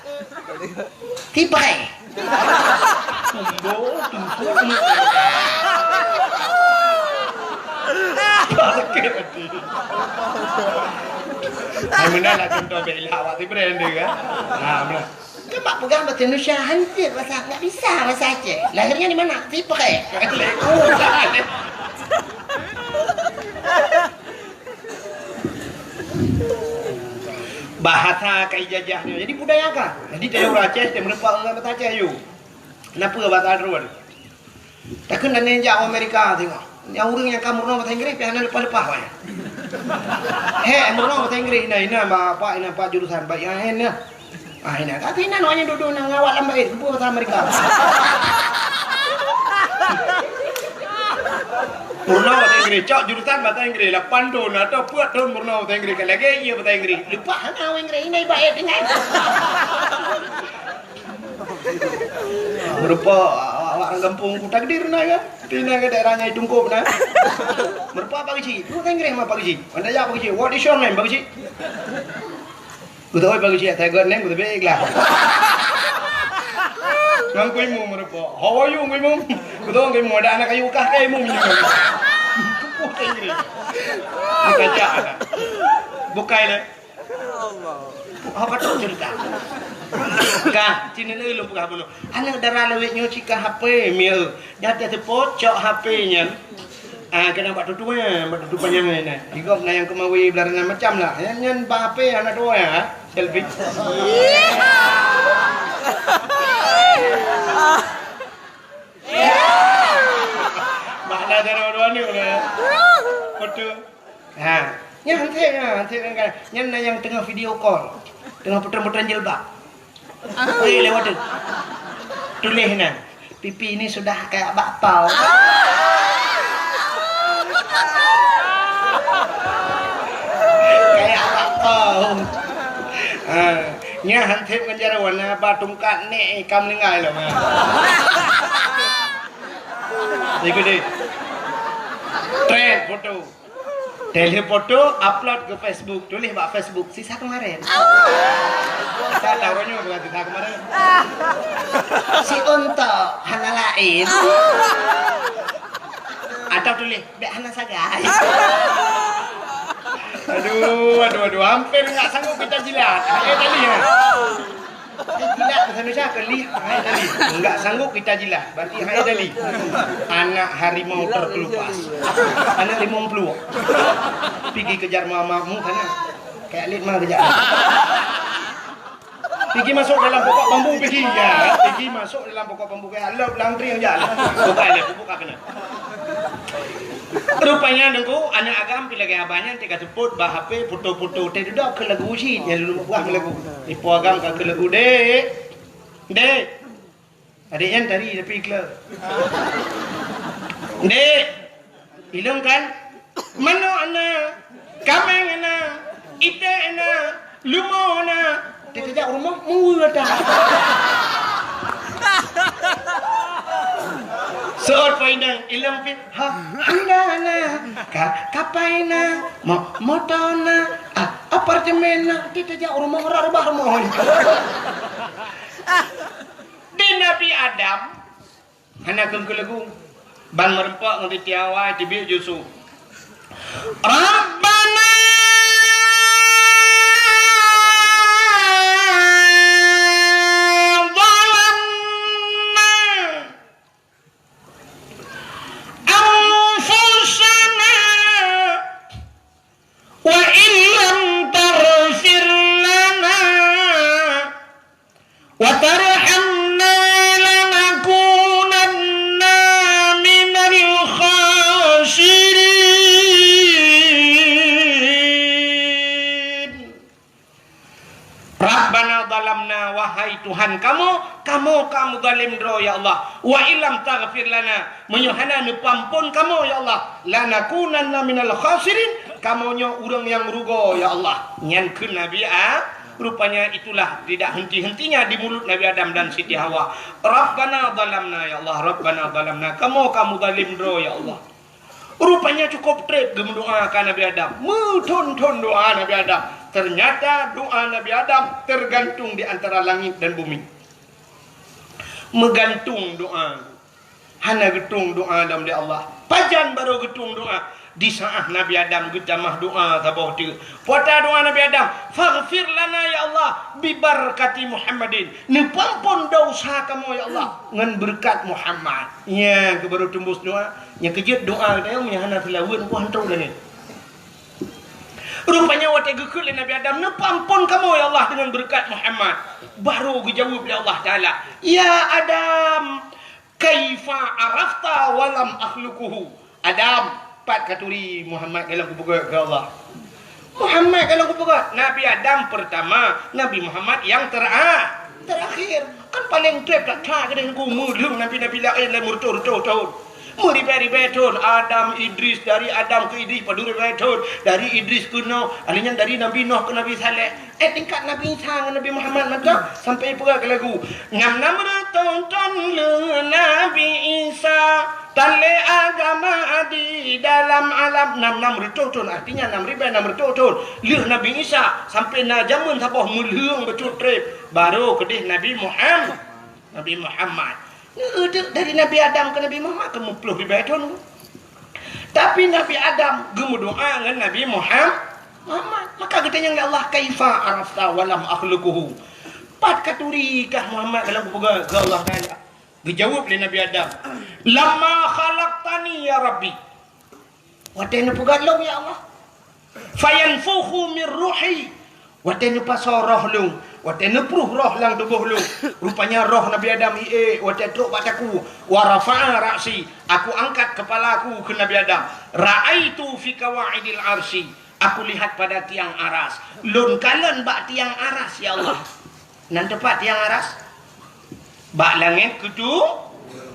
Tipai. Tumbo, tumbo, tumbo. Sakit hati. Hai, meunan lah contoh bela awak tibrand dia kan. Ha, meunan. Kan bak peugah bahasa Indonesia, hancit bahasa, enggak bisa bahasa Aceh. Lahirnya di mana? Tipai. Bahasa ka ijajah nyoe. Jadi budaya ka. Jadi tanyoe ureueng Aceh, teumeureumpok ngon bahasa Aceh, yue. Kenapa bahasa Arab? Takheun dan jak u Amerika tengok. Nyang ureueng nyang ka meurunoe bahasa Inggris, pih hana leupah-leupah wai. He, meurunoe bahasa Inggris, ina, ina, bapak, ina, pak jurusan, baik, ya, ina. Ah, ina. Tapi ina, wanya duduk nang ngawat lam bait, keupeue bahasa Amerika. Meurunoe bahasa Inggris, cok jurusan bahasa Inggris, lapan thon atau peuet thon meurunoe bahasa Inggris, ka lagèe iya bahasa Inggris. Leupah hana bahasa Inggris, ina bait tinggai. Meurupa awak-awak ureueng gampông ku takdir na ya. Tina ke daerah nyai tungkop na. Meurupa Pak Geuchik. Bahasa Inggris mah Pak Geuchik. Anda ya Pak Geuchik. What is your name, Pak Geuchik? Ku tahu Pak Geuchik, saya got name, ku tahu ikhlas. Ngan ku imu meurupa. How are you, ku imu? Ku tahu ku imu, ada anak kayu kah, kayu imu. Bahasa Inggris. Kita cak. Bukai lah. Hok ka trok ceurita. Ka, ci neulheueh lôn peugah bunoe. Aneuk dara lawét nyoe ci ka H P, mieu. Dah teuseupôt, cok H P nyan. Ah, keunan bak tutoe, bak tutoe panyang nyan. Di gob na nyang keumawe blah nyan macam lah. Nyan, nyan bak H P aneuk dua ya, selfie. Makna cara dua ni lah. Foto. Ha, nyan hanse, nyan hanse nyan kan. Nyan na nyang teungoh video call. Teungoh putran-putran jilbab. Oi, lewat tu. Tuléh na. Pipi ini sudah kayak bakpao. Kayak bakpao. Ha, nyan hanse ngon jaroe na ba tungkat nek ka meuninggai lom. Ikut deh. Trend foto. Tuléh foto, upload ke Facebook. Tuléh bak Facebook, sisa kemarin. Sisa tahu nyoe bukan sisa kemarin. Si untok hana lain. Atau tuléh, bèk hana sagai. Aduh, aduh, aduh, hampir enggak sanggup kita jilat. Hai tali ya. Eh, jilat bahasa Indonesia apa? Lih, hai tali. Enggak sanggup kita jilat. Berarti hai tali. Anak harimau terkelupas. Anak limong puluh. Pigi kejar mama mu sana. Kayak lit mah kejar. Pigi masuk dalam pokok bambu pigi. Ya, pigi masuk dalam pokok bambu kayak lop langkring aja. Buka le, buka kena. Rupanya nunggu anak agam pih lagèe abah nyan teuka seupôt bak H P foto-foto teh dudoe keu lagu cit nyang lôn buah lagu. Ipo agam ka keu lagu dek. Dek. Adik nyan tadi tapi iklan. Dek. Ilong kan? Manok ana, kameng ana, ite ana, lumo ana. Teuka jak rumoh, muwe dah. Seot painang, ilong pit, ha, anda na, ka, kapai na, mo, moto na, ah, apartemen na, teuka jak rumoh, rak rubah rumoh. Di Nabi Adam, hana keu keu lagu. Ban meureumpok ngon titiawai tibiet Yusuf. Rabbana zalamna anfusana wa illam taghfir lana wa tarham Zalamna, wahai Tuhan kamoe, kamoe ka meuzalim droe, ya Allah. Wa illam taghfir lana, meunyoe hana neupeuampon kamoe, ya Allah, lanakunanna minal khasirin, kamoe nyoe ureuëng nyang rugoe, ya Allah. Nyan kheun Nabi A-, rupanya itulah tidak henti-hentinya di mulut Nabi Adam dan Siti Hawa. Rabbana zalamna, ya Allah, Rabbana zalamna, kamoe ka meuzalim droe, ya Allah. Rupanya cukup treb geumeudoa ka Nabi Adam. Meuthon-thon doa Nabi Adam. Ternyata doa Nabi Adam tergantung di antara langit dan bumi. Meugantung doa. Hana geutueng doa lom lé Allah. Pajan barô geutueng doa? Di saat Nabi Adam geutamah doa saboh teuk. Peue doa Nabi Adam? "Faghfir lana ya Allah, bibarakati Muhammadin." Neupeuampon desya kamoe ya Allah ngon beureukat Muhammad. Nyan keuh barô teumbus doa. Nyang keujeuet doa geutanyoe meunyo hana seulaweuet, muphom hantom lagée. Rupanya watée geukheun lé Nabi Adam, "Neupeuampon kamoe ya Allah deungon beureukat Muhammad." Barô geujaweueb lé Allah Taala, "Ya Adam, kaifa arafta wa lam akhluquhu?" Adam, pat katuri Muhammad ka lôn kupeugét keu Allah? Muhammad ka lôn kupeugét. Nabi Adam pertama, Nabi Muhammad nyang tera-, terakhir. Kan paleng treb that-that keudeh Teungku, meulheueng nabi-nabi laén lé meureutôh-reutôh thon. Meuribée-ribée thon. Adam, Idris, dari Adam keu Idris padum ribée thon. Dari Idris keu Nuh, ahli nyan dari Nabi Nuh keu Nabi Saleh. Eh, tingkat Nabi Isa ngon Nabi Muhammad mantong sampai peugah keu lagu, "Nam-nam reutôh thon lheueh Nabi Isa, tan lé agama di dalam alam." Nam-nam reutôh thon, artinya nam ribée nam reutôh thon lheueh Nabi Isa, sampai na jameun saboh meulheueng bacut treb, barô keudeh Nabi Muham-, Nabi Muhammad. Neudeuk dari Nabi Adam keu Nabi Muhammad keu meuploh ribée thon. Tapi Nabi Adam geumeudoa ngon Nabi Muham-, Muhammad. Maka geutanyong lé Allah, "Kaifa arafta wa lam akhluquhu?" Pat katuri kah Muhammad ka lôn kupeugét keu Allah Taala? Geujaweueb lé Nabi Adam, "Lamma khalaqtani ya Rabbi." Watée neupeugét lôn ya Allah. "Fayanfukhu min ruhi." Watée neupasoe roh lôn, watée neupruh roh lam tuboh lôn, rupanya roh Nabi Adam iék watée trok bak takue. "Wa rafa'a ra'si," aku angkat kepala aku keu Nabi Adam. "Ra'aitu fi qawaidil arsy," aku lihat pada tiang aras. Lôn kalon bak tiang aras, ya Allah. Nan teupat tiang aras? Bak langét keutu-,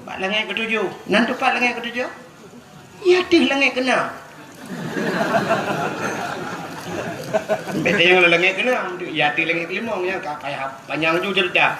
bak langét keutujoh. Nan teupat langét keutujoh? Ya teuh langét keunam. Beda nyang langét keunam, ya teuh langét keulimong, nyang ka payah panyang ju cerita.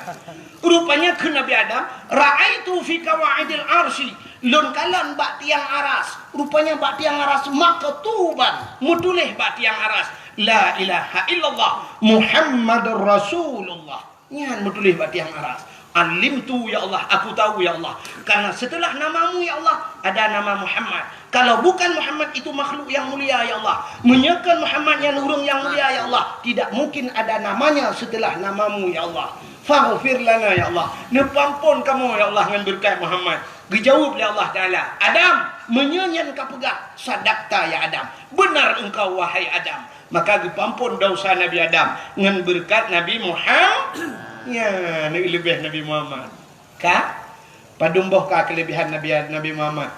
Rupanya kheun Nabi Adam, "Ra'aitu fi qawaidil arsy," lôn kalon bak tiang aras. Rupanya bak tiang aras maktuban, meutuléh bak tiang aras, "La ilaha illallah Muhammadur Rasulullah." Nyan meutuléh bak tiang aras. "Alimtu, ya Allah, aku tahu, ya Allah. Karena setelah namamu, ya Allah, ada nama Muhammad. Kalau bukan Muhammad, itu makhluk yang mulia, ya Allah. Meunyoe kon Muhammad nyan ureuëng nyang mulia, ya Allah, tidak mungkin ada namanya setelah namamu, ya Allah. Faghfir lana, ya Allah. Neupeuampon kamoe, ya Allah, ngon beureukat Muhammad." Geujaweueb lé Allah Taala, "Adam, meunyoe nyan kapeugah, sadaqta, ya Adam. Benar engkau, wahai Adam." Maka geupeuampon desya Nabi Adam ngon beureukat Nabi Muhammad. Nyan, neuleubeh Nabi Muhammad. Ka? Padum boh ka keuleubehan Nabi, Nabi Muhammad?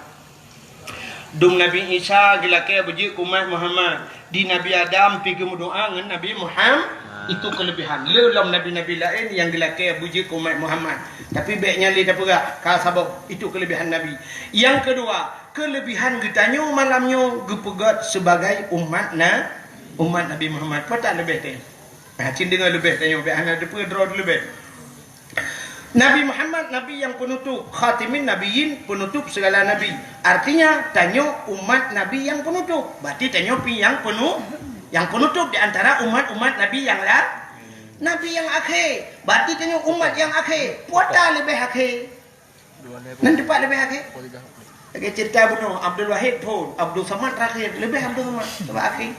Dum Nabi Isa geulakée beujeuet keu umat Muhammad. Di Nabi Adam pi geumeudoa ngon Nabi Muhammad. Itu keuleubehan. Le lom nabi-nabi laén nyang geulakée beujeuet keu umat Muhammad. Tapi bék nyan lé tapeugah, ka sabab itu keuleubehan Nabi. Nyang keudua, keuleubehan geutanyoe malam nyoe geupeugét sibagai umat na-, umat Nabi Muhammad. Peue that leubeh teuh? Nah, cit deungoe leubeh tanyoe, bék hana teupeue droe leubeh. Nabi Muhammad, Nabi nyang peunutôp, khatimin nabiyyin, peunutôp sigala nabi. Artinya, tanyoe umat Nabi nyang peunutôp. Berarti tanyoe pi nyang peunu-, nyang peunutôp di antara umat-umat Nabi nyang la-, Nabi nyang akhé. Berarti tanyoe umat nyang akhé. Peue that leubeh akhé? Nan teupat leubeh akhé? Lagée cerita bunoe, Abdul Wahid phon, Abdul Samad terakhir, leubeh Abdul Samad, sabab akhé.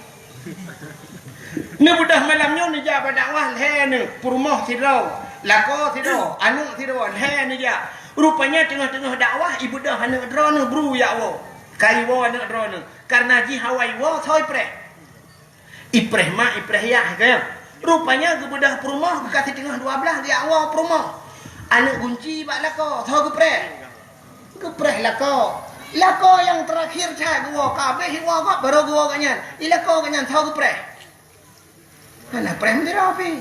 Neubeudôh malam nyoe neujak bak dakwah lhée neuh, peurumoh sidroe, lakoe sidroe, aneuëk sidroe, lhée neujak. Rupanya teungoh-teungoh dakwah, ibeudôh aneuëk droeneuh bru jak woe. Ka iwoe aneuëk droeneuh, kareuna jih awai woe soe ipreh. Ipreh mak, ipreh yah, kan? Rupanya geubeudôh peurumoh, ka siteungoh dua blaih geujak woe peurumoh. Aneuëk gunci bak lakoe, soe geupreh? Geupreh lakoe. Lakoe nyang terakhir that geuwoe, ka habéh iwoe gob, barô geuwoe gobnyan. I lakoe gobnyan, soe geupreh? Hana preh meudroe pih.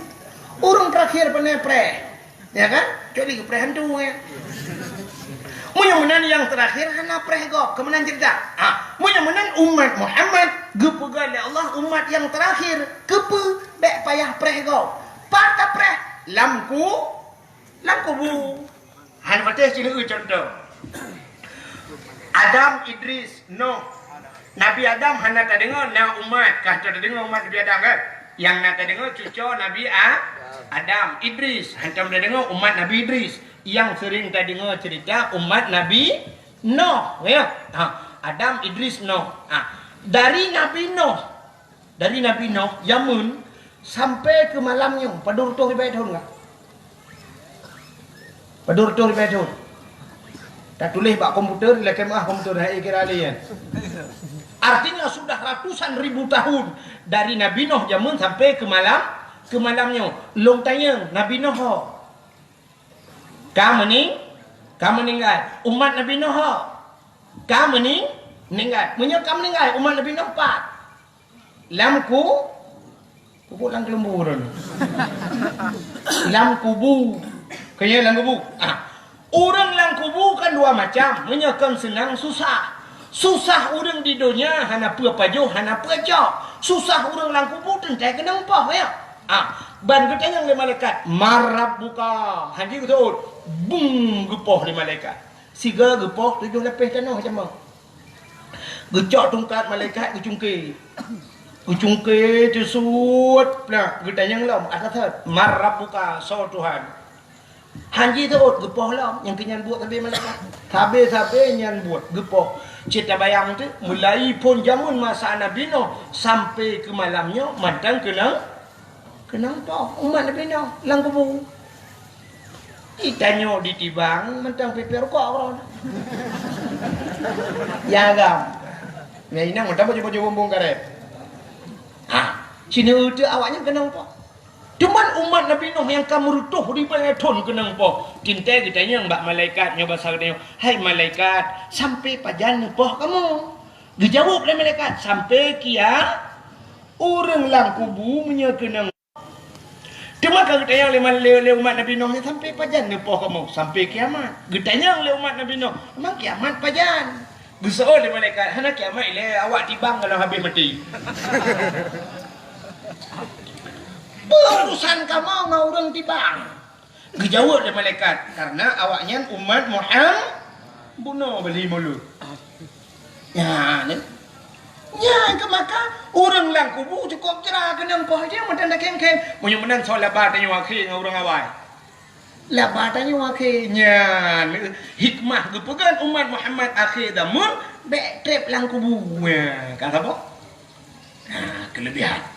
Ureuëng terakhir pane preh. Ya kan? Kecuali geupreh hantu, ya. Meunyoe meunan nyang terakhir hana preh gob, keu meunan cerita. Ah, meunyoe meunan umat Muhammad geupeugah lé Allah umat nyang terakhir, keupeue bék payah preh gob. Pat tapreh? Lam ku, lam kubu. Han patéh sineuk contoh. Adam, Idris, Noh. Nabi Adam hana tadeungoe na umat, ka tadeungoe umat Nabi Adam kan? Nyang na tadeungoe cuco Nabi A-, Adam, Idris. Hantom tadeungoe umat Nabi Idris. Nyang sering tadeungoe cerita umat Nabi Noh, ya. Ha, Adam, Idris, Noh. Ha, dari Nabi Noh, dari Nabi Noh jameun sampai keu malam nyoe, padum reutôh ribèe thôn ka? Padum reutôh ribèe thôn? Tatuléh bak komputer, lakèe meu'ah komputer, hai kira lé nyan. Artinya sudah ratusan ribu tahun dari Nabi Noh jameun sampai keu malam, keu malam nyoe. Lôn tanyong, Nabi Noh ho? Ka meuning-, ka meuninggai. Umat Nabi Noh ho? Ka meuning-, meuninggai. Meunyoe ka meuninggai, umat Nabi Noh pat? Lam ku-, kubu lam keulumbu ureuëng. Lam kubu. Keu nyan lam kubu. Ah. Ureuëng lam kubu kan dua macam. Meunyoe kon seunang, susah. Susah ureuëng di donya hana peue pajoh, hana peue cok. Susah ureuëng lam kubu teuntèe keunong poh, ya. Ah, ban geutanyong lé malaikat, "Man rabbuka?" Hana geuseuôt. Bum, geupoh lé malaikat. Sigoe geupoh tujoh lapéh tanoh jameun. Geucok tungkat malaikat geucungké. Geucungké teusuet, nah, geutanyong lom, ata that, "Man rabbuka?" Soe Tuhan? Han jiseuôt, geupoh lom, nyang keu nyan buet sabe malaikat. Sabe-sabe nyan buet, geupoh. Cit tabayang teuh, mulai phon jameun masa Nabi Noh sampai keu malam nyoe mantong keunong, keunong poh umat Nabi Noh lam kubu. Itanyoe ditibang mantong pipéh rukok keudroe. Ya agam. Ya inong mantong baju-baju bumbong karet. Ha, sineuk teuh awaknyan keunong poh. Cuman umat Nabi Nuh nyang ka meureutôh ribèe thôn keunong poh. Teuntèe geutanyong bak malaikat nyoe basa geutanyong, "Hai malaikat, sampai pajan neupoh kamoe?" Geujaweueb lé malaikat, "Sampai kia-, ureuëng lam kubu meunyoe keunong." Teuma ka geutanyong lé mal-, lé, lé umat Nabi Nuh nyan, "Sampai pajan neupoh kamoe?" "Sampai kiamat." Geutanyong lé umat Nabi Nuh, "Memang kiamat pajan?" Geuseuôt lé malaikat, "Hana kiamat ilèe, awak tibang goh lom habéh maté." "Peue urusan kamoe ngon ureuëng tibang?" Geujaweueb lé malaikat, "Karena awaknyan umat Muham-, bunoe bali mulod." Nyan, nyan keuh maka ureuëng lam kubu cukôp jra keunong poh jih meunan takhém-khém. Meunyoe meunan soe laba tanyoe akhé ngon ureuëng awai. Laba tanyoe akhé nyan hikmah geupeugah umat Muhammad akhé zaman bèk trép lam kubu. Nyan, ka saboh? Nah, keulebihan.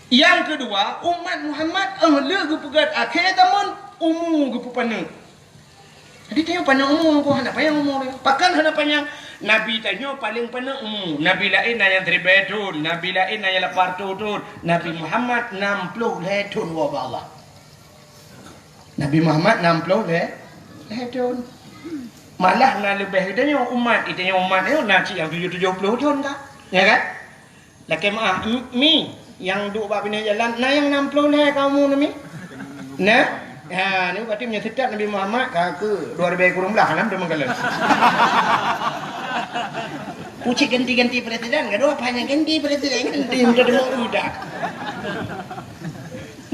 Nyang keudua, umat Muhammad, eh, le geupeugah akhé zaman umu geupeupaneuk. Jadi tanyoe paneuk umu, ko hana panyang umu lé. Pakon hana panyang? Nabi tanyoe paleng paneuk umu. Nabi laén na nyang siribèe thôn, nabi laén na nyang lapan reutôh thôn, Nabi Muhammad nam ploh lhèe thôn woe bak Allah. Nabi Muhammad nam ploh lhèe, lhèe thôn. Malah na leubeh geutanyoe umat, geutanyoe umat nyoe na cit nyang tujoh, tujoh ploh thôn ka. Ya kan? Lakèe meu'ah, m-, mi nyang duek bak binéh jalan, na nyang nam ploh lhèe ka umu na mi? Na? Ha, ni berarti meunyoe seutôt Nabi Muhammad ka keu dua ribèe kureueng blah lam teumangkalan. Kucik ganti-ganti presiden, gadoh apa nyang ganti presiden, ganti muda demo muda.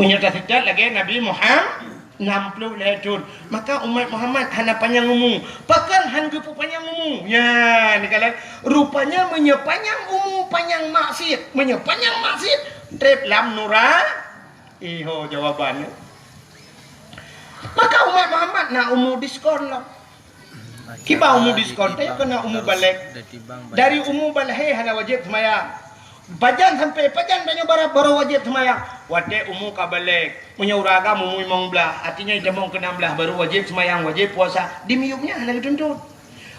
Meunyoe taseutôt lagèe Nabi Muhammad, nam ploh lhèe thôn. Maka umat Muhammad hana panyang umu. Pakon han geupeupanyang umu? Nyan, ni kalon. Rupanya meunyoe panyang umu, panyang maksiet. Meunyoe panyang maksiet, trép lam nura-, iho jawaban nyoe. Maka umat Muhammad na umu diskon lom. Kiban umu diskon, tanyoe keuneuk umu balek. Dari umu balek hana wajéb seumayang. Pajan sampai pajan tanyoe bara-, baru wajéb seumayang? Watèe umu ka balek. Meunyoe ureueng agam umu limong blah, artinya itamong keu nam blah baru wajéb seumayang, wajéb puasa. Di miyueb nyan hana geutuntut.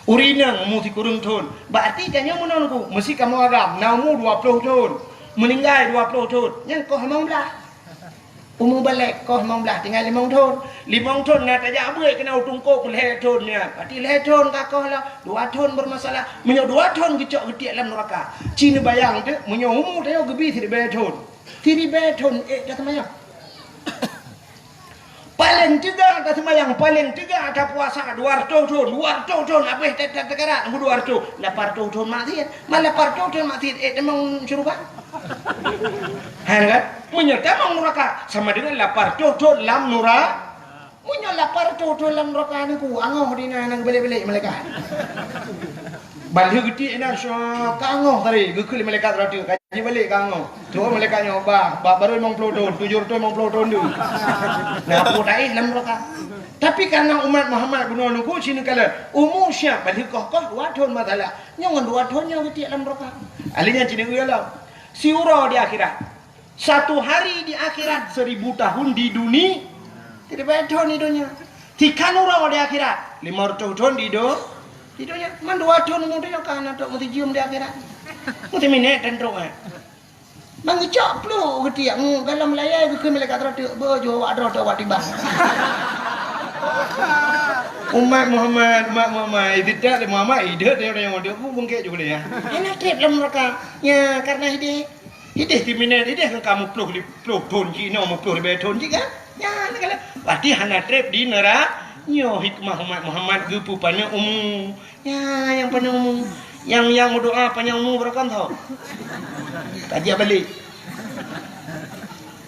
Ureueng inong umu sikureueng thôn. Berarti tanyoe meunan ku, meusi kamoe agam na umu dua ploh thôn. Meuninggai dua ploh thôn. Nyan koh limong blah. Umu balek koh limong blah tinggai limong thôn. Limong thôn na tajak beuet keunan u teungku lhèe thôn nyan. Berarti lhèe thôn ka koh lom, dua thôn bermasalah. Meunyoe dua thôn geucok geutiek lam neuraka. Ci neubayang teuh, meunyoe umu tanyoe geubi siribèe thôn. Siribèe thôn ék ka seumayang. Paléng teuga taseumayang, paléng teuga tapuasa dua reutôh thon, dua reutôh thon habéh ta-, ta-, takarat ngon dua reutôh, lapan reutôh thon maksiat. Man lapan reutôh thon maksiat, ék tamong syeuruga? Hai kan? Meunyoe tamong nuraka, sama dengan lapan reutôh thon lam nura-, meunyoe lapan reutôh thon lam nuraka nangku, angoh di na, na geubalek-balek malaikat. Ban lheueh geutiek inan, syok, ka angoh tadi, geukheun lé malaikat rot, ka jibalek ka angoh. Tuh malaikat nyoe, bah, bah, baru limong puluh thon, tujoh reutôh limong puluh thon deuh. Nah, peue taéh lam nuraka. Tapi karena umat Muhammad bunoe nungku sineukala, umu siap ban lheueh koh-koh dua thon masalah. Nyoe ngon dua thon nyoe geutiek lam nuraka. Ahli nyan cina uya lom. Siuroe di akhirat. Satu hari di akhirat, seribu tahun di duni-, tidak payah thon di donya. Tikan uroe di akhirat, lima reutôh thon di do-, di donya. Man dua thon umu donya ka na tok meusijeum di akhirat. Meusiminét dan trok, eh. Bang geucok pluek geutiek, ngu, galom layai geukheun malaikat rot, beuh, jeuet awak droe teuh awak tibang. Umat Muhammad, umat Muhammad, tidak Muhammad, hidup dia orang yang hidup, bu bungkek juga dia. Hana treb lam neraka. Ya, karena hideh. Ideh timinét, ideh kan kamoe ploh li-, ploh thon jih, inoe meuploh ribèe thon jih kan? Nyan kan. Pasti hana treb di neura-, nyoe hikmah umat Muhammad geupeupaneuk umu. Nyan nyang paneuk umu. Nyang, nyang meudoa panyang umu barokon tho. Ka jak balek.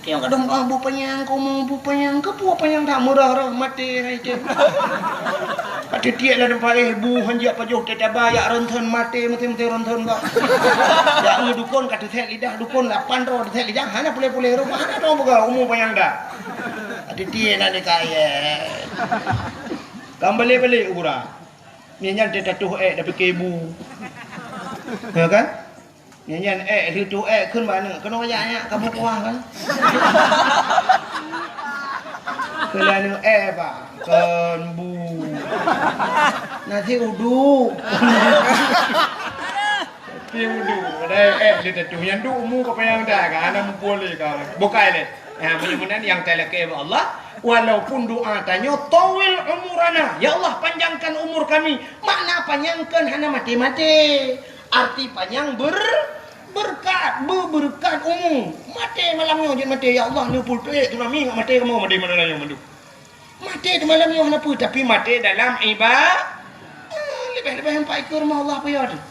Nyang kadang doa bu panyang, keu umu bu panyang, keu peue panyang that meurah-rah maté hai teuh. Ka teutiek lam teumpat éh bu hanjeuet pajoh teuh taba jak ronson maté meuté-meuté ronson bak. Jak ngon dukon ka teuthèk lidah dukon lapan droe teuthèk lidah hana puléh-puléh rupa hana dong peugah umu panyang dah. Ka teutiek na di kayèe. Kan balek-balek u gura. Nyan nyan teuh tatuh ék dah pike bu. Ya kan? Nyan nyan ék lheueh tuh ék kheun bak aneuk keunoe jak nyak kamoe kuah kan. Keu lheueh aneuk ék bah kon bu. Nasi uduk. Nasi uduk. Padahai ék lheueh tatuh nyan duek umu ka panyang dah ka hana muphom lé ka. Bukai lé. Ha, meunyoe meunan nyang talakée bak Allah, walaupun doa tanyoe, "Tawwil umurana," ya Allah, panjangkan umur kami. Makna panyangkan hana maté-maté. Arti panyang ber-, berkat, beubeureukat umu. Maté malam nyoe jeuet maté, "Ya Allah, neupeutuek tsunami ngat maté kamoe maté malam nyoe mandum." Maté di malam nyoe hana peue, tapi maté dalam iba-, ah, leubeh-leubeh empat ikeu rumoh Allah peue teuh.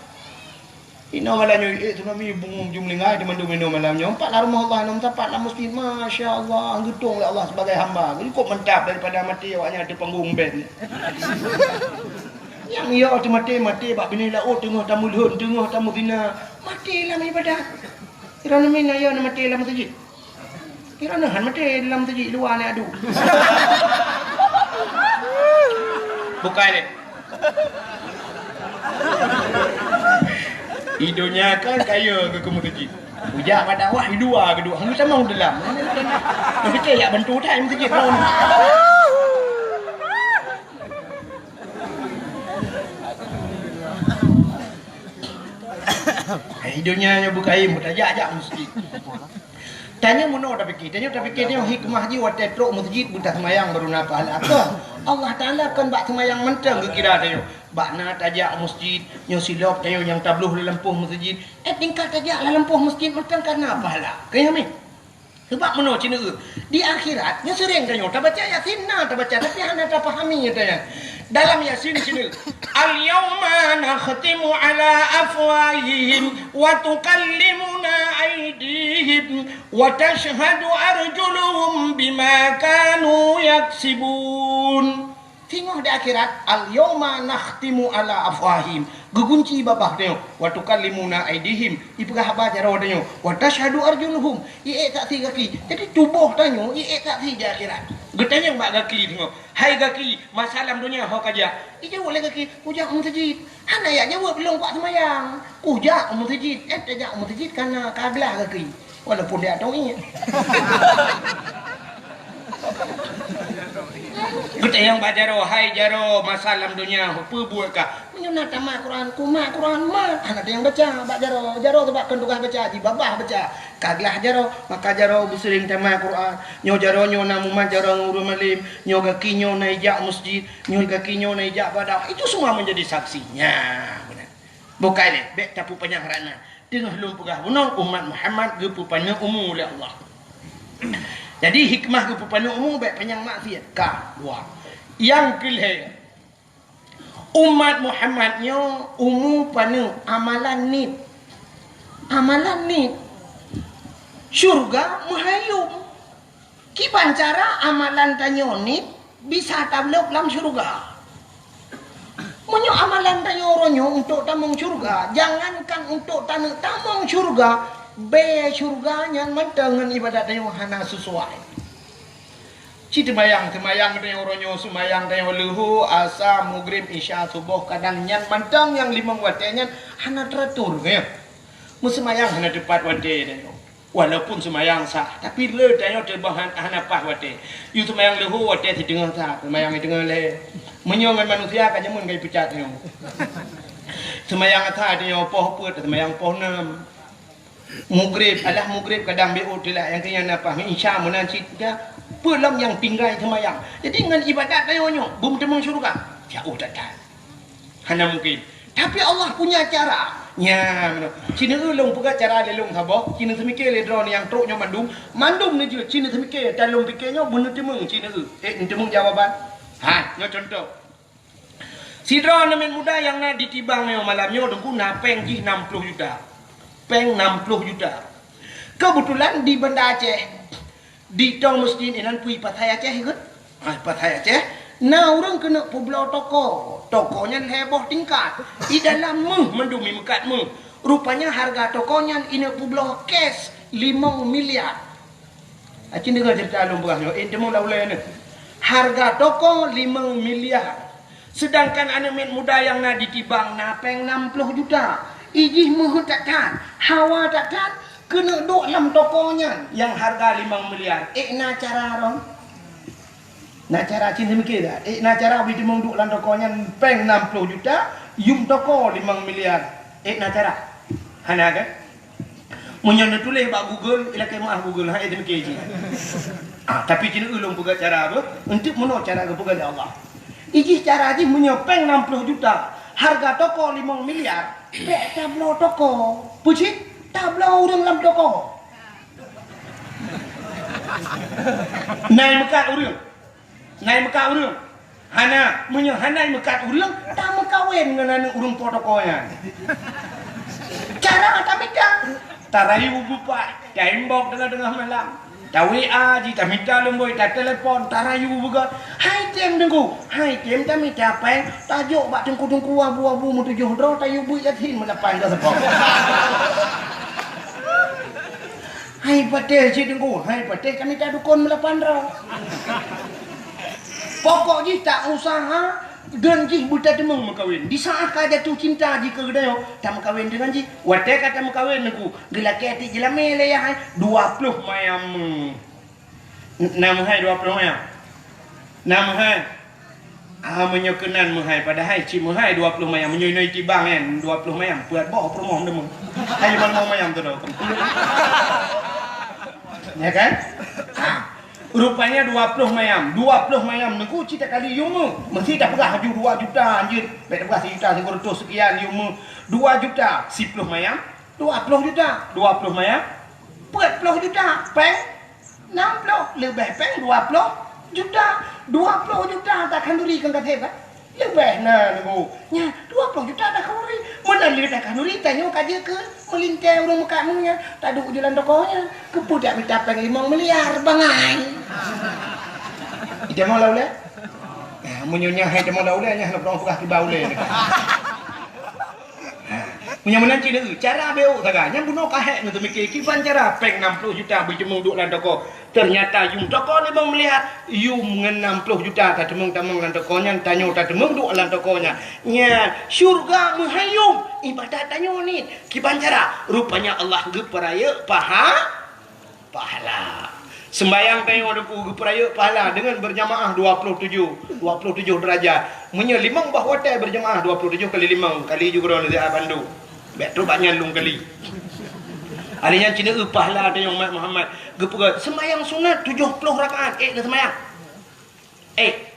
Inoe malam nyoe, eh, tsunami bungong jumlinggai di mandum inoe malam nyoe. Empat lah rumoh Allah, enam sapat lah masjid. Masya Allah, geutong lé Allah sebagai hamba. Likot mantap daripada maté awak nyan di panggung band. Nyang yo teumaté, maté bak binéh laôt teungoh tameulhon, teungoh tameuzina. Maté lam ibadat. Kira nami na yo na maté lam masjid. Kira neuhan maté dalam teuji luwa ni adu. Bukai deh. Idunya kan kaya ke kamu teuji. Ujak pada wah idua kedua. Hang sama dalam. Tapi kayak bantu tak yang teuji. Hai, donya nyoe beukaim, tajak-jak meuseujid. Tanyoe meunoe tapike, tanyoe tapike nyoe hikmah jih watée trok meuseujid beutaseumayang baru na pahala. Kon, Allah Taala kon bak seumayang mantong geukira tanyoe. Bak na tajak meuseujid, nyoe silop tanyoe nyang tabloh lam lampôh meuseujid. Eh, tingkat tajak lam lampôh meuseujid mantong ka na pahala. Keu nyoe mi. Sabab meunoe ceuneuk, di akhirat nyoe seuréng tanyoe tabaca Yasin, na tabaca, tapi hana tapahami tanyoe. Dalam Yasin ceuneuk, "Al-yauma nakhtimu ala afwahihim wa tukallimuna aydihim wa tashhadu arjuluhum bima kanu yaksibun." Singoh di akhirat, "Al-yauma nakhtimu ala afwahihim." Geugunci babah tanyoe, "Wa tukallimuna aydihim." Ipeugah haba jaroe tanyoe, "Wa tashhadu arjuluhum." Iék saksi gaki. Jadi tuboh tanyoe iék saksi di akhirat. Geutanyong bak gaki singoh, "Hai gaki, masa lam donya ho kajak?" Ijaweueb lé gaki, "Kujak meuseujid." Hana jak jaweueb lôn kuat seumayang. "Kujak meuseujid." Eh, tajak meuseujid kana ka glah gaki. Walaupun dia tong iék. Geutanyong bak jaroe, "Hai jaroe, masa lam donya ho peubuet kah?" Meunyoe na tamat Quran, kumat Quran mat. Hana teunyang baca bak jaroe. Jaroe sabab kon tugaih baca, jibabah baca. Ka glah jaroe, maka jaroe beuseuring tamat Quran. Nyoe jaroe nyoe na mumat jaroe ngon ureuëng malém. Nyoe gaki nyoe na ijak meuseujid. Nyoe gaki nyoe na ijak padang. Itu semua menjadi saksinya. Beuna. Bukai lé, bék tapupanyang rana. Teungoh lôn peugah bunoe, umat Muhammad geupeupaneuk umu lé Allah. Jadi hikmah geupeupaneuk umu bèk panyang maksiat. Ka, dua. Nyang keulhèe, umat Muhammad nyoe umu paneuk amalan nit. Amalan nit. Syurga meuhayum. Kiban cara amalan tanyoe nit bisa tabloe lam syurga. Meunyoe amalan tanyoe uroe nyoe untuk tamong syurga, jangankan untuk taneuk tamong syurga, bèe syurga nyan mantong ngon ibadat tanyoe hana sesuai. Ci teumayang, teumayang tanyoe uroe nyoe, seumayang tanyoe leuhô, asa, mugrib, isya, suboh, kadang nyan mantong nyang limong watèe nyan hana teratur, ya. Meuseumayang hana teupat watèe tanyoe. Walaupun seumayang sah, tapi le tanyoe teubang han-, hana paih watèe. Yue seumayang leuhô watèe siteungoh that, seumayang siteungoh lhèe. Meunyoe ngon manusia ka jameun ka jipeucat nyoe. Seumayang asa tanyoe poh peuet, seumayang poh nam. Mugrib, alah mugrib kadang beu telat, nyang keu nyan na paih, isya meunan cit, ya. Peue lom nyang tinggai seumayang. Jadi ngon ibadat tanyoe nyoe, beumeuteumong syurga. Jauh that-that. Hana mungkin. Tapi Allah punya cara. Nyan, ci neueu lôn peugah cara lé lôn saboh, ci neuseumiké lé droeneuh nyang trok nyoe mandum, mandum neujeuet, ci neuseumiké, dan lôn piké nyoe beuneuteumong ci neueu. Eh, neuteumong jawaban? Ha, nyoe contoh. Sidroe aneuk muda nyang na di Tibang nyoe malam nyoe, Teungku, na péng jih nam ploh juta. Péng nam ploh juta. Keubeutulan di Banda Aceh, di Tong Mesjid inan peue, Pasai Aceh, ikôt? Ah, Pasai Aceh, na ureueng keuneuk peubloe toko. Toko nyan lhèe boh tingkat. I dalam méuh mandum, i meukat méuh. Rupanya hareuga toko nyan ineuk peubloe cash limong miliar. Aci deungoe ceurita lôn peugah nyoe, eh, teumong lam ulèe nyoe. Hareuga toko limong miliar. Seudangkan aneuk miet muda nyang na di Tibang na péng nam ploh juta. I jih meuheuet that-that, hawa that-that, keuneuk duek lam toko nyan nyang hareuga limong miliar. Eh, na cara droe? Na cara, ci neuseumiké that? Eh, na cara beuteumong duek lam toko nyan péng nam ploh juta, yum toko limong miliar. Eh, na cara? Hana kan? Meunyoe neutuléh bak Google, ilakèe meu'ah Google, han ék teumiké jih. Ah, tapi ci neueu lôn peugah cara beuh, eunteuk meunoe cara geupeugah lé Allah. I jih cara jih meunyoe péng nam ploh juta, hareuga toko limong miliar, bèk tabloe toko. Peue cit? Tabloe ureueng lam toko. Na i meukat ureueng. Na i meukat ureueng? Hana. Meunyoe hana i meukat ureueng, tameukawen ngon aneuk ureueng po toko nyan. Cara tamita. Tarayu beupaih, taimbok teungoh-teungoh malam. Ta-W A jih, tamita lumbôi, tatelepon, tarayu beugöt. Hai tem Teungku, hai tem tamita péng, tajok bak teungku-teungku abu-abu meutujoh droe, tayue beuet Yasin meulapan droe seupôt. Hai patéh cit Teungku, hai patéh tamita dukon meulapan droe. Pokok jih ta usaha, deun jih beutateumong meukawen. Di saat ka jatuh cinta jih keu geutanyoe, tameukawen deungon jih. Watèe ka tameukawen Teungku, geulakèe tiep jeulamèe lé yah hai, dua ploh mayam. Na meuhai dua ploh mayam? Na meuhai? Ah, meunyoe keunan meuhai, padahai cit meuhai dua ploh mayam. Meunyoe inoe Tibang nyan, dua ploh mayam, peuet boh peurumoh meuteumong. Hai, limong mayam tu dah. Ya kan? Ah, rupanya dua ploh mayam. Dua ploh mayam Teungku cit takali yum meuh. Meusti tapeugah laju dua juta, anjeut. Bèk tapeugah sijuta sikureueng reutôh seukian yum meuh. Dua juta, siploh mayam, dua ploh juta. Dua ploh mayam, peuet ploh juta. Péng Nam ploh, leubeh péng dua ploh juta. Dua ploh juta takhanduri keu gasép, kan? Leubeh na, Teungku. Nyan, dua ploh juta takhanduri. Meunan lé takhanduri, tanyoe ka jeuet keu meulintèe ureueng meukat meuh nyan. Taduek jih lam toko nyan. Keupeue dak mita péng limong miliar, bangai. Ita mau lam ulèe? Ah, meunyoe nyan hai ita mau lam ulèe, nyan hana peudong peugah kiban ulèe. Ha, meunyoe meunan cit neueu, cara beuôt sagai. Nyan bunoe ka hék neuteumiké kiban cara péng nam ploh juta beuteumong duek lam toko. Teunyata yum toko limong miliar, yum ngon nam ploh juta tateumong-teumong lam toko nyan, tanyoe tateumong duek lam toko nyan. Nyan, syeuruga meuhai yum, ibadat tanyoe nit. Kiban cara? Rupanya Allah geupeurayeuk paha-, Pahala. Seumbahyang tanyoe Teungku geupeurayeuk pahala deungon berjamaah dua puluh tujuh, dua puluh tujuh derajat. Meunyoe limong boh watèe berjamaah dua puluh tujuh kali limong, kali ju keudroe lé bandu. Bèk trok bak nyan lôn kali. Alèh nyan cit neueu pahala tanyoe umat Muhammad. Geupeugah seumbahyang sunat tujoh ploh rakaat, ék neuseumbahyang? Ék.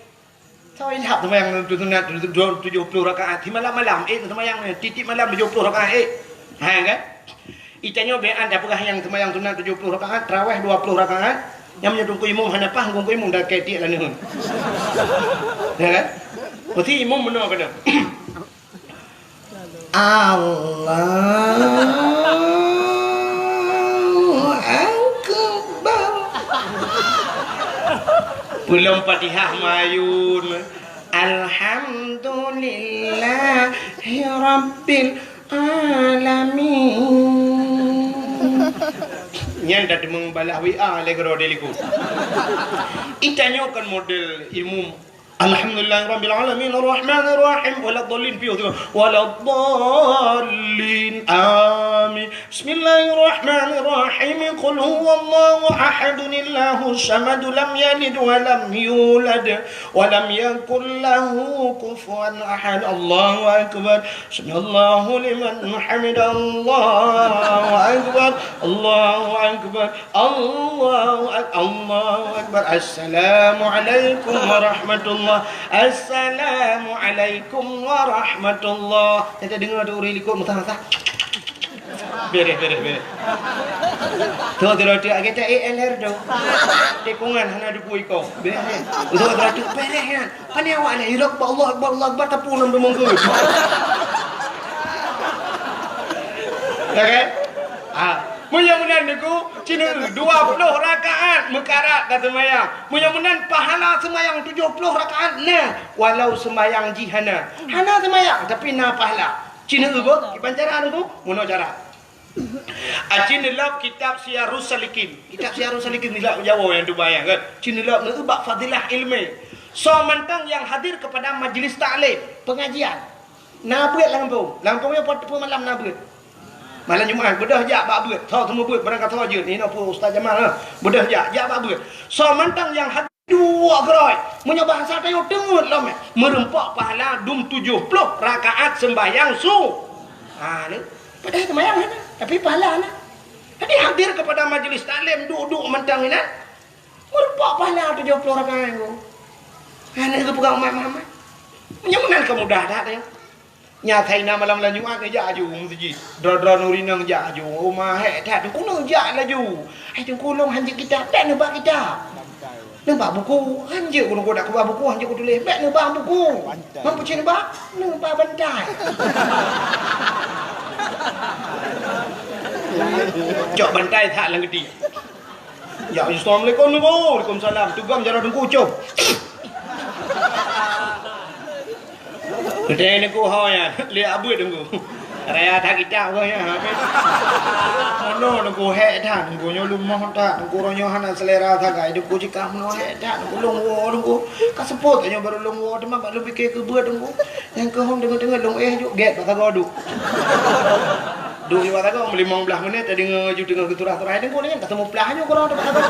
Soe ilham seumayang sunat tujoh ploh rakaat, simalam-malam, ék seumayang, tiep-tiep malam tujoh ploh rakaat, ék. Ha, kan? Itanyoe bèk an tapeugah nyang seumayang sunat tujoh ploh rakaat, traweh dua ploh rakaat, Nyang meunyoe teungku imum hana paih, teungku imum dah keu tiek laneuen. Ya kan? Mesti imum meunoe keunoe. Allahu Akbar. Peulom Fatihah mayun. Alhamdulillahi Rabbil Alamin. Nyan dah teumeubalah W A lé keudroe di likot. Itanyoe kan model imum. Alhamdulillahirabbil alamin, arrahmanirrahim, waladdallin, piôh tu. Waladdallin. Amin. Bismillahirrahmanirrahim. Qul huwallahu ahadun, Allahus samad, lam yalid wa lam yulad, wa lam yakul lahu kufuwan ahad. Allahu akbar. Sami'allahu liman hamidah. Allahu akbar. Allahu akbar. Allahu ak-, Allahu akbar. Assalamualaikum warahmatullah. Assalamualaikum warahmatullah. Tadi dengar tu ureueng likot meusaha-saha. Bereh, bereh, bereh. Tu, tu, tu, kita E L R tu. Tikungan hana duku iko. Bereh. Tu, tu, tu, bereh kan. Pane awak ni, ilok bak Allah Akbar, Allah Akbar, tapi lam deungon ke. Ya kan? Ah, meunyoe meunan niku, cina dua puluh rakaat meukarat ka seumayang. Meunyoe meunan pahala seumayang tujoh ploh rakaat na, walau seumayang jih hana. Hana seumayang, tapi na pahala. Cina beuh, kiban cara niku, meunoe cara. Acin lop kitab Siyarus Salikin. Kitab Siyarus Salikin nilai Jawa nyang tubai kan. Cin lop neu bak fadilah ilmu. Soe mantong nyang hadir kepada majlis taklim, pengajian. Na beuet lam gampông. Lam gampông nyoe pat peumalam na beuet. Malam Jumat beudôh jak bak beuet. Tho teumeu beuet barang ka tho jeuet. Inoe peue Ustaz Jamal, ha. Beudôh jak, jak bak beuet. Soe mantong nyang hadir Duek keudroe, meunyoe bahasa tanyoe teungeut lom, eh, meureumpok pahala dum tujoh ploh rakaat seumbahyang su-, ha, ni. Padahai seumbahyang hana, tapi pahala na. Jadi hadir kepada majlis taklim, duek-duek mantong inan, meureumpok pahala tujoh ploh rakaat nyoe. Ha, ni geupeugah umat Muhammad. Meunyoe meunan ka mudah that, ya. Nyan asai na malam Jumat neujak aju u meuseujid. Droe-droe nuri neujak aju. Uma hék that, Teungku neujak laju. Hai Teungku, lôn hanjeuet kitab, bèk neubak kitab. Neubak buku, hanjeuet ku Teungku dak keubah buku, hanjeuet ku tuléh, bèk neubak buku. Bantai. Mampu cit neubak? Neubak bantai. Cok bantai that lam geuti. Ya, assalamualaikum, Teungku. Waalaikumsalam. Tugam jaroe Teungku, com. Geutanyoe Teungku ho nyan, lé abeuet Teungku. Raya that kitab ureueng nyan, habéh. Ono Teungku hék that, Teungku nyoe leumoh that, Teungku uroe nyoe hana selera sagai, Teungku jikah meunoe hék that, Teungku lôn woe Teungku. Ka seupôt tanyoe barô lôn woe, teuma bak lôn pike keu beuet Teungku. Nyang keuhom deungon-deungon lôn éh juk gét bak sagoe duek. Duek di bak sagoe limong blaih menit, tadeungoe ju teungoh geuturah-turah, Teungku nyan ka seumuplah nyoe keudroe bak sagoe.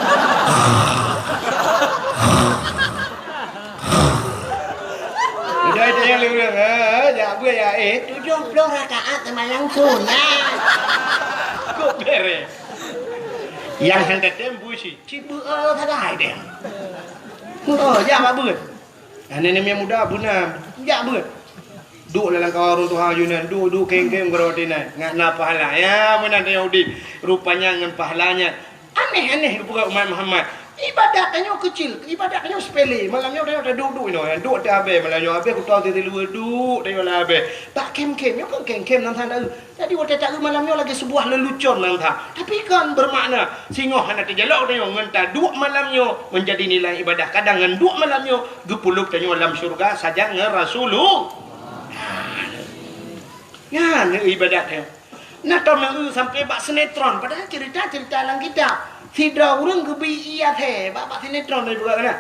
Udah itu yang lurus, eh, jak beuet ya, eh, tujoh ploh rakaat seumayang sunat. Kok beres? Yang hang tetem busi, cit beuet sagai deh. Oh, jak bak beuet. Aneuk-aneuk muda beuna, jak beuet. Duek lam kawan ureueng tuha yunan, duek-duek keng-keng beuroti nan, ngat na pahala. Ya, meunan tanyoe udeb. Rupanya ngon pahala nyan. Aneh-aneh geupeugah umat Muhammad. Ibadat tanyoe keucil, ibadat tanyoe sepele. Malam nyoe tanyoe taduek-duek inoe, duek teuh abée, malam nyoe abée kutoe teuh luweue duek tanyoe lam abée. Bak kem-kem, nyoe kon kem-kem nan sana. Jadi watée taeu malam nyoe lagée sebuah lelucon nan that. Tapi kon bermakna singoh hana teujalok tanyoe ngon taduek malam nyoe menjadi nilai ibadah. Kadang ngon duek malam nyoe geupulop tanyoe lam syurga sajan ngon Rasulullah. Nyan ibadat nyoe. Nah, tom nyoe sampai bak sinetron, padahal cerita-cerita lam kitab. Sidroe ureueng geubi ié até bak, bak sinetron tadi juga kana.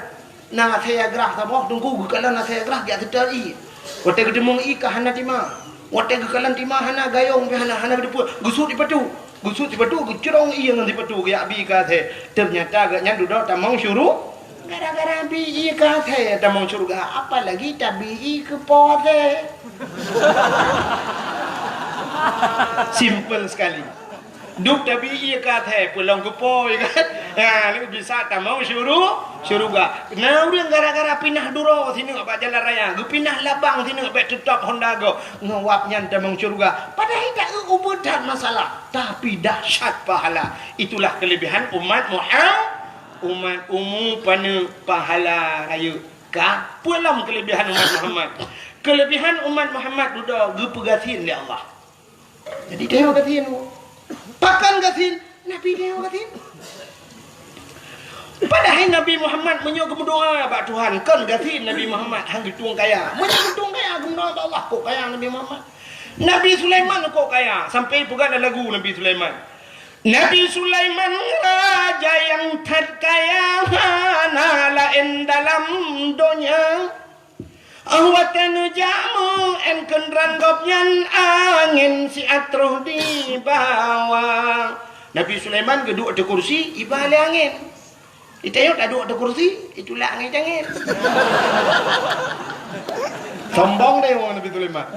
Na asèe grah saboh, Teungku geukalon asèe grah jak seutôt ié. Watèe geuteumeung ié ka hana tima. Watèe geukalon tima hana, gayong pih hana, hana geuteupeue. Geusut sipatu. Geusut sipatu, geucrong ié ngon sipatu geujak bi ié keu asèe. Teunyata geuh nyan dudoe tamong syuru-, gara-gara bi ié keu asèe tamong syeuruga, apalagi tabi ié keu po asèe. Simple sekali. Duek tabi ié keu asèe, peulong keu po, ya kan? Ha, lé bisa tamong syuru-, syeuruga. Na ureueng gara-gara pinah duroe sineuk bak jalan raya, geupinah labang sineuk bèk teutap honda gob, ngon wab nyan tamong syeuruga. Padahai taeu ubeut that masalah, tapi dahsyat pahala. Itulah kelebihan umat Muhammad. Umat umu paneuk pahala rayeuk ka. Peue lom keulebihan umat Muhammad? Keulebihan umat Muhammad dudoe geupeugasien lé Allah. Jadi tanyoe gasien. Pakon gasien? Nabi tanyoe gasien. Padahai Nabi Muhammad meunyoe geumeudoa bak Tuhan, kon gasien Nabi Muhammad, han geutueng kaya. Meunyoe geutueng kaya, geumeudoa bak Allah, kok kaya Nabi Muhammad. Nabi Sulaiman kok kaya, sampai peugah lam lagu Nabi Sulaiman. Nabi Sulaiman raja nyang that kaya, hana laén dalam donya. Óh watée neujak meu-én keudroe gobnyan, angén siat troh dibawa. Nabi Sulaiman geuduek ateueh kursi, iba lé angén. Di tanyoe taduek ateueh kursi, itulak angén-angén. Sombong deh wong Nabi Sulaiman.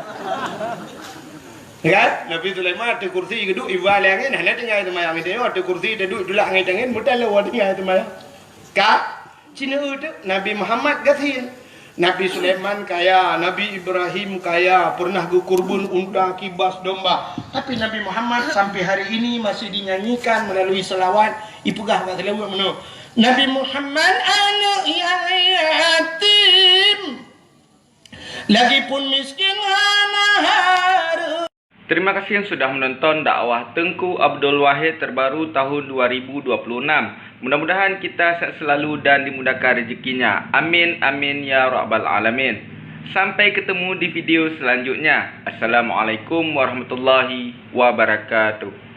Kan? Nabi Sulaiman ateueh kursi geuduek, iba lé angén, hana tinggai seumayang. Di tanyoe ateueh kursi taduek, itulak angén-angén, meuteuleu tinggai seumayang. Ka? Cina teuk Nabi Muhammad gasien. Nabi Sulaiman kaya, Nabi Ibrahim kaya, pernah geukurban unta, kibas, domba. Tapi Nabi Muhammad sampai hari ini masih dinyanyikan melalui selawat, ipeugah bak selawat meunoe, "Nabi Muhammad aneuk nyang yatim, lagipun miskin hana hareuem." Terima kasih yang sudah menonton dakwah Teungku Abdul Wahid terbaru tahun dua ribu dua puluh enam. Mudah-mudahan kita sehat selalu dan dimudahkan rezekinya. Amin, amin, ya rabbal alamin. Sampai ketemu di video selanjutnya. Assalamualaikum warahmatullahi wabarakatuh.